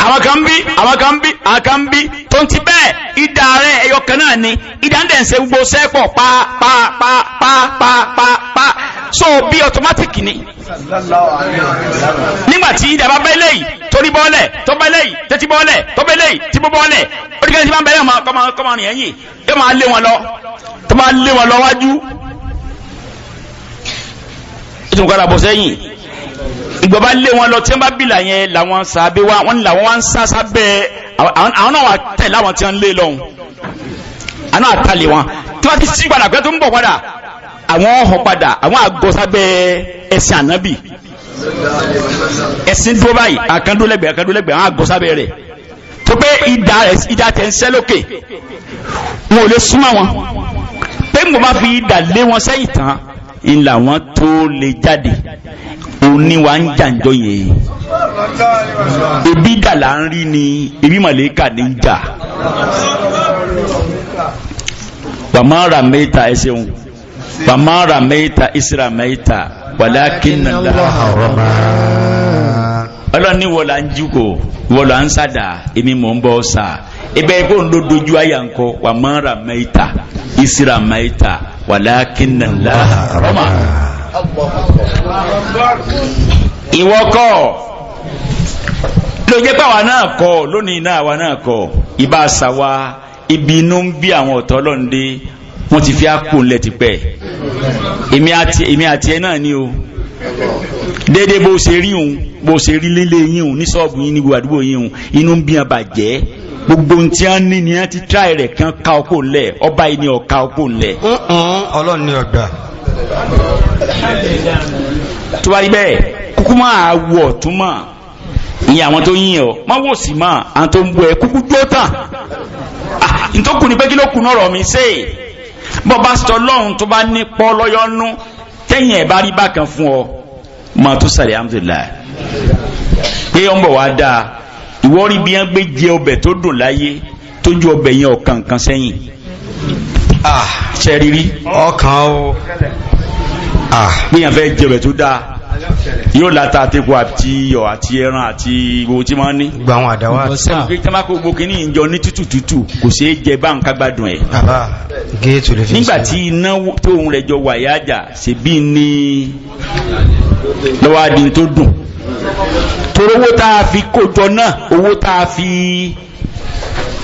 [SPEAKER 3] Àwọn kan bí, àwọn kan bí, àwọn kan bí, tó ń ti bẹ́ẹ̀ ìdá rẹ̀ ẹyọ kan náà ni ìdá ń dẹ̀ ń ṣe gbogbo sẹ́pọ̀ pa pa pa pa pa pa pa, so bí automatic ni. Nígbà tí ìdá bá bẹ́ léyìí torí bọ́ọ̀lẹ̀ tó bẹ́ léyìí tẹ́tí bọ́ọ̀lẹ̀ tó bẹ́ léyìí tí bó bọ́ọ̀lẹ̀ ó dìgbà tí bá ń bẹ̀rẹ̀ kọ́mọ rìn ẹ̀yìn yóò máa lé wọn lọ, tó máa lé wọn lọ wájú, ètò ìkọ́ra bọ̀ sẹ́yìn. Ìgbọ̀bá lé wọn lọ tí wọ́n bá bìlà yẹn làwọn sàbẹ̀ wa wọ́n làwọn wá ń sá sábẹ́ àwọn náà wà tẹ̀ láwọn tí wọ́n ń lé lọ́hùn. Àná àtàlẹ̀ wọn. Tí wọ́n ti sí padà pé tó ń bọ̀ padà, àwọn ọ̀họ̀ padà, àwọn àgọ́ sábẹ́ ẹ̀sìn ànábì. Ẹ̀sìn dúró báyìí, àkàndólẹ́gbẹ̀ẹ́ àkàndólẹ́gbẹ̀ẹ́, àwọn àgọ́ sábẹ́ rẹ̀. Tó pé ìdá tẹ̀ ń sẹ́ lókè, wọn ò lè súnmọ́ wọn. Pé ń bọ̀ bá fi ìdá lé wọn sẹ́yìn tán, ńlá wọn tó lè jáde. Òní wa ń jàǹjọ yẹn. Ebi dà là ń rí ni, ebi màlẹ́kà ní ń jà. Wàmà ràmẹ́ta ẹsẹ̀ wọn. Wàmà ràmẹ́ta ìsirà mẹ́ta wàlákìnnà
[SPEAKER 2] Rama.
[SPEAKER 3] Ọlọ́run ní wọ́n là ń jùkọ̀, wọ́n là ń sàdà, èmi mò ń bọ́ sà ebe kó ń lo dojú àyà ńkọ. Wàmà ràmẹ́ta ìsirà mẹ́ta wàlákìnnà rọ́mà. Ìwọ kọ́ ló jẹ́ pé àwa náà kọ́ lónìí náà, àwa náà kọ́ ibà àṣà wa, ibi inú ń bí àwọn ọ̀tọ́ ọlọ́run dé, wọ́n ti fi àpò ńlẹ̀ tipẹ́. Èmi àti ẹ náà ni o. Déédéé bó ṣe rí òun, bó ṣe rí lílé yín òun, ní ṣọ́ọ̀bù yín, ní gbogbo àdúgbò yín òun, inú ń bí wọn bàjẹ́. Gbogbo ohun tí wọ́n ní ni wọ́n ti tíráì rẹ̀ kan ká ọkọ̀ ńlẹ̀. Ọba yìí ni ọ̀ka ọkọ̀ ńlẹ̀.
[SPEAKER 1] Ọlọ́run ní ọgbà.
[SPEAKER 3] Tó bá rí bẹ́ẹ̀, kúkú máa wọ̀ ọ̀tún mọ̀ ìyẹn àwọn tó yín ọ, má wò sí mọ́ àwọn tó ń bú ẹ, kúkú dúró tán. Ntòkù ni pé kí ló kù náà rọ̀ mí sè bọ́ bá sọ lọ́hùn tó bá ní pọ́ lọ́yọ́nú tẹ́yìn ẹ̀ bá rí bákan fún ọ, máa tó sàlẹ̀ alhamdulilayi pé ó ń bọ̀ wá dáa. Ìwọ rí bí wọ́n gbé jẹ ọbẹ̀ tó dùn láyé, tójú ọbẹ̀ yẹn ọ̀kan kan sẹ́yìn. Ṣe rírí?
[SPEAKER 1] Ọkàn o.
[SPEAKER 3] Bí yẹn fẹ́ jẹ ọbẹ̀ tó dáa, yóò láta àtẹkù àti iyọ̀ àti ẹran àti gbogbo tí wọ́n ní.
[SPEAKER 1] Gba àwọn àdáwà.
[SPEAKER 3] Pé tí wọ́n bá kó gbogbo kínní ìjọ ní tútù tútù, kò ṣeé jẹ bá nǹkan gbádùn ẹ̀.
[SPEAKER 1] Bàbá géètù lè fi.
[SPEAKER 3] Nígbà tí iná tóun rẹ̀ jọ wàyà àjà ṣèbí ní lọ́wọ́ adi tó dùn, torí owó tá a fi kó jọ náà, owó tá a fi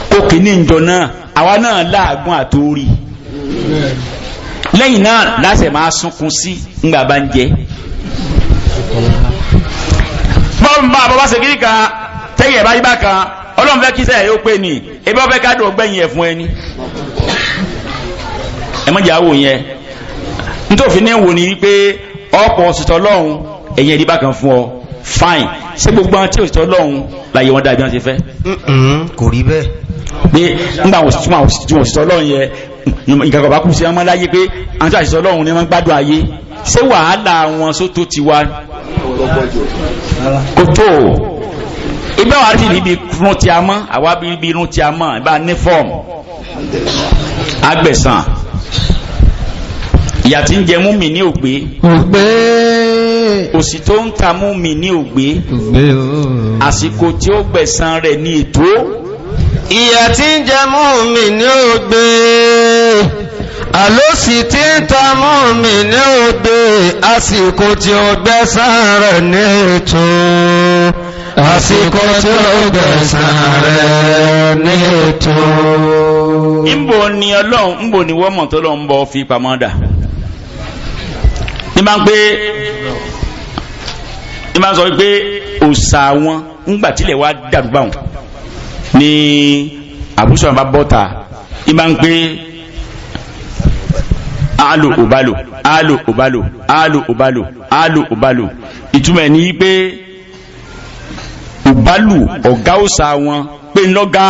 [SPEAKER 3] kó kínní ìjọ náà, àwa náà láàgùn àtórí lẹ́yìn náà láṣẹ máa sunkún sí ńgbà bá ń jẹ bọ́ọ̀n bá bàbá ṣe kiri kan tẹ́yìn ẹ̀ bá yí bá kan. Ọlọ́run fẹ́ kí sẹ́yìn yóò pé ní ebi wọ́n fẹ́ ká dùn ọgbẹ́yìn ẹ̀ fún ẹni. Ẹ má jẹ́ àwò yẹn. Nítòfin ní wò ní wípé ọ̀pọ̀ òṣìṣẹ́ ọlọ́run ẹ̀yìn ẹ̀rí bá kan fún ọ, fine. Ṣé gbogbo àwọn tí òṣìṣẹ́ ọlọ́run láyé wọn dàbí wọn ṣe fẹ́?
[SPEAKER 1] Kò rí bẹ́ẹ̀.
[SPEAKER 3] Pé ńgbà wọn òṣìṣẹ́ ọlọ́run yẹn, nǹkan kan bá kú sí wọn láyé pé àwọn tí òṣìṣẹ́ ọlọ́run ni wọ́n gbádùn ayé, ṣé wàhálà wọn sótó ti wá kò tó ibà wà sí níbi irun tí a mọ́, àwa bí ibi irun tí a mọ́ ibà ní fọ́ọ̀mù agbẹ̀sán ìyà tí ń jẹ mú mi ní ògbé.
[SPEAKER 2] Ògbé.
[SPEAKER 3] Òsì tó ń ta mú mi ní ògbé.
[SPEAKER 2] Ògbé o.
[SPEAKER 3] Àsìkò tí ó gbẹ̀san rẹ̀ ní ètò.
[SPEAKER 4] Ìyà tí ń jẹ mú mi ní ògbé, àlósì tí ń ta mú mi ní ògbé, àsìkò tí ó gbẹ̀san rẹ̀ ní ètò, àsìkò tí ó gbẹ̀san rẹ̀ ní ètò.
[SPEAKER 3] Ńbò ni ọlọ́run, ńbò ni wọ́n mọ̀ tó lọ́n ń bọ̀ fi pamọ́ dà ní máa ń pé ní máa ń sọ pé òòṣà wọn ńgbà tílẹ̀ wá dàrú báwọn ní àbúṣọ bá bọ́ta ní máa ń pé alo òbálò, alo òbálò, alo òbálò, alo òbálò. Ìtumọ̀ ẹ̀ ní pé òbálù ọ̀gá òòṣà wọn pé ńlọ́gá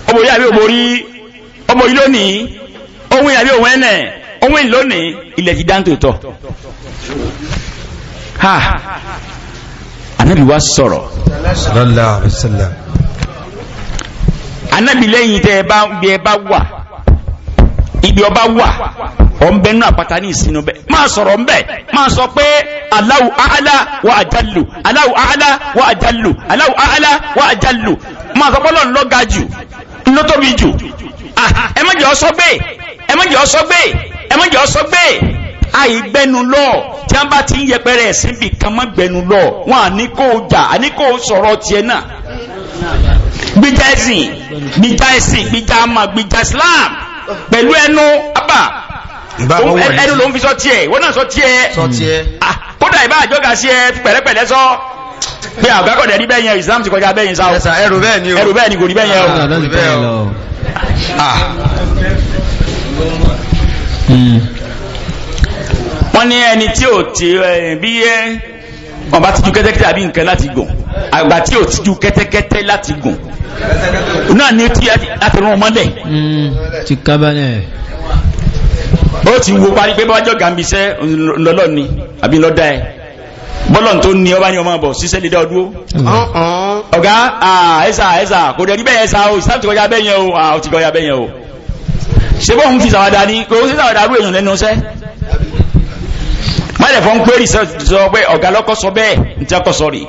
[SPEAKER 3] ọmọ yìí àbí òborí ọmọ yìí lónìí, ohun yìí àbí òun ẹnẹ ohun yìí lónìí, ilẹ̀ ti dáńtò tọ̀ ha. Anabi wa sọ̀rọ̀.
[SPEAKER 1] Sallallahu alaihi wasallam.
[SPEAKER 3] Anabi lẹ́yìn tẹ́ ẹ bá bí ẹ bá wà, ibi ọba wà, ọ̀nbẹ nínú àpáta ní ìsinú bẹ́ẹ̀ máa sọ̀rọ̀ ńbẹ, máa sọ pé Allahu a'la wa ajallu, Allahu a'la wa ajallu, Allahu a'la wa ajallu. Máa sọ pé Ọlọ́run ló ga jù, ló tóbi jù. Ẹ má jẹ́ ọ sọ gbé, ẹ má jẹ́ ọ sọ gbé, ẹ má jẹ́ ọ sọ gbé. Àìgbẹ́nu lọ tí wọ́n bá ti ń yẹpẹrẹ ẹ̀sìn bì kan, má gbẹ́nu lọ wọn. À ní kó o jà, à ní kó o sọ̀rọ̀ tiẹ̀ náà. Gbìjà ẹ̀sìn, gbìjà ẹ̀sìn, gbìjà àmà, gbìjà Islam pẹ̀lú ẹnu abà. Ẹnu ló ń fi sọ tiẹ̀, ìwọ náà sọ tiẹ̀.
[SPEAKER 1] Sọ tiẹ̀.
[SPEAKER 3] Kódà ìbá àjọgà sí ẹ pẹ̀lẹ́pẹ̀lẹ́ sọ pé àgbàkọ̀dẹ̀ rí bẹ́ẹ̀ yẹn, Islam ti kọjá bẹ́ẹ̀ yẹn sáwọ́.
[SPEAKER 1] Ẹ̀sà ẹrù bẹ́ẹ̀ ni o.
[SPEAKER 3] Ẹrù bẹ́ẹ̀ ni, kò rí bẹ́ẹ̀ yẹn o.
[SPEAKER 1] Kò rí bẹ́ẹ̀ o.
[SPEAKER 3] Wọ́n ní ẹni tí ò ti bí ẹ wọ́n bá ti ju kẹ́tẹ́kẹ́tẹ́ àbí nǹkan láti gùn, àgbà tí ò ti ju kẹ́tẹ́kẹ́tẹ́ láti gùn náà ní tí láti rún ọmọlẹ̀.
[SPEAKER 2] Ti kábàlẹ̀.
[SPEAKER 3] Ó ti wo parí pé bájọ́ gàmbíṣẹ́ ńlọlọ́ ni àbí ńlọ́dá ẹ bọ́lọ̀ tó ní ọba ní ọmọ bọ̀ ṣiṣẹ́ lè dá ọ dúró. Ọ̀gá ẹ̀sà ẹ̀sà kò dẹ̀ rí bẹ́ẹ̀ ẹ̀sà o, ìsáàtì kọjá bẹ́ẹ̀ yẹn o, ó ti kọjá bẹ́ẹ̀ yẹn o. Ṣé bóun fi sàwádà ni kò sí sàwádà rú èèyàn lẹ́nu iṣẹ́. Mọ́lẹ̀ fọ́n pé sọ pé ọ̀gá lọ́kọ́ sọ bẹ́ẹ̀ ní tí a kọ́ sọ rè.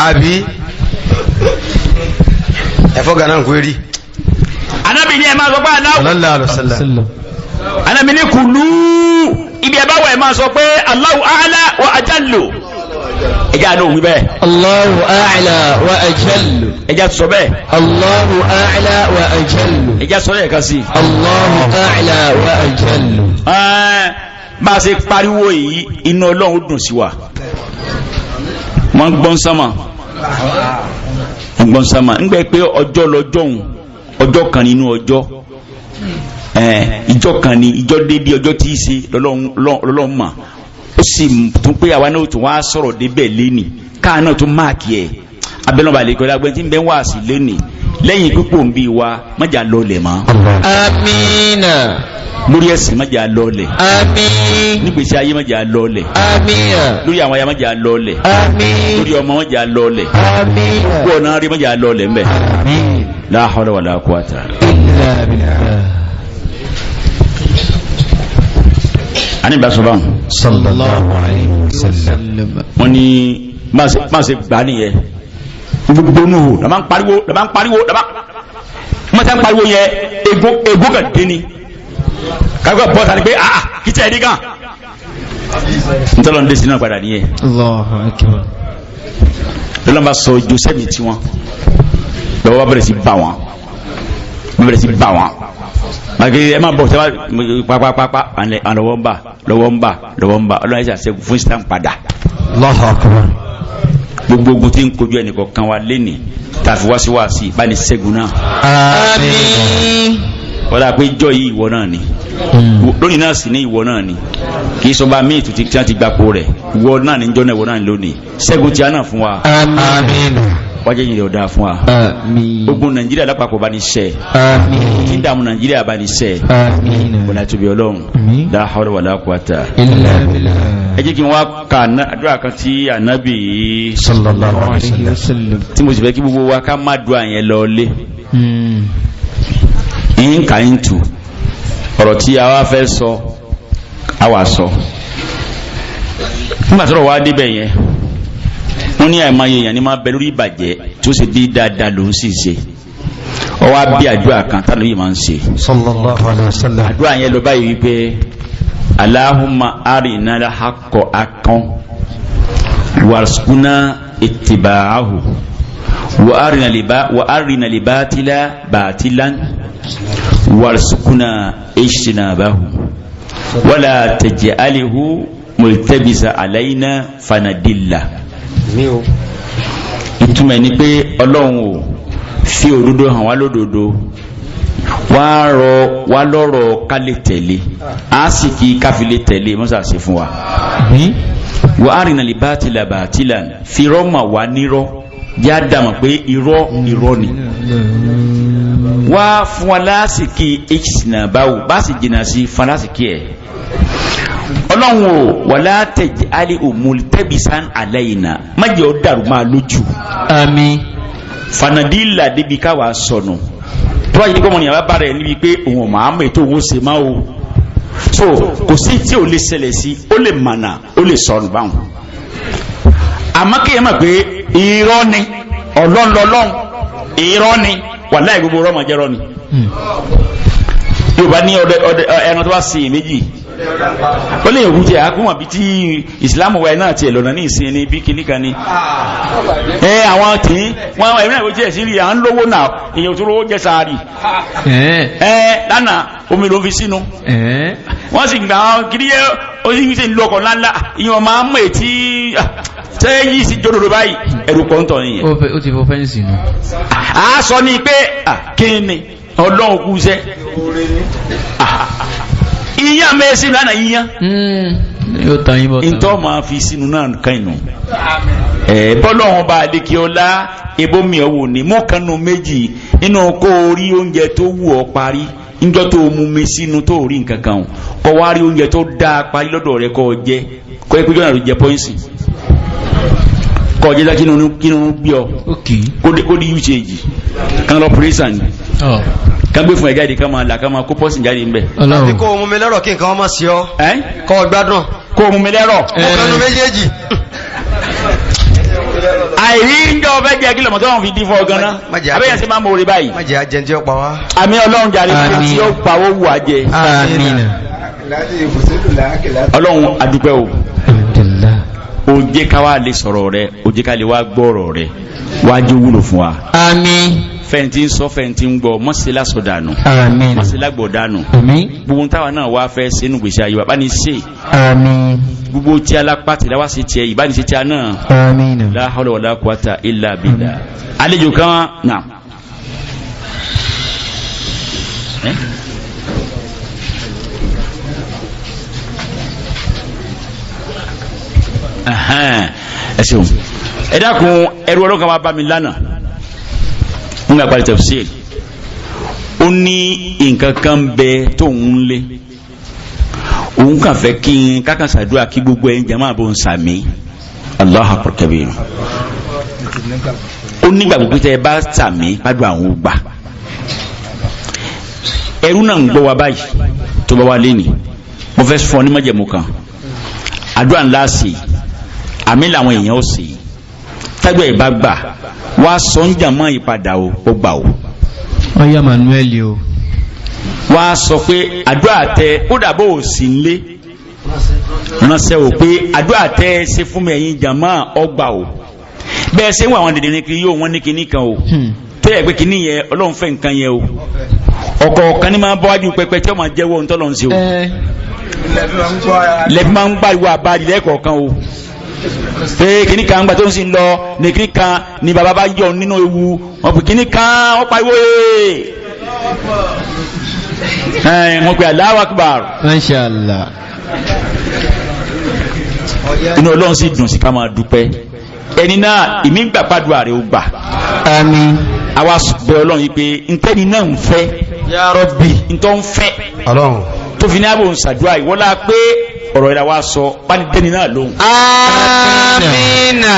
[SPEAKER 1] Àbí ẹ̀fọ́ gánà ń kwérí.
[SPEAKER 3] Anábì ní ẹ máa sọ pé aláwọ̀.
[SPEAKER 1] Sallallahu alaihi wasallam.
[SPEAKER 3] Anábì ní kùlú ibi ẹ bá wà ẹ máa sọ pé Allahu a'la wa ajallu. Ẹjá náà wí bẹ́ẹ̀.
[SPEAKER 2] Allahu a'la wa ajallu.
[SPEAKER 3] Ẹjá sọ bẹ́ẹ̀.
[SPEAKER 2] Allahu a'la wa ajallu.
[SPEAKER 3] Ẹjá sọ lẹ́ẹ̀kan sí.
[SPEAKER 2] Allahu a'la wa ajallu.
[SPEAKER 3] Bá a ṣe pariwo yìí, inú Ọlọ́run dùn sí wa. Wọ́n gbọ́n sánmà. Wọ́n gbọ́n sánmà. Ń gbẹ́ pé ọjọ́ lọ́jọ́ òun, ọjọ́ kan nínú ọjọ́. Ìjọ kan ni ìjọ déédéé ọjọ́ tí í ṣe lọ́lọ́run mà. Ó sì tún pé àwa náà tún wá sọ̀rọ̀ débẹ̀ léni káà náà tún máàkì ẹ̀ abẹ́nú balẹ̀ kọ́lá gbẹ́ tí ń bẹ́ wá sí léni lẹ́yìn pípò ń bí wa mọ́jà lọlẹ̀ mọ́.
[SPEAKER 2] Amina.
[SPEAKER 3] Lórí ẹ̀sìn mọ́jà lọlẹ̀.
[SPEAKER 2] Àmín.
[SPEAKER 3] Nígbèsí ayé mọ́jà lọlẹ̀.
[SPEAKER 2] Amina.
[SPEAKER 3] Lórí àwọn aya mọ́jà lọlẹ̀.
[SPEAKER 2] Àmín.
[SPEAKER 3] Lórí ọmọ mọ́jà lọlẹ̀.
[SPEAKER 2] Amina.
[SPEAKER 3] Gbogbo ọ̀nà rí mọ́jà lọlẹ̀ ńbẹ̀.
[SPEAKER 2] Àmín.
[SPEAKER 3] La hawla wala quwwata.
[SPEAKER 2] Illa billah.
[SPEAKER 3] Ani bá sọ báwọn.
[SPEAKER 2] Sallallahu alayhi wa sallam.
[SPEAKER 3] Wọ́n ní má ṣe gbà nìyẹn. Gbogbo nù hù lọ́mọ ń pariwo lọ́mọ ń pariwo lọ́mọ ń pariwo yẹ ego kan dé ni. Kakọ bọ́ sani pé aa kí tẹ̀ ẹ́ di gan. Ntọ́lọ́ ń dé sinú padà nìyẹn.
[SPEAKER 2] Allahu akbar.
[SPEAKER 3] Lọ́lọ́mọ bá sọ joseph tiwọn lọ́wọ́ bá bẹ̀rẹ̀ sí bá wọn bẹ̀rẹ̀ sí bá wọn. Màkì ẹ máa bọ̀ sẹ́wà pápápápá lọ́wọ́ ń bà lọ́wọ́ ń bà lọ́wọ́ ń bà ọlọ́run ẹ̀sà ṣẹ́gun fún Islam padà.
[SPEAKER 1] Allahu akbar.
[SPEAKER 3] Gbogbo ogun tí ń kojú ẹnìkọ̀ọ̀kan wa lénìí tàfi wá sí wá sí bá ní ṣẹ́gun náà.
[SPEAKER 2] Àmín.
[SPEAKER 3] Wọ́n dà pé jọ yìí ìwọ náà ni lónìí náà sì ní ìwọ náà ni kì í sọba míì tó ti tí wọ́n ti gbapò rẹ̀ ìwọ náà ní jọ́ náà ìwọ náà ní lónìí ṣẹ́gun tí a náà fún wa.
[SPEAKER 2] Àmín.
[SPEAKER 3] Wájú yìí ọ̀dà fún wa.
[SPEAKER 2] Àmín.
[SPEAKER 3] Ogun Nàìjíríà lápapọ̀ bá ní ṣẹ́.
[SPEAKER 2] Àmín.
[SPEAKER 3] Tí ń dààmú Nàìjíríà bá ní ṣẹ́.
[SPEAKER 2] Àmín.
[SPEAKER 3] Wọlé àtúbí Ọlọ́run.
[SPEAKER 2] Àmín.
[SPEAKER 3] La hawla wala quwwata.
[SPEAKER 2] Illa billah.
[SPEAKER 3] Ẹ jẹ́ kí n wá ka àdúrà kan tí ànábì
[SPEAKER 1] Sallallahu alaihi
[SPEAKER 2] wasallam.
[SPEAKER 3] Tí mo sì fẹ́ kí gbogbo wa ká má dùn àyẹn lọ lé. Ń kà ń tù ọ̀rọ̀ tí a wá fẹ́ sọ a wà sọ. Nígbà tó rọ̀ wá débẹ̀ yẹn, wọ́n ní àìmọye èèyàn ní máa bẹ lórí ìbàjẹ́ tí ó ṣe bí dáadáa ló ń sì ṣe. Ó wá bí àdúrà kan tánà yìí máa ń ṣe.
[SPEAKER 1] Sallallahu alaihi wasallam.
[SPEAKER 3] Àdúrà yẹn lọ báyìí wípé Allahumma arina al-haqqa haqqan warzuqna ittiba'ahu wa arina al-batila batilan warzuqna ijtinabahu wala taj'alhu multabisa alayna fanadilla. Ìtumọ̀ ni pé Ọlọ́run ò fi òdodo hàn wá lódodo wá rọ wá lọ́rọ̀ ká lè tẹ̀lé á sì kí káfí lè tẹ̀lé mọ́sá sí fún wa. Wà á rìnà lè bátìlà bátìlà fi rọ́mà wá nírọ́ yá dàmọ̀ pé irọ́ irọ́ ni. Wá fún wa lásìkí ìṣìnà báwo bá sì jìnnà sí fún lásìkí ẹ̀. Ọlọ́run o wàlá tẹ̀jẹ̀ alẹ́ òmùtẹ́bísán aláìna má jẹ́ ó dàrú máa lójú.
[SPEAKER 2] Àmín.
[SPEAKER 3] Fanadila débi káwa sọnù tó bá yẹ kó mọ̀ ní àbá rẹ̀ níbi pé òun ọ̀mọ̀ àmọ̀ ètò òun ó ṣe máa o so kò sí tí ò lè ṣẹlẹ̀ sí ó lè mànà ó lè sọnù báwọn. Àmọ́ kéèyàn mọ̀ pé irọ́ ni ọlọ́nlọ́lọ́n irọ́ ni wàláhì gbogbo ọmọ jẹ́rọ́ ni. Yorùbá ní ọdẹ ọdẹ ẹran tó bá sin méjì ó lè wú jẹ àkúmọ̀ bí tí ìsìlámù wa náà tiẹ̀ lọ́nà ní ìsìn ní bí kíní kan ní. Ẹ àwọn tí wọn ẹ̀mí náà jẹ́ sí rí à ń lówó náà, èèyàn tó lówó jẹ sáárì. Ẹ lánàá omi ló fi sínú. Wọ́n sì gbà wọn kiri yẹ ó sì ń lọkọ̀ ńláńlá, ìyẹn máa ń mú ètí ṣé yìí sì jódodo báyìí, ẹ̀rù kọ́ńtọ̀ nìyẹn.
[SPEAKER 2] Ó ti fọ fẹ́ǹsì nù.
[SPEAKER 3] A sọ ni pé kí ni Ọlọ́run kú sẹ́ iyán mẹ́sìn lánàá iyán.
[SPEAKER 2] Yóò tàn yín bọ̀ tán.
[SPEAKER 3] Ntọ́ máa fi sínú náà kan inú. Ẹ bọ́lọ́hún bá adékè ọlá ebomi ọ̀wọ̀ ní mú kanu méjì nínú kó o rí oúnjẹ tó wù ọ́ parí njọ́ tó mú mi sínú tó rí nǹkan kan o kọ́ wá rí oúnjẹ tó dáa parí lọ́dọ̀ rẹ kọ́ ọ jẹ kọ́ ẹ pé jọ́nà ló jẹ pọ́ìsì kọ́ ọ jẹ́ dá kínú bí ọ kó di usage kan lọ pírẹ́sàn ni kan gbé fún ẹ jáde kan máa là kan máa kó pọ́sìn jáde ńbẹ.
[SPEAKER 1] Àbí kó o mú mi lẹ́rọ̀ kí nǹkan ọmọ sí ọ. Kọ́ ọ gbádùn.
[SPEAKER 3] Kó o mú mi lẹ́rọ̀.
[SPEAKER 1] Mo kanu méjèèjì.
[SPEAKER 3] Àìrí ń jọ fẹ́ jẹ́ kí lọ́mọ tó wọn fi dín fún ọ gan-an. Abẹ́yẹn ṣe máa ń mọ̀ọ́rẹ́ báyìí.
[SPEAKER 1] Má jẹ́ ajẹ́ tí ó pa wá.
[SPEAKER 3] Àmì Ọlọ́run jàre pé tí ó pa ó wù á jẹ.
[SPEAKER 2] Àmín.
[SPEAKER 3] Ọlọ́run adúpẹ́ o. Ó jẹ́ ká wá lè sọ̀rọ̀ rẹ, ó jẹ́ ká lè wá gbọ́ ọ̀rọ̀ rẹ, wá jẹ́ wúlò fún wa.
[SPEAKER 2] Àmín.
[SPEAKER 3] Fẹ̀ǹtì ń sọ fẹ̀ǹtì ń gbọ́, mọ̀sílá sọ dànù.
[SPEAKER 2] Àmín.
[SPEAKER 3] Mọ̀sílá gbọ́ dànù.
[SPEAKER 2] Àmín.
[SPEAKER 3] Gbogbo táwa náà wá fẹ́ sínú gbèsè ayé wa bá ní ṣe.
[SPEAKER 2] Àmín.
[SPEAKER 3] Gbogbo tí alápá tìlá wá sí tiẹ̀ ìbánisẹ́ tí a náà.
[SPEAKER 2] Àmín.
[SPEAKER 3] La hawla wala quwwata illa billah. Àlejò kan náà. Ẹ ṣeun. Ẹ dákun, ẹrú ọlọ́kan wa bá mi lánàá ń gbà parí tafsir. Ó ní nǹkan kan bẹ tó ń lé, òun kàn fẹ́ kí n kákan ṣàdúrà kí gbogbo ẹ̀yin jama bò ń sàmì. Allahu akbar kabir. Ó nígbàgbọ́ pé tẹ́ ẹ bá sàmì gbádùn àwọn ò gbà. Ẹrú náà ń gbọ́ wa báyìí tó bá wa lé ní. Mo fẹ́ fún ọ ní májẹ̀mú kan, àdúrà ńlá sí i, àmì làwọn èèyàn ó sì tágbẹ́ ìbá gbà wá sọ ń jàmọ́ ìpadà o, ó gbà o.
[SPEAKER 2] Ọyá Manuel o.
[SPEAKER 3] Wá sọ pé àdúrà tẹ ó dàbò ò sí nlé ránṣẹ́ o pé àdúrà tẹ ṣe fún mi ẹ̀yin jàmọ́ ọgbà o. Bẹ́ẹ̀ ṣé ń wọ àwọn dèdè ní kiri yóò wọ́n ní kinní kan o, tẹ́lẹ̀ pé kinní yẹn Ọlọ́run fẹ́ nǹkan yẹn o. Ọ̀kọ̀ọ̀kan ní máa bọ́ wájú pẹpẹ tí ó máa jẹ́wọ́ ohun tọ́lọ́run ṣe o. Lẹ́bí máa ń gbàgbọ́ àbájú lẹ́kọ̀ọ̀kan o, pé kìnnì kan gba tó ń sin lọ ní kìnnì kan ní baba bá yọ nínú ewu wọn pè kìnnì kan wọn pariwo ee wọn pè Allahu Akbar.
[SPEAKER 2] Masha Allah.
[SPEAKER 3] Inú Ọlọ́run sì dùn sí ká máa dúpẹ́ ẹni náà, ìmí gbà pàdùà rẹ̀ ó gbà.
[SPEAKER 2] Àmín.
[SPEAKER 3] Àwa bẹ̀ Ọlọ́run yìí pé ntẹ́ni náà ń fẹ́.
[SPEAKER 1] Ya Rabbi.
[SPEAKER 3] Ntọ́ ń fẹ́.
[SPEAKER 1] Ọlọ́run.
[SPEAKER 3] Tó fi ní àbò ń ṣàdúrà ìwọ́lá pé ọ̀rọ̀ ìlà wa sọ báni dẹ́ni náà lóhùn.
[SPEAKER 4] Amina.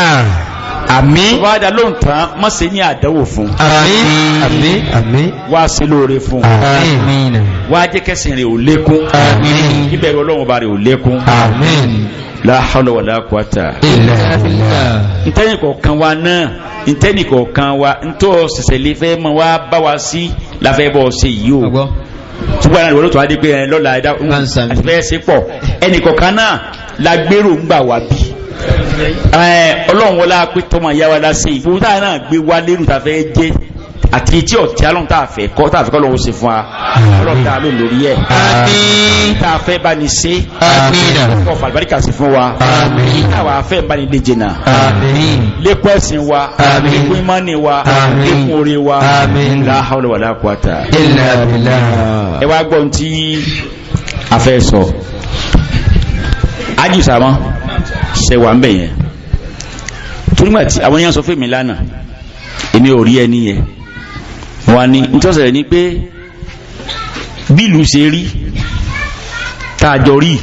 [SPEAKER 3] Àmín. Wá dá lóhùn tán, má ṣe ní àdánwò fún.
[SPEAKER 4] Àmín.
[SPEAKER 1] Àmín. Àmín.
[SPEAKER 3] Wá ṣe lóore fún.
[SPEAKER 2] Àmín.
[SPEAKER 3] Wá jẹ́ kẹ́sìn rẹ̀ ò lékún.
[SPEAKER 2] Àmín.
[SPEAKER 3] Ìbẹ̀rù Ọlọ́run bá rẹ̀ ò lékún.
[SPEAKER 4] Àmín.
[SPEAKER 3] La hawla wala quwata.
[SPEAKER 4] Illa billah.
[SPEAKER 3] Ntẹ́nì kọ̀ọ̀kan wa náà, ntẹ́nì kọ̀ọ̀kan wa ntọ́ ṣẹ̀ṣẹ̀ lè fẹ́ mọ wá bá wa sí la fẹ́ bọ́ ṣe yìí o. Tukọ̀ náà ló tó wá dé pé ẹ lọ́la ẹ̀dá àti fẹ́ ṣe pọ̀ ẹnì kọ̀ọ̀kan náà la gbèrò ń gbà wá bí. Ọlọ́run wọlá pé tọmọ ìyá wa lásì ìfowó táyà náà gbé wá lérò tá a fẹ́ jẹ́ àti etí ọ̀tí alóhùn tá a fẹ́ kọ́ tá a fẹ́ kọ́ lọ́wọ́ ṣe fún wa. Ọlọ́run tá a lò lórí ẹ̀.
[SPEAKER 4] Àmín.
[SPEAKER 3] Tá a fẹ́ bá ní ṣe.
[SPEAKER 4] Àmín.
[SPEAKER 3] Kọ́ fàlùbáríkà sí fún wa.
[SPEAKER 4] Àmín.
[SPEAKER 3] Táwa fẹ́ bá ní léjè náà.
[SPEAKER 4] Àmín.
[SPEAKER 3] Lékún ẹ̀sìn wa.
[SPEAKER 4] Àmín.
[SPEAKER 3] Lékún ìmánì wa.
[SPEAKER 4] Àmín.
[SPEAKER 3] Lékún oore wa.
[SPEAKER 4] Àmín.
[SPEAKER 3] La hawla wala quwata.
[SPEAKER 4] Illa billah.
[SPEAKER 3] Ẹ wá gbọ́ ohun tí a fẹ́ sọ. Ájì sàmọ́ ṣe wà ń bẹ̀ yẹn. Torí gbà tí àwọn yẹn sọ fún mi lánàá, èmi ò rí ẹni yẹn. Wọ́n ní ntọ́sẹ̀rẹ̀ ni pé bí ìlú ṣe rí tá a jọ rí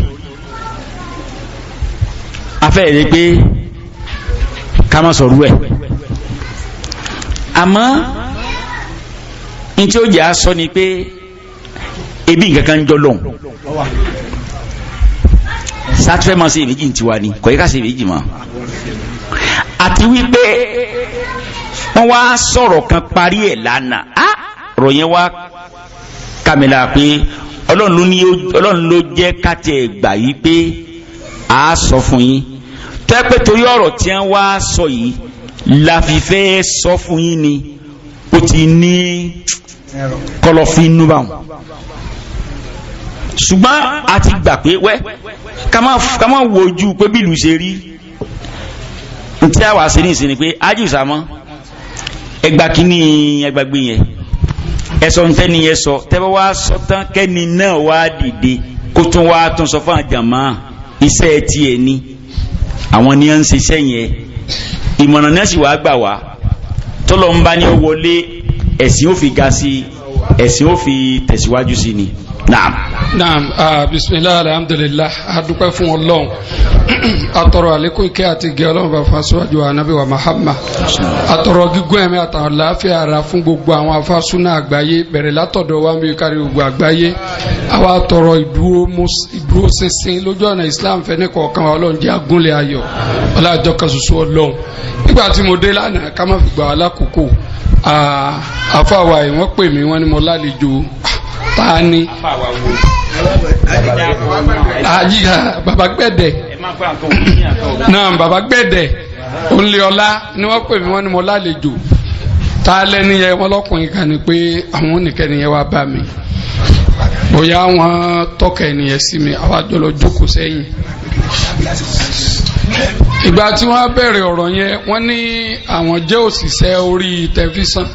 [SPEAKER 3] afẹ́ rẹ̀ pé ká má sọ̀rọ̀ ẹ̀. Àmọ́ ntí ó jẹ́ asọ ni pé ebi nǹkan kan ń jọ lọ́hùn sátúfẹ́ máa ṣe èméjì ń tiwa ni kò yẹ ká ṣe èméjì mọ́. Àti wípé wọ́n wá sọ̀rọ̀ kan parí ẹ̀ lánàá, ọ̀rọ̀ yẹn wá ká Ọkàmìlà pé Ọlọ́run ló jẹ́ ká tiẹ̀ gbà yí pé a sọ fún yín tẹ́ pé torí ọ̀rọ̀ tí wọ́n wá sọ yìí la fi fẹ́ sọ fún yín ni ó ti ní kọ̀lọ̀fín nú báwọn. Ṣùgbọ́n a ti gbà pé wẹ́ ká má wojú pé bí ìlú ṣe rí ntí a wà sí ní ìsinmi pé ájú ìsàmọ́ ẹgbà kínní ẹgbàgbé yẹn ẹsọ ntẹ́ni yẹn sọ tẹ́bẹ́ wá sọ tán kẹ́ni náà wá dìde kó tún wá tún sọ fún àjàmá iṣẹ́ tiẹ̀ ni àwọn ni à ń ṣiṣẹ́ yẹn ìmọ̀ràn náà sì wá gbà wá tọ́lọ̀ ń bá ní ó wọlé ẹ̀sìn ó fi ga sí ẹ̀sìn ó fi tẹ̀síwájú sí ni. Naam.
[SPEAKER 5] Naam, bisimilah, alhamdulilah, a dúpẹ́ fún Ọlọ́run, atọrọ àlékún ìkẹ́ àti ìgẹ́ Ọlọ́run bá fún aṣíwájú anabi wa Muhammad, atọrọ gígùn ẹ̀mí àtàwọn láàfin ara fún gbogbo àwọn afásúná àgbáyé bẹ̀rẹ̀ látọ̀dọ̀ wa bí kárí gbogbo àgbáyé. Àwa atọrọ ìdúró ṣinṣin lójú ọ̀nà Islam fẹ́ ní kọ̀ọ̀kan wa. Ọlọ́run jẹ́ agúnlẹ̀ ayọ̀ ọlọ́jọ́ kan ṣoṣo Ọlọ́run. Nígbà tí mo dé lánàá ká má fi gbà wá lákòókò, àfàwà yìí wọ́n pè mí, wọ́n ní mo lálejò. Ta ni? Àyíká baba gbẹ̀dẹ̀ náà, baba gbẹ̀dẹ̀ ònlẹ̀ọlá ni wọ́n pè mí, wọ́n ní mo lálejò. Ta lẹ́ni yẹn? Wọ́n lọ́kùnrin kan ni pé àwọn oníkẹ́ni yẹn wá bá mi, bóyá wọ́n tọ́ka ẹnìyẹn sí mi. Àwa jọ lọ jókòó sẹ́yìn. Ìgbà tí wọ́n bẹ̀rẹ̀ ọ̀rọ̀ yẹn, wọ́n ní àwọn jẹ́ òṣìṣẹ́ orí tẹlifíṣàn,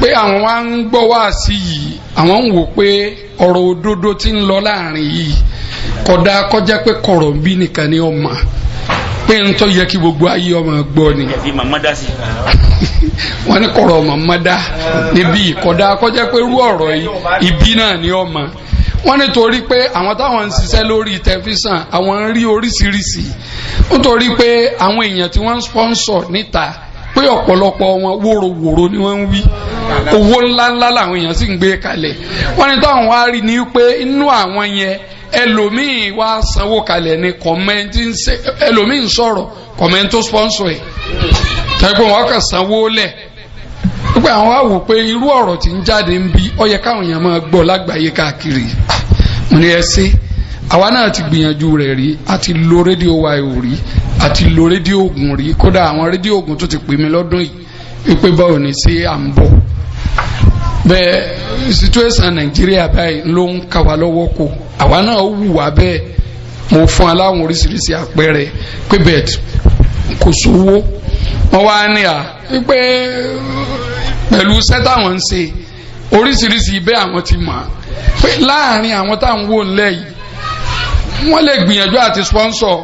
[SPEAKER 5] pé àwọn wá ń gbọ́ wáàsí yìí, àwọn ń wò pé ọ̀rọ̀ òdodo tí ń lọ láàrin yìí kódà kọjá pé kọ̀rọ̀ ń bí nìkan ni ọmọ pé ń tọ́ yẹ kí gbogbo ayé ọmọ gbọ́ ni. Wọ́n ní kọ̀rọ̀ ọmọ mọ́dá níbí kódà kọjá pé irú ọ̀rọ̀ yìí ibi náà ni ọmọ. Wọ́n nítorí pé àwọn táwọn ń ṣiṣẹ́ lórí tẹlifíṣàn, àwọn ń rí oríṣiríṣi, nítorí pé àwọn èèyàn tí wọ́n ń sponsor níta, pé ọ̀pọ̀lọpọ̀ wọn wóróworó ni wọ́n ń wí, owó ńláńlá làwọn èèyàn sì ń gbé kalẹ̀. Wọ́n ní táwọn wá rí ni pé inú àwọn yẹn, ẹlòmíì wá sanwó kalẹ̀ ní kọ̀mẹ́ntì, ẹlòmíì ń sọ̀rọ̀ kọ̀mẹ́ntì tó sponsor ẹ̀ tẹ́gbọ́n wọn kàn sanwó lẹ̀, pé àwọn wá wò pé irú ọ̀rọ̀ tí ń jáde ń bí ó yẹ káwọn èèyàn máa gbọ́ lágbàáyé káàkiri. Mo ní ẹ ṣe, àwa náà ti gbìyànjú rẹ̀ rí, a ti lo rédíò wa ò rí, a ti lo rédíò Ògùn rí. Kódà àwọn rédíò Ògùn tó ti pè mí lọ́dún yìí pé báwo ni ṣé à ń bọ̀ bẹ́ẹ̀. Situation Nàìjíríà báyìí ló ń kà wá lọ́wọ́ kó àwa náà wù wá bẹ́ẹ̀. Mo fún aláwọn oríṣiríṣi àpẹẹrẹ pé bẹ́ẹ̀ kò sówó. Wọ́n wá ní à pé pẹ̀lú iṣẹ́ táwọn ń ṣe oríṣiríṣi bẹ́ẹ̀, àwọn ti mọ̀ pé láàrin àwọn táwọn wò ńlẹ̀ yìí, wọ́n lè gbìyànjú àti sponsor.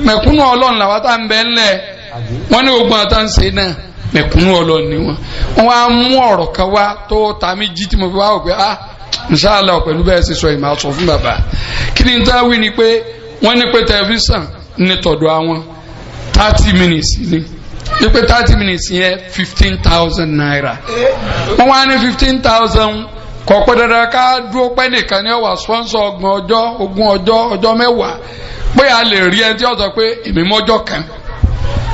[SPEAKER 5] Mẹ̀kúnnù Ọlọ́run làwọn tá ń bẹ ńlẹ̀. Wọ́n ní ogun àtà ń ṣe náà, mẹ̀kúnnù Ọlọ́run ni wọ́n. Wọ́n wá mú ọ̀rọ̀ kan wá tó ta mí jí tí mo fi wá wò pé ah, inshallah, pẹ̀lú bẹ́ẹ̀ ṣe sọ yìí, máa sọ fún bàbá. Kí ni tá wí ni pé wọ́n ní pé tẹlifíṣàn ní tọ̀dọ̀ àwọn 30 minutes ni, wípé 30 minutes yẹn 15,000 naira. Wọ́n wá ní 15,000 kò pẹ́ dandan ká dúró pẹ́ nìkan ní ọ̀wà sponsor 30 ọjọ́, 20 ọjọ́, ọjọ́ 10, pé a lè rí ẹni tí ó sọ pé èmi mọ́jọ́ kan,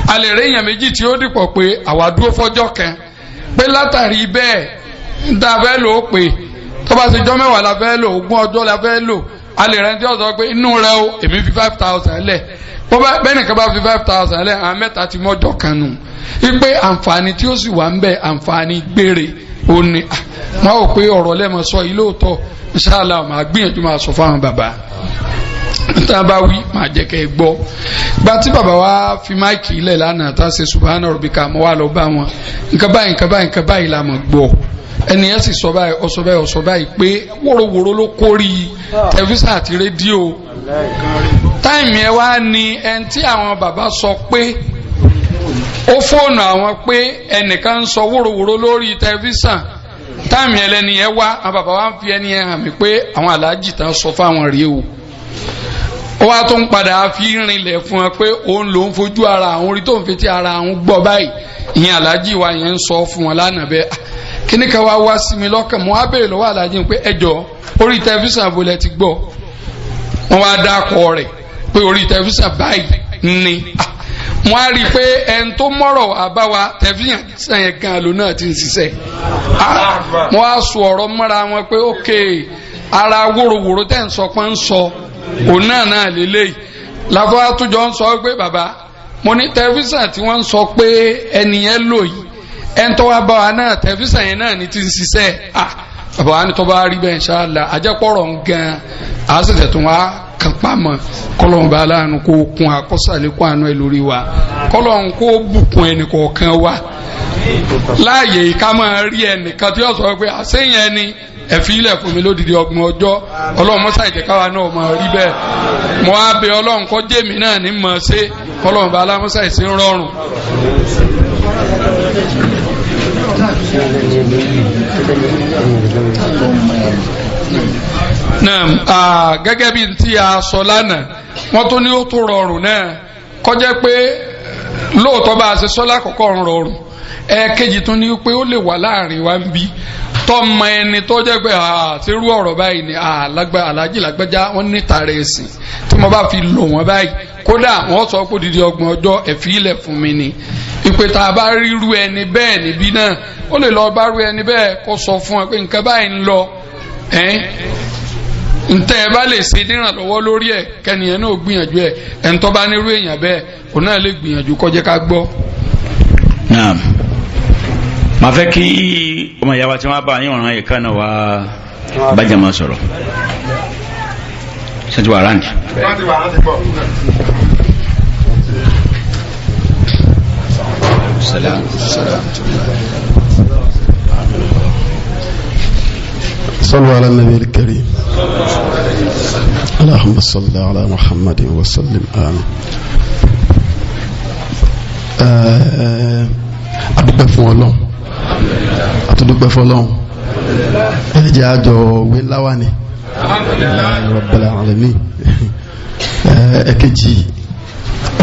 [SPEAKER 5] a lè rí èèyàn méjì tí ó dìpọ̀ pé àwa dúró fọ́jọ́ kan, pé látàrí bẹ́ẹ̀ ń ta fẹ́ lò ó, pé tó bá ṣe jọ́ 10 la fẹ́ lò, 20 ọjọ́ la fẹ́ lò, a lè rẹ ẹni tí ó sọ pé inú rẹ o, èmi fi 5,000 lẹ̀. Bẹ́ẹ̀ nìkan bá fi 5,000 lẹ̀, àwọn mẹ́ta ti mọ́jọ́ kan nù, wípé àǹfààní tí ó sì wà ń bẹ, àǹfààní gbére ó ní. Wọn ò pé ọ̀rọ̀ lẹ́mọ̀ sọ yìí lóòótọ́. Inshallah, máa gbìyànjú máa sọ fáwọn bàbá tá a bá wí, máa jẹ́ kẹ́ ẹ gbọ́. Gba tí bàbá wa fi máìkì ilẹ̀ lánàá tá a ṣe subhana rabbika, mọ́ wa lọ bá wọn, nǹkan báyìí, nǹkan báyìí, nǹkan báyìí la mọ̀ gbọ́. Ẹni yẹn sì sọ báyìí, ó sọ báyìí, ó sọ báyìí pé wóróworó ló kórìí tẹlifíṣàn àti rédíò. Táìmì ẹ wá ní ẹni tí àwọn bàbá sọ pé ó fóònù àwọn pé ẹnìkan ń sọ wóróworó lórí tẹlifíṣàn. Táìmì ẹlẹ́ni yẹn wá, àwọn bàbá wa ń fi ẹni yẹn hàn mí pé àwọn aláàjì tán sọ fáwọn rèé o. Ó wá tó ń padà fi rinlẹ̀ fún wọn pé òun ló ń fojú ara àwọn orí tó ń fetí ara àwọn gbọ́ báyìí. Ìyẹn aláàjì wa yẹn ń sọ fún wọn lánàá bẹ́ẹ̀. Kíní kan wá wá sí mi lọ́kàn, mo wá béèrè lọ́wọ́ aláàjì pé ẹ jọ, orí tẹlifíṣàn àbólẹ̀ ti gbọ́? Wọ́n wá dákọ̀ rẹ̀ pé orí tẹlifíṣàn báyìí ni. Wọ́n á rí i pé ẹni tó mọ̀rọ̀ àbáwa tẹ̀fíyàn sẹ́yìn gan ló náà ti ń ṣiṣẹ́. Wọ́n á sọ ọ̀rọ̀ mọ́ra wọn pé ok, ara wóróworó tẹ̀ ń sọ pé ń sọ òun náà náà lélẹ́yìí. Làfọwọ́ àtúnjọ ń sọ pé bàbá mo ní tẹlifíṣàn tí wọ́n ń sọ pé ẹni yẹn lò yìí, ẹni tó wá bá wa náà tẹlifíṣàn yẹn náà ní ti ń ṣiṣẹ́. Bàbá wa ní tó bá rí bẹ́ẹ̀ ṣáàlà àjẹpọ̀rọ̀ ń gan àṣẹ̀ṣẹ̀ tó wá kan pamọ́. Kọ́lọ́hún bá aláàánú kó kún akọ́sàlékún àánú ẹ̀ lórí wa, kọ́lọ́hún kó bùkún ẹnì kọ̀ọ̀kan wa láàyè ká máa rí ẹnìkan tí yóò sọ pé àṣeyìn ẹni ẹ̀fí ilẹ̀ fún mi lódìdí 30 ọjọ́. Ọlọ́run mọ́sá ìjẹ́káwa náà máa rí bẹ́ẹ̀. Mo á bẹ Ọlọ́run kó jẹ́mi náà ní mọ̀ ṣe, kọ́lọ́hún bá aláàmọ́sá ìsìn rọrùn. Náà gẹ́gẹ́ bí tí a sọ lánàá, wọ́n tó ní ó tó rọrùn náà kọjá pé lóòótọ́ bá a ṣe sọ lákọ̀ọ́kọ́ ń rọrùn, ẹ̀ẹ̀kejì tún ní pé ó lè wà láàrin wa ń bí tọmọ ẹni tó jẹ́ pé àtirú ọ̀rọ̀ báyìí ni aláàjì lágbájá wọ́n ní tààrà ẹ̀sìn tí mo bá fi lò wọ́n báyìí, kódà wọ́n sọ pé odidi 30 ọjọ́ ẹ̀fí ilẹ̀ fún mi ni. Ìpè tá a bá ríru ẹni bẹ́ẹ̀ níbí náà, ó lè lọ bá rú ẹni bẹ́ẹ̀ kó sọ fún ẹ pé nǹkan báyìí ń lọ, ntẹ ẹ bá lè ṣe nírànlọ́wọ́ lórí ẹ kẹ́niyẹn náà gbìyànjú ẹ, ẹ̀ńtọ́ bá nírú èèyàn bẹ́ẹ̀ òun náà lè gbìyànjú kó jẹ́ ká gbọ́.
[SPEAKER 3] Naam, màá fẹ́ kí ọmọ ìyá wa tí wọ́n bá yín ọ̀ràn yìí kan náà wá bájà máa sọ̀rọ̀ ṣé ti wà ráǹdì.
[SPEAKER 6] صلوا على النبي الكريم. اللهم صل على محمد وسلم. آمين. Adúpẹ́ fún Ọlọ́run, àtúndúpẹ́ fún Ọlọ́run. Ẹ jẹ́ àjọ wé láwà ní Rabbil alamin. Ẹ̀kejì,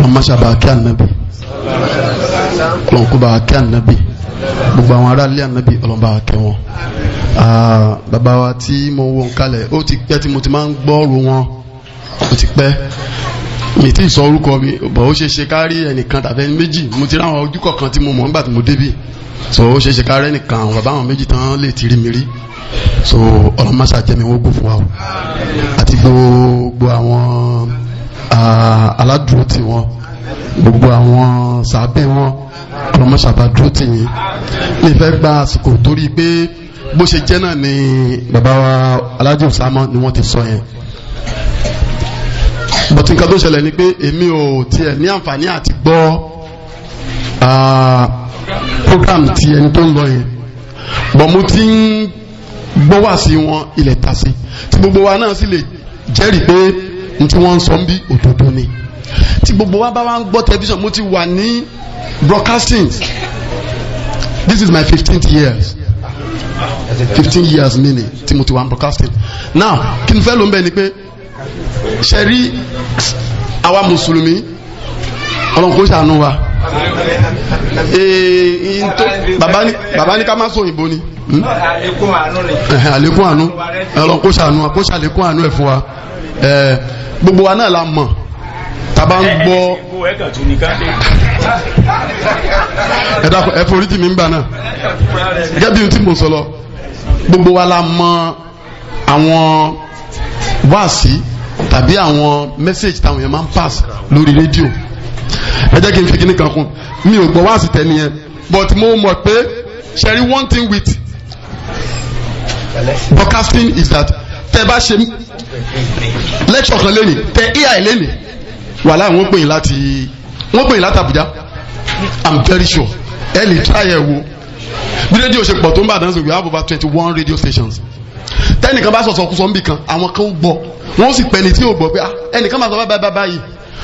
[SPEAKER 6] ọmọ sábà kí ànábì, Ọlọ́run kó bá kí ànábì, gbogbo àwọn ará ilé ànábì Ọlọ́run bá kẹ́ wọn. Bàbá wa tí mo wo nkalẹ̀, ó ti pẹ́ tí mo ti máa ń gbọ́rù wọn, ó ti pẹ́ mi tí ì sọ orúkọ mi bọ̀, ó ṣe ṣe kárí ẹnìkan tàbí ẹni méjì. Mo ti ráwọn ojú kọ̀ọ̀kan tí mo mọ̀ nígbà tí mo débì, so ó ṣe ṣe kárí ẹnìkan, àwọn bàbá àwọn méjì tán lè ti rí mi rí. So Ọlọ́run má ṣàjẹ́ mi wọ́n gùn fún wa o, àti gbogbo àwọn aládùúró tì wọn, gbogbo àwọn sàbẹ̀ wọn, Ọlọ́run má ṣàbà dúró tì yín. Mi fẹ́ gba àsìkò torí pé bó ṣe jẹ́ náà ni bàbá wa Alhaji Usama ni wọ́n ti sọ yẹn. Bọ̀tí nǹkan tó ṣẹlẹ̀ ni pé èmi ò tiẹ̀ ní àǹfààní àti gbọ́ program ti ẹni tó ń lọ yẹn, bọ̀ mo ti ń gbọ́ wá sí wọn ilẹ̀ ta sí, tí gbogbo wa náà sì lè jẹ́rìí pé n tí wọ́n ń sọ ń bí òdodo ni. Tí gbogbo wa bá wá ń gbọ́ tẹlifíṣàn, mo ti wà ní broadcasting, this is my 15th years, 15 years meaning tí mo ti wà ní broadcasting now. Kí n fẹ́ ló ń bẹ̀ ni pé ṣe rí àwa mùsùlùmí, Ọlọ́run kó ṣàánú wa. Bàbá ní ká má sọ òyìnbó ni, àlékún àánú, Ọlọ́run kó ṣàánú wa, kó ṣàlékún àánú ẹ̀ fún wa. Gbogbo wa náà la mọ̀ tàbá ń gbọ́. Ẹ dákun, ẹ foríjì mi ń bà náà gẹ́gẹ́ bí ohun tí mo sọ lọ. Gbogbo wa la mọ̀ àwọn wáàsí tàbí àwọn mẹ́sẹ̀gì táwọn yẹn máa ń pass lórí rédíò. Ẹ jẹ́ kí n fi kíní kan kún, mi ò gbọ́ wáàsí tẹ́ni yẹn, but mo mọ̀ pé ṣẹ́rí one thing with broadcasting is that tẹ́ bá ṣe lecture kan lẹ́nìí, tẹ ai lẹ́nìí, wàhálà wọ́n pè yín láti, wọ́n pè yín láti Àbújá. I'm very sure ẹ lè try ẹ wo bí rédíò ṣe pọ̀ tó ń bàdàn sí. We have over 21 radio stations. Tẹnìkan bá sọ̀sọ̀ kú sọ níbì kan, àwọn kan gbọ́, wọ́n sì pẹ́ni tí ò gbọ́ pé ẹnìkan máa sọ báyìí báyìí.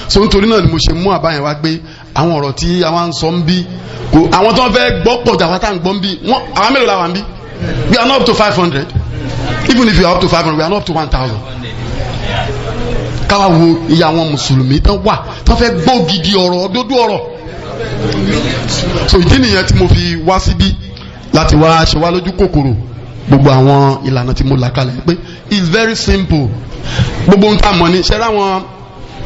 [SPEAKER 6] So nítorí náà ni mo ṣe mú àbá yẹn wá pé àwọn ọ̀rọ̀ tí àwọn ń sọ ń bí kò, àwọn tó ń fẹ́ gbọ́ pọ̀ jà wá tá à ń gbọ́ ń bí wọ́n. Àwọn mélòó la wà ń bí? We are not up to 500. Even if you are up to 500, we are not up to 1000. Káwa wo iye àwọn mùsùlùmí tán wà tán fẹ́ gbọ́ gidi ọ̀rọ̀, òdodo ọ̀rọ̀. So ìdí nìyẹn tí mo fi wá síbí láti wá ṣe wá lójú kòkòrò gbogbo àwọn ìlànà tí mo là kalẹ̀ pé it's very simple. Gbogbo ohun tá a mọ̀ ní ṣẹ́rẹ́ àwọn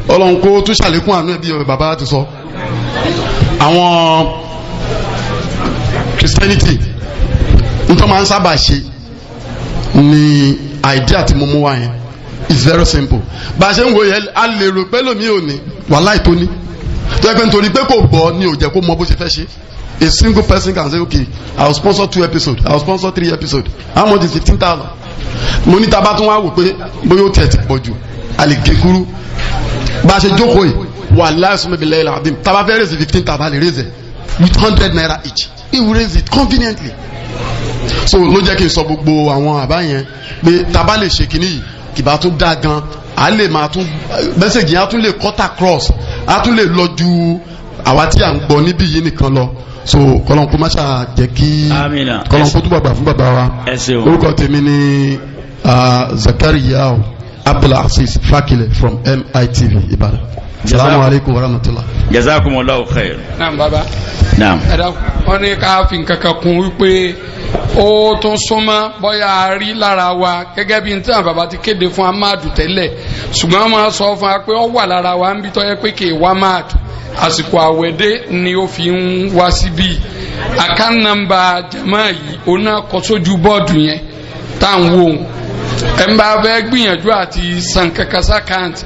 [SPEAKER 6] Ọlọ́run kó tún ṣàlékún àánú ẹbí ọ̀rẹ́ bàbá ti sọ. Àwọn Christianity nítorí máa ń sábà ṣe ni idea tí mo mú wá yẹn is very simple. Bá a ṣe ń wo yẹn, a lè rò pé lómi ò ní wàhálà tó ní tó yẹ pé nítorí pé kò gbọ́ ni ò jẹ́ kó mọ bó ṣe fẹ́ ṣe. A single person can say, "Okay, I will sponsor two episodes, I will sponsor three episodes." How much is 15,000? Mo ní tá bá tún wá wò pé bóyá ó tiẹ̀ ti pọ̀ jù, a lè gé kúrú. Bá a ṣe jókòó yìí, wàhálà sọmọbi lẹ́yìn làdìm, tá bá fẹ́ raise 15,000, a lè raise it with ₦100 each. He will raise it conveniently. So ló jẹ́ kí n sọ gbogbo àwọn àbá yẹn pé tá bá lè ṣe kinní yìí, kì bá tún dá gan, a lè máa tún message yẹn, a tún lè cut across, a tún lè lọ ju àwa tí à ń gbọ́ níbí yìí nìkan lọ. So kọlọ́n kó má ṣáà jẹ́ kí
[SPEAKER 3] Amina.
[SPEAKER 6] kọlọ́n kó túbọ̀ gbà fún bàbá wa.
[SPEAKER 3] Ẹ ṣeun.
[SPEAKER 6] Orúkọ tèmi ni Zakariya Abdulaziz Fakile from MITV Ibadan. Salamu alaykum wa rahmatulah.
[SPEAKER 3] Jazakumullahu khair.
[SPEAKER 5] Naam, baba.
[SPEAKER 3] Naam.
[SPEAKER 5] Ẹ dákun, wọ́n ní ká fi nǹkan kan kún wípé ó tún súnmọ́ bóyá a rí lára wa gẹ́gẹ́ bí n tí àwọn bàbá ti kéde fún amadu tẹ́lẹ̀, ṣùgbọ́n wọ́n máa sọ fún wa pé ó wà lára wa ń bí tọ́ yẹ pé kì í wá máàdù, àsìkò àwẹ̀dẹ ni ó fi ń wá síbí. Account number jama yìí, òun náà kọ sójú bọ́ọ̀dù yẹn tá à ń wò ó. Ẹ̀ ń bá fẹ́ gbìyànjú àti san kankan s'account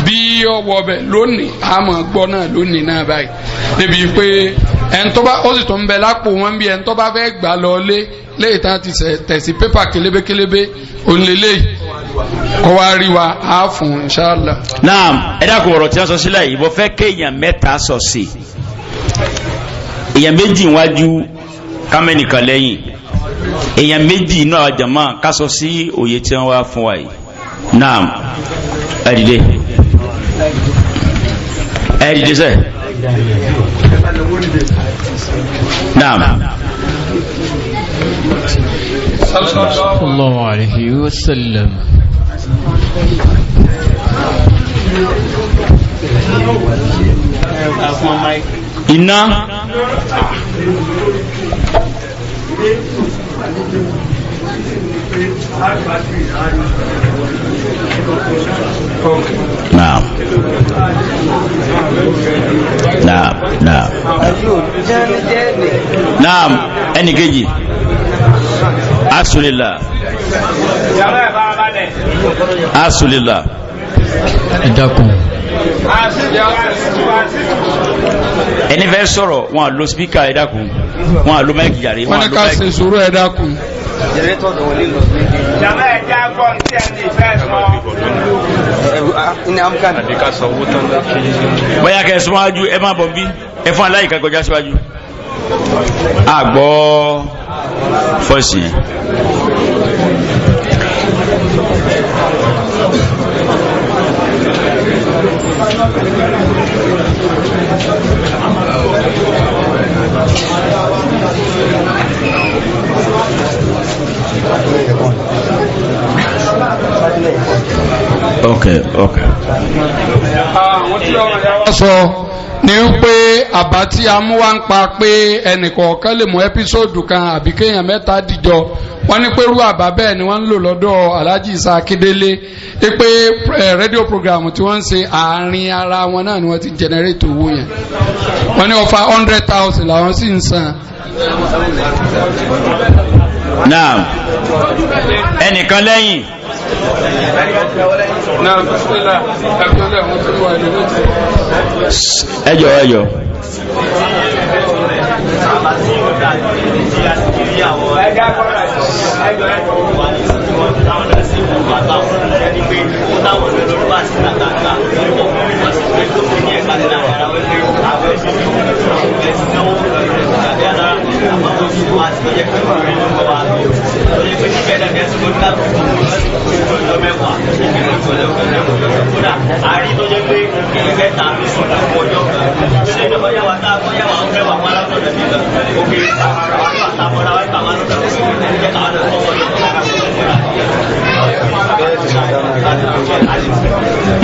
[SPEAKER 5] bí ọwọ́ bẹ̀ lónìí, àmọ́ gbọ́ náà lónìí náà báyìí débi pé ẹni tó bá ó sì tó ń bẹ lápò wọn, bí ẹni tó bá fẹ́ gbà lọ lé léyìí tá a ti tẹ̀sí pépà kélébékélébé òǹlélẹ́yìí kó wá rí wa á fún inṣàlá.
[SPEAKER 3] Naam, ẹ dákun, ọ̀rọ̀ tí wọ́n sọ sílẹ̀ yìí, mo fẹ́ kéèyàn mẹ́ta sọ sí, èèyàn méjì wájú, kámẹ́nìkan lẹ́yìn, èèyàn méjì inú àwọn jàmá ká sọ sí òye tí wọ́n wá fún wa yìí. Naam, ẹ dìde, ẹ dìde sẹ́. Naam.
[SPEAKER 2] Sallallahu alayhi wa sallam.
[SPEAKER 3] Iná. Naam. Naam, naam. Naam, ẹnì kejì. Asulila. Asulila.
[SPEAKER 2] Ẹ dákun.
[SPEAKER 3] Ẹni fẹ́ sọ̀rọ̀, wọn à lo speaker, ẹ dákun. Wọn à lo mic jàre.
[SPEAKER 5] Wọ́n
[SPEAKER 3] Wọn à
[SPEAKER 5] ní
[SPEAKER 3] lo
[SPEAKER 5] ká ṣe
[SPEAKER 3] mic.
[SPEAKER 5] sùúrù, ẹ dákun.
[SPEAKER 7] Jàmá, ẹ já gbọ́ tí ẹni fẹ́ sọ.
[SPEAKER 3] Bóyá kẹ́ ẹ súnmọ́jú, ẹ má bọ̀ bí. Ẹ fún aláìka kọjá síwájú. A gbọ́ fọ́ọ̀sì yẹn. Okay.
[SPEAKER 5] Àwọn tí ọmọ ìyá wa sọ ni pé àbá tí a mú wá ń pa pé ẹnìkọ̀ọ̀kan lè mú episode kan àbí kéèyàn mẹ́ta dìjọ, wọ́n ní pé irú àbá bẹ́ẹ̀ ni wọ́n ń lò lọ́dọ̀ Alhaji Isa Akindele pé rédíò program tí wọ́n ń ṣe, àárín ara wọn náà ni wọ́n ti generate owó yẹn. Wọ́n ní ọfà 100,000 làwọn sì ń san.
[SPEAKER 3] Naam, ẹnìkan lẹ́yìn.
[SPEAKER 5] Naam, bismillah, ẹ̀kọ́ àwọn tó wà ní lójú.
[SPEAKER 3] Ẹ jọ̀ọ́, ẹ jọ̀ọ́.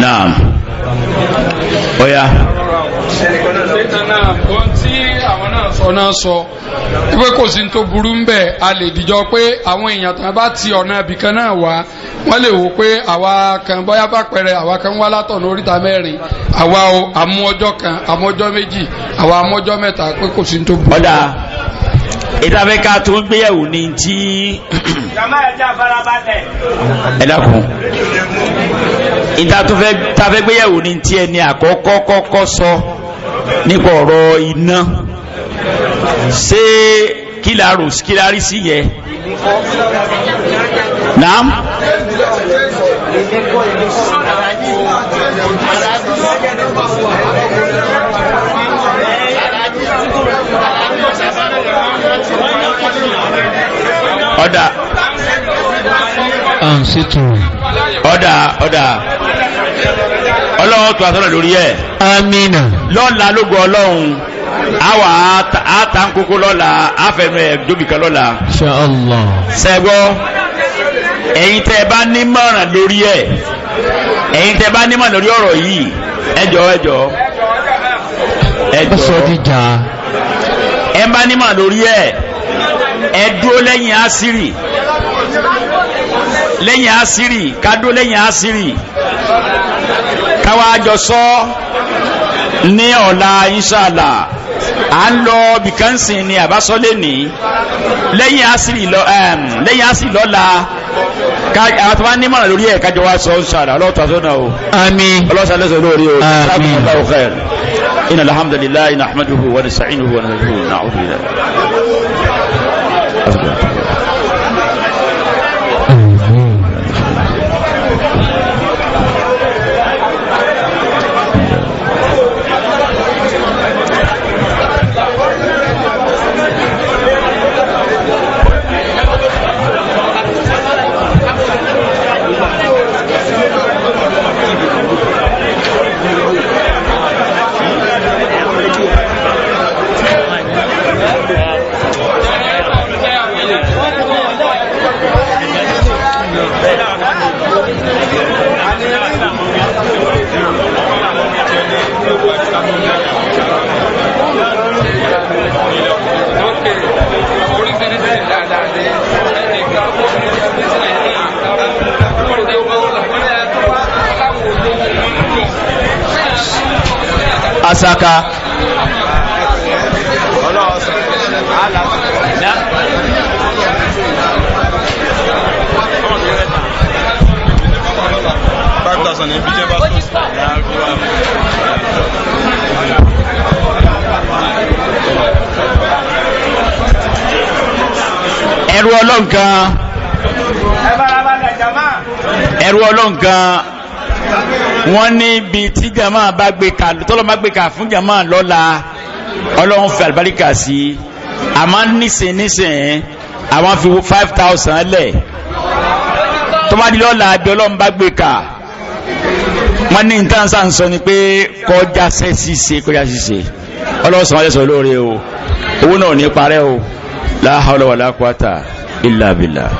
[SPEAKER 3] Naam, ọ̀ya.
[SPEAKER 5] Náà ohun tí àwọn náà sọ náà sọ pé kò sí ní tó burú ń bẹ̀, a lè dìjọ pé àwọn èèyàn tán bá ti ọ̀nà ibìkan náà wá. Wọ́n lè wò pé àwa kan bóyá bá pẹ̀rẹ̀ àwa kan wá látọ̀nà oríta mẹ́rin, àwa o àmú ọjọ́ kan, àmú ọjọ́ méjì, àwa àmú ọjọ́ mẹ́ta, pé kò sí tó burú.
[SPEAKER 3] Ọ̀dà ìtafẹ́ ká tó ń gbéyàwó ní tí.
[SPEAKER 7] Jàmá, ẹja farabalẹ̀.
[SPEAKER 3] Ẹ dákun, ìtafẹ́ gbéyàwó ní tí ẹni àkọ́kọ́ kọ́kọ́ sọ nípa ọ̀rọ̀ iná, ṣé kí la rò, kí la rí sí yẹ? Naam. Ọ̀dà.
[SPEAKER 2] Ansitu.
[SPEAKER 3] Ọ̀dà, ọ̀dà, ọlọ́run tó àtọ́nà lórí ẹ̀.
[SPEAKER 2] Amina.
[SPEAKER 3] Lọ́la lógo ọlọ́run, àwa àtàǹkókó lọ́la, àfẹnú ẹ̀ jóbi kan lọ́la.
[SPEAKER 2] Insha Allah.
[SPEAKER 3] Sẹ́gbọ́, ẹ̀yin tẹ́ ẹ bá nímọ̀ràn lórí ẹ̀, ẹ̀yin tẹ́ ẹ bá nímọ̀ràn lórí ọ̀rọ̀ yìí, ẹ jọ̀ọ́, ẹ jọ̀ọ́, ẹ
[SPEAKER 2] Ó sọ
[SPEAKER 3] jọ̀ọ́,
[SPEAKER 2] díjà.
[SPEAKER 3] ẹ bá nímọ̀ràn lórí ẹ̀, ẹ dúró lẹ́yìn àṣírí, lẹ́yìn àṣírí, ká dúró lẹ́yìn àṣírí, káwá jọ sọ ní ọ̀la inṣàlá. À ń lọ bìkánsìn ni àbásọ́lé ní lẹ́yìn àṣírí lọ, lẹ́yìn àṣírí lọ́la, ká àwọn tó bá nímọ̀ràn lórí ẹ̀ kájọ wá sọ inṣàlá. Ọlọ́tọ̀ àtọ́nà o.
[SPEAKER 2] Àmín.
[SPEAKER 3] Ọlọ́sàn lẹ́sọ̀ lórí o.
[SPEAKER 2] Àmín.
[SPEAKER 3] Jazakumullahu khair. Inna alhamdulillahi nahmaduhu wa nasta'inuhu wa nastaghfiruhu, na'udhu billahi.
[SPEAKER 2] Àmín.
[SPEAKER 4] Asaka.
[SPEAKER 3] Ẹrú ọlọ́nkan.
[SPEAKER 7] Ẹ farabalẹ̀, jàmá.
[SPEAKER 3] Ẹrú ọlọ́nkan, wọ́n ní ibi tí jama bá gbé ka, tọ́lọ́ bá gbé ka fún jama lọ́la, ọlọ́run fẹ́ àlùbáríkà sí i. Àmọ́ nísìn nísìn, àwọn fi 5,000 lẹ̀, tó bá di lọ́la, bí ọlọ́run bá gbé ka, wọ́n ní nǹkan sáà ń sọ ni pé kọjá sẹ́ ṣíṣe, kọjá ṣíṣe. Ọlọ́run sọ wọ́n lẹ́sọ̀ lóore o, owó náà ò ní parẹ́ o. La hawla wala quwata illa billah.